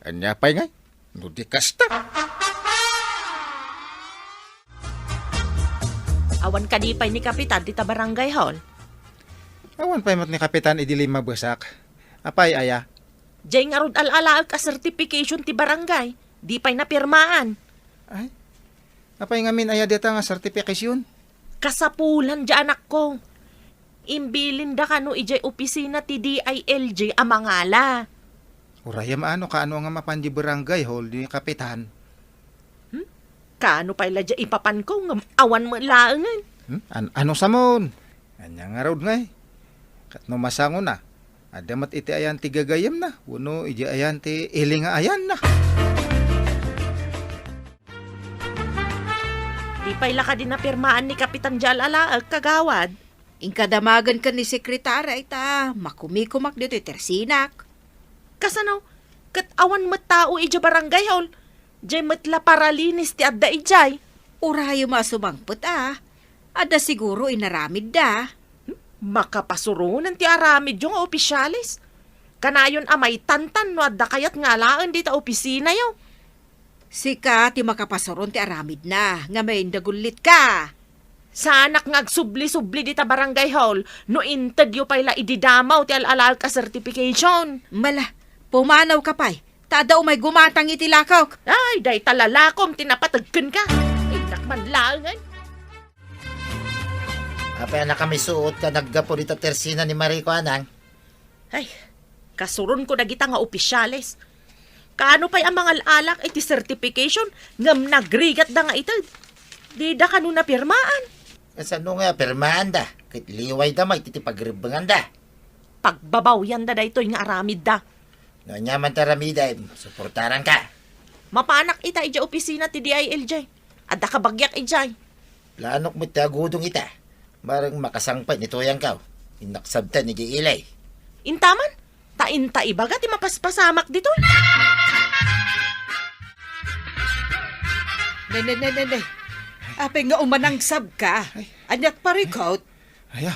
Ania pay ngay? No di kasta. Awan kadi pay ni Kapitan dita barangay hall? Awan pay met ni Kapitan idi limmabesak. Apay aya? Diay ngarud al-alaek a certification ti barangay. Di pay napirmaan. Ay? Apay ngamin aya dita nga certification? Kasapulan diay anakko. Imbilinda kano idiay opisina ti D I L J a mangala. Urayem a no kaano nga mapan di barangay hall di Kapitan. Hmm? Kaano pay la diay ipapanko ngem awan met laengen? Hmm? An-, ano samon? Ania ngarud ngay? Ket no masangona, adda met iti ayan ti gagayemna, wenno idiay ayan ti ili nga ayanna. Di pay la kadi napirmaan ni Kapitan diay al-alaek, kagawad? Inka damagen ken ni sekretary ta makumikumak ditoy tersinak. Kasano? Ket awan met tao idiay barangay hall. Diay met la paralinis ti adda idiay. Urayem a sumangpet a. Adda siguro inaramidda. Makapasuronen ti aramidyo nga opisyales. Kanayon a maitantan no adda kayat nga alaen dita opisinayo. Sika ti makapasuron ti aramidna, ngamin dagullitka. Saanak nga agsubli-subli dita barangay hall no intedyo pay la idi damaw ti al-alaek a certification. Mala, pumanawka pay, ta adda umay gumatang iti lakok. Ay, dayta lalakom ti napateg kenka. Innak man laengen. Apay a nakamisuot ka naggapu dita tersina ni Mariko, anang? Ay, kasuronko dagita nga opisyales. Kaano pay a mangal-alak iti certification ngem nagrigatda nga ited? Dida kano napirmaan? Kasano nga pirmaanda? Ket liwayda met iti pagrebbenganda. Pagbabawyanda daytoy nga aramidda. No ania man ti aramidem, suportaranka. Mapanak ita idiay opisina ti D I L J. Adda kabagiak idiay. Planok met ti agudong ita. Mareng makasangpet ni Tuyangkaw. Innaksabtan idiay ili. Inta man, ta inta ibaga ti mapaspasamak ditoy. Ne, ne, ne, ne, ne. Apay nga umanangsabka? Ay. Aniat parikot? Aya,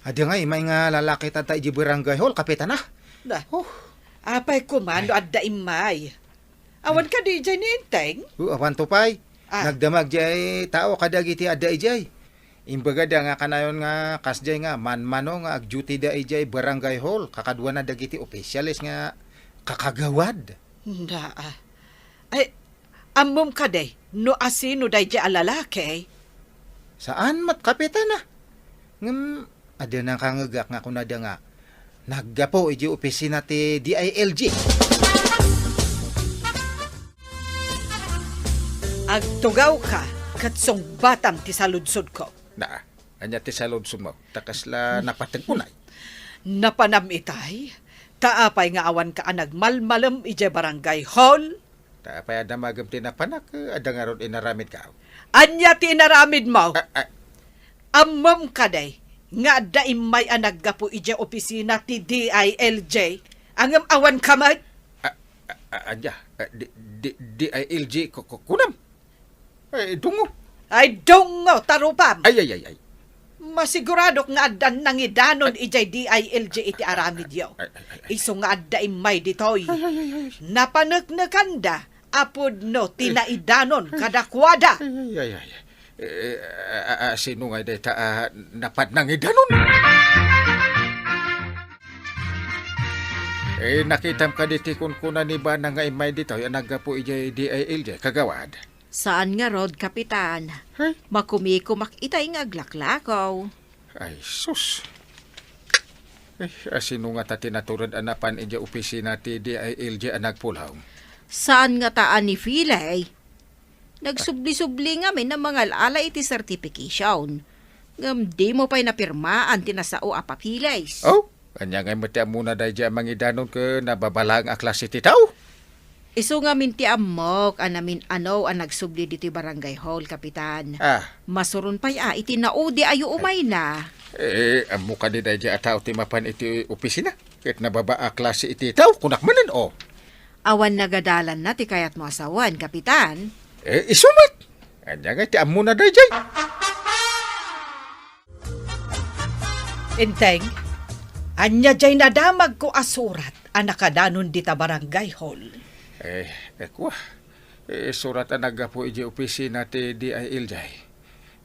adda nga immay nga lalaki tatta idiay barangay hall, Kapitan, a. Da. Oh. Apay koma no adda immay? Awan kadi idiay ni Enteng? O, awan to pay. Ah. Nagdamag diay tao kadagiti adda idiay. Imbagada nga kanayon nga kasdiay nga manmano nga agdutyda idiay barangay hall kakaduana dagiti opisyales nga kakagawad. Daa. Ay, ammom kadi no asino daydiay a lalaki? Saan met, Kapitan, a. Ngem adda nakangegak nga kunada nga naggapu idiay opisina ti D I L G. Agtugawka ket sungbatam ti saludsodko. Na, ania ti saludsodmo? Ta kasla napateg unay. Napanam itay? Ta apay nga awanka a nagmalmalem idiay barangay hall? Ta apay a damagem ti napanak, adda ngarud inaramidka? Ania ti inaramidmo? A, a. Ammom kadi nga adda immay a naggapu idiay opisina ti D I L J, ngem awanka met? A, a, a, ania? A, di, di, D I L J ku-, ku-, kunam? Ay, dungo. Ay, dungo, tarupam. Ay, ay, ay, ay. Masiguradok nga addan nangidanon idiay D I L J iti aramidyo. Ay, ay, ay, ay. Isu nga adda immay ditoy. Ay, ay, ay, ay. Napaneknekanda a pudno ti naidanon kadakuada. Ay, ay, ay, ay. Eh, a, a, a, sino nga dayta a napad nangidanon? Eh, nakitam kadi ti kunkuna ni Bana nga immay ditoy a naggapu idiay D I L J, kagawad? Saan ngarud, Kapitan. Ay. Makumikumak itay nga aglaklakaw. Ay, sus. Eh, asino ngata ti natured a napan idiay opisina ti D I L J a nagpulong? Saan ngata a ni Filey? Nagsubli-subli ngamin a mangal-ala iti certification. Ngem dimo pay napirmaan ti nasao a papeles. Oh, ania ngay met ti ammona daydiay a mangidanon ken nababalaeng a klase ti tao? Isu ngamin ti ammok a namin-ano a nagsubli ditoy barangay hall, Kapitan. Ah. Masuron pay a iti naudi a yuumayna. Eh, ammo kadi daydiay a tao ti mapan iti opisina? Ket nababa a klase iti tao, kunak manen, oh. Awan nagadalanna ti kayatmo a sawen, Kapitan. Eh, isu met. Ania ngay ti ammona daydiay? Enteng, ania jay nadamagko a surat a nakadanon dita barangay hall? Eh, eh, kua. Eh, surat a naggapu idiay opisina ti D I L J.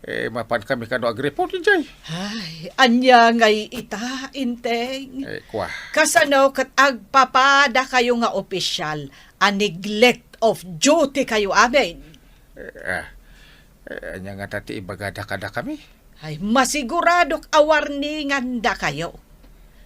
Eh, mapan kami kano agreport idiay? Ay, ania ngay ita, Enteng? Eh, kua. Kasano ket agpapadakayo nga opisyal a neglect of duty kayo amin? Eh, ah. Eh, ania ngata ti ibagada kadakami? Ay, masiguradok a warningandakayo.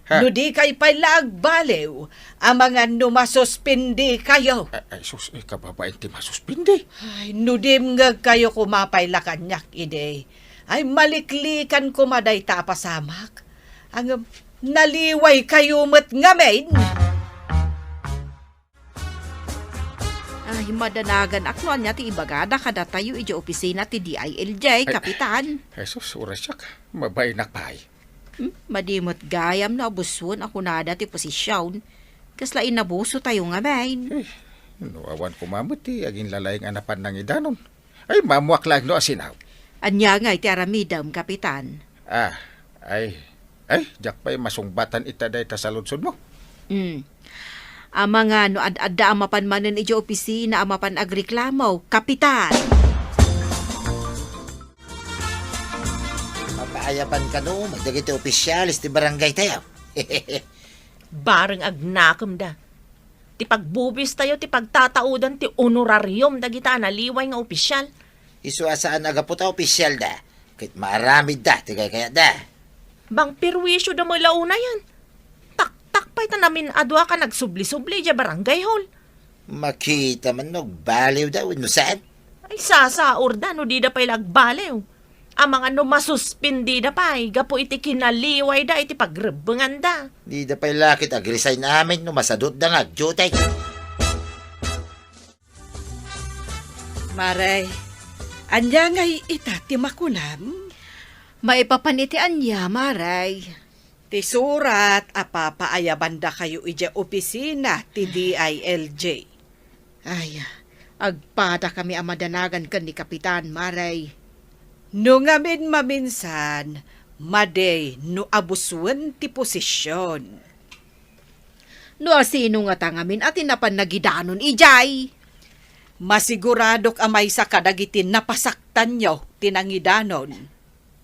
Ha? No di kay pay la agbaliw, amangan no masuspendikayo. Ay, ay, sus, eh, kababain ti masuspende. Ay, no dimngegkayo koma pay la kaniak idi, ay, maliklikan koma dayta a pasamak. Ngem, naliwaykayo met ngamin. Ay, madanaganak no ania ti ibagada kadatayo idiay opisina ti D I L J, Ay, Kapitan. Jesus, orasiak. Mabainak pay. Hmm, madi met gayam no abusuen a kunada ti posisyon. Kasla inabusotayo ngamin. Eh, no awan koma met ti aginlalaing a napan nangidanon. Ay, maammoak laeng no asino. Ania ngay ti aramidem, Kapitan? Ah, ay, ay, diak pay masungbatan ita dayta saludsodmo. Hmm. Amangan no ad-adda a mapan manen idiay opisina a mapan agreklamo, Kapitan. Mapaayaban kano met dagiti opisyales ti barangay tayo. Bareng agnakemda. Ti pagbubuistayo ti pagtataudan ti honorarium dagita a naliway nga opisyal. Isu a saan a gapu ta opisyalda, ket maaramidda ti kaykayatda. Bang perwisyoda met la unayen. Taktak pay ta namin-aduak a nagsubli-subli idiay barangay hall. Makita man no agbaliwda wenno saan. Ay, sasaorda no dida pay la agbaliw. Amangan no masuspendida pay gapu iti kinaliwayda iti pagrebbenganda. Dida pay la ket agresign amin no masadutda nga agdiutay. Maray, ania ngay ita ti makunam? Maipapan iti ania, Maray? Ti surat a papaayabandakayo idiay opisina ti D I L J. Ay, agpadakami a madanagan ken ni Kapitan, Maray. No ngamin maminsan, madi no abusuen ti posisyon. No asino ngata ngamin a ti napan nagidanon idiay? Masiguradok a maysa kadagiti napasaktanyo ti nangidanon.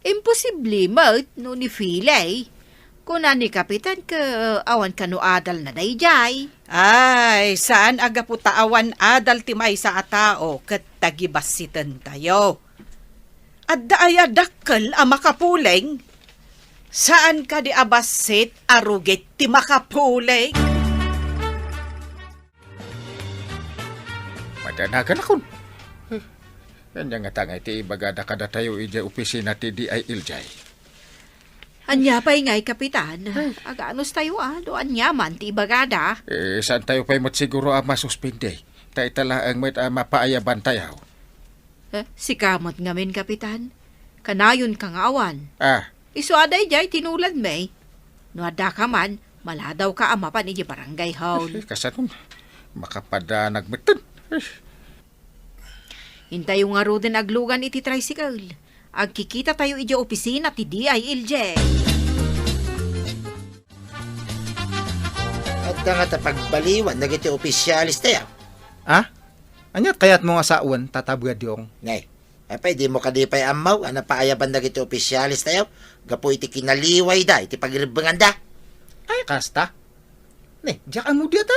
Imposible met no ni Filey. Kuna ni Kapitan ket awan kano adalna daydiay. Ay, saan a gapu ta awan adal ti maysa a tao ket tagibassitentayo. Adda aya dakkel a makapuling? Saan kadi a bassit a rugit ti makapuling? Madanaganakon. Eh, ania ngata ngay ti ibagada kadatayo idiay opisina ti D I L J? Ania pay ngay, Kapitan? Ay. Aganos tayo, a, no ania man ti ibagada? Eh, saan tayo pay met siguro a masuspindi? Ta ita laeng met a mapaayaban tayo. Eh, sika met ngamin, Kapitan? Kanayon ka nga awan. Ah. Isu a daydiay tinuladmi. No adda ka man, maladawka a mapan idiay barangay hall. Kasano? Makapadanag metten. Intayo ngaruden aglugan iti tricycle. Agkikita tayo idiay opisina ti D I L J. Adda ngata pagbaliwan dagiti opisyales tayo. Ah? Ania ti kayatmo nga sawen, Tata Buadyong? Nay, apay, dimo kadi pay ammo a napaayaban dagiti opisyales tayo gapu iti kinaliwayda iti pagrebbenganda? Ay, kasta. Ne, diak ammo diata?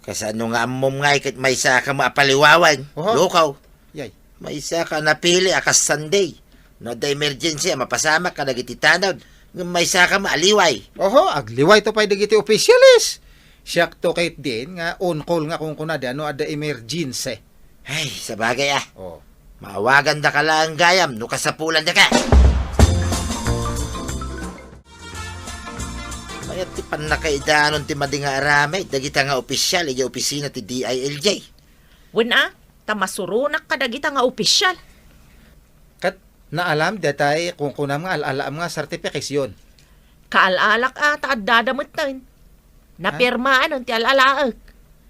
Kasano nga ammom nga ket maysa ka a paliwawan? Oho. Lukaw. Yay. Maysa ka a napili a kas Sunday. No adda emergency a mapasamak kadagiti tanod, Ngem maysaka met a liway. Oho, agliwayto pay dagiti opisyales. Siakto ketdin nga on call nga kunkunada no adda emergency. Ay, sabagay, ah. Oh. Maawagandaka laeng gayam no kasapulannaka. Mayat ti pannakaidanon ti madi nga aramid dagita nga opisyal idiay opisina ti D I L J. Wen a, ta masuronak kadagita nga opisyal. Ket naalam daytay kunkunam nga al-alaam nga sertifikasyon. Kaal-alak a ta addada metten. Ha? Napirmaan ti al-alaek.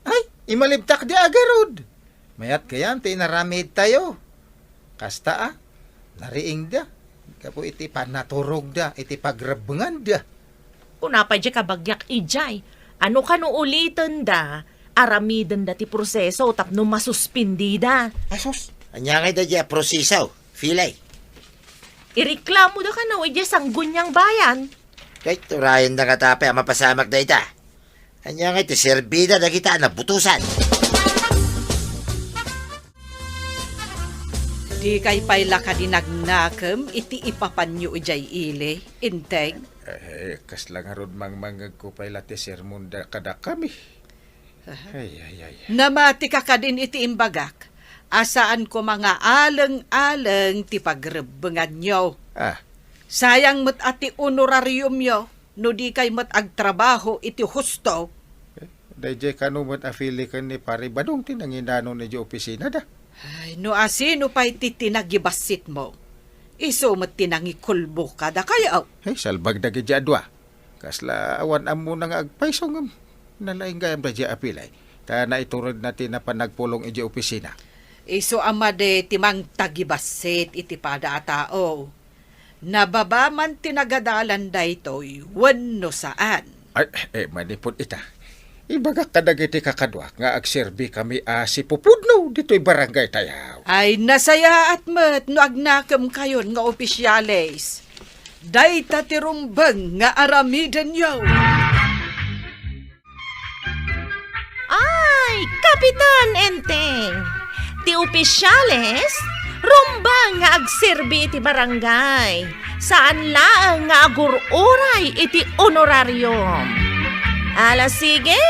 Ay, imalibtak di agarud. Mayat gayam ti inaramidtayo. Kasta a, nariingda. Gapu iti panaturogda, iti pagrebbenganda. Kuna pay di kabagiak idiay, ano kano ulitenda, aramidenda ti proseso tapno masuspendida. Asus, ania ngay daydiay a proseso, Filay? Ireklamoda kano idiay Sangguniang Bayan. Kay turayenda nga tapay a mapasamak dayta. Ania ngay ti serbida dagita a nabutosan? Dikay pay la kadi nagnakem iti ipapanyo idiay ili, Enteng? Eh, kasla ngarud mangmangngegko pay la ti sermonda kadakami. Ay, ay, ay. Namatika kadin iti imbagak a saan koma nga aleng-aleng ti pagrebbenganyo. Ah. Sayang met a ti honorariumyo no dikay met agtrabaho iti husto. Eh, daydiay kano met a Fili ken ni Pari Badong ti nanginanona idiay opisinada. Ay, no asino pay ti tinagibassitmo, isu met ti nangikulbo kadakayo. Ay, salbag dagiti a dua. Kasla awan ammona nga agpayso ngem nalaing gayam daydiay a Filay, ta naituredna ti napan nagpulong idiay opisina. Isu a madi ti mangtagibassit iti pada a tao. Nababa man ti nagadalan daytoy wenno saan. Ay, eh, manipud ita, ibagak kadagiti kakaduak nga agserbikami a sipupudno ditoy barangay tayo. Ay, nasayaat met no agnakemkayon nga opisyales. Dayta ti rumbeng nga aramidenyo. Ay, Kapitan Enteng! Ti opisyales, rumbeng nga agserbi iti barangay. Saan laeng nga agur-uray iti honorarium. Ala sige,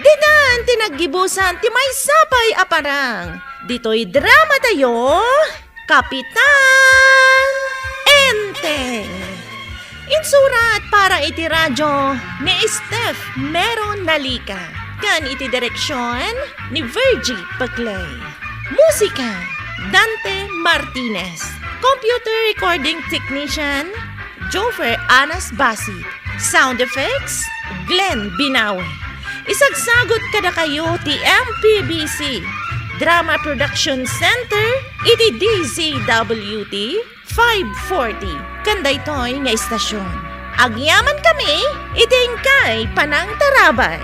ditan ti naggibusan ti maysa pay a parang. Ditoy drama tayo, Kapitan Enteng. Insurat para iti radyo ni Steph Meron Nalica ken iti direksyon ni Virgie Paclay. Musika, Dante Martinez. Computer recording technician, Jofer Anas Basit. Sound effects, Glenn Binawi. Isagsagut kadakayo ti M P B C Drama Production Center iti D Z W T five forty. Ken daytoy nga istasyon, agyaman kami iti inkay panangtarabay.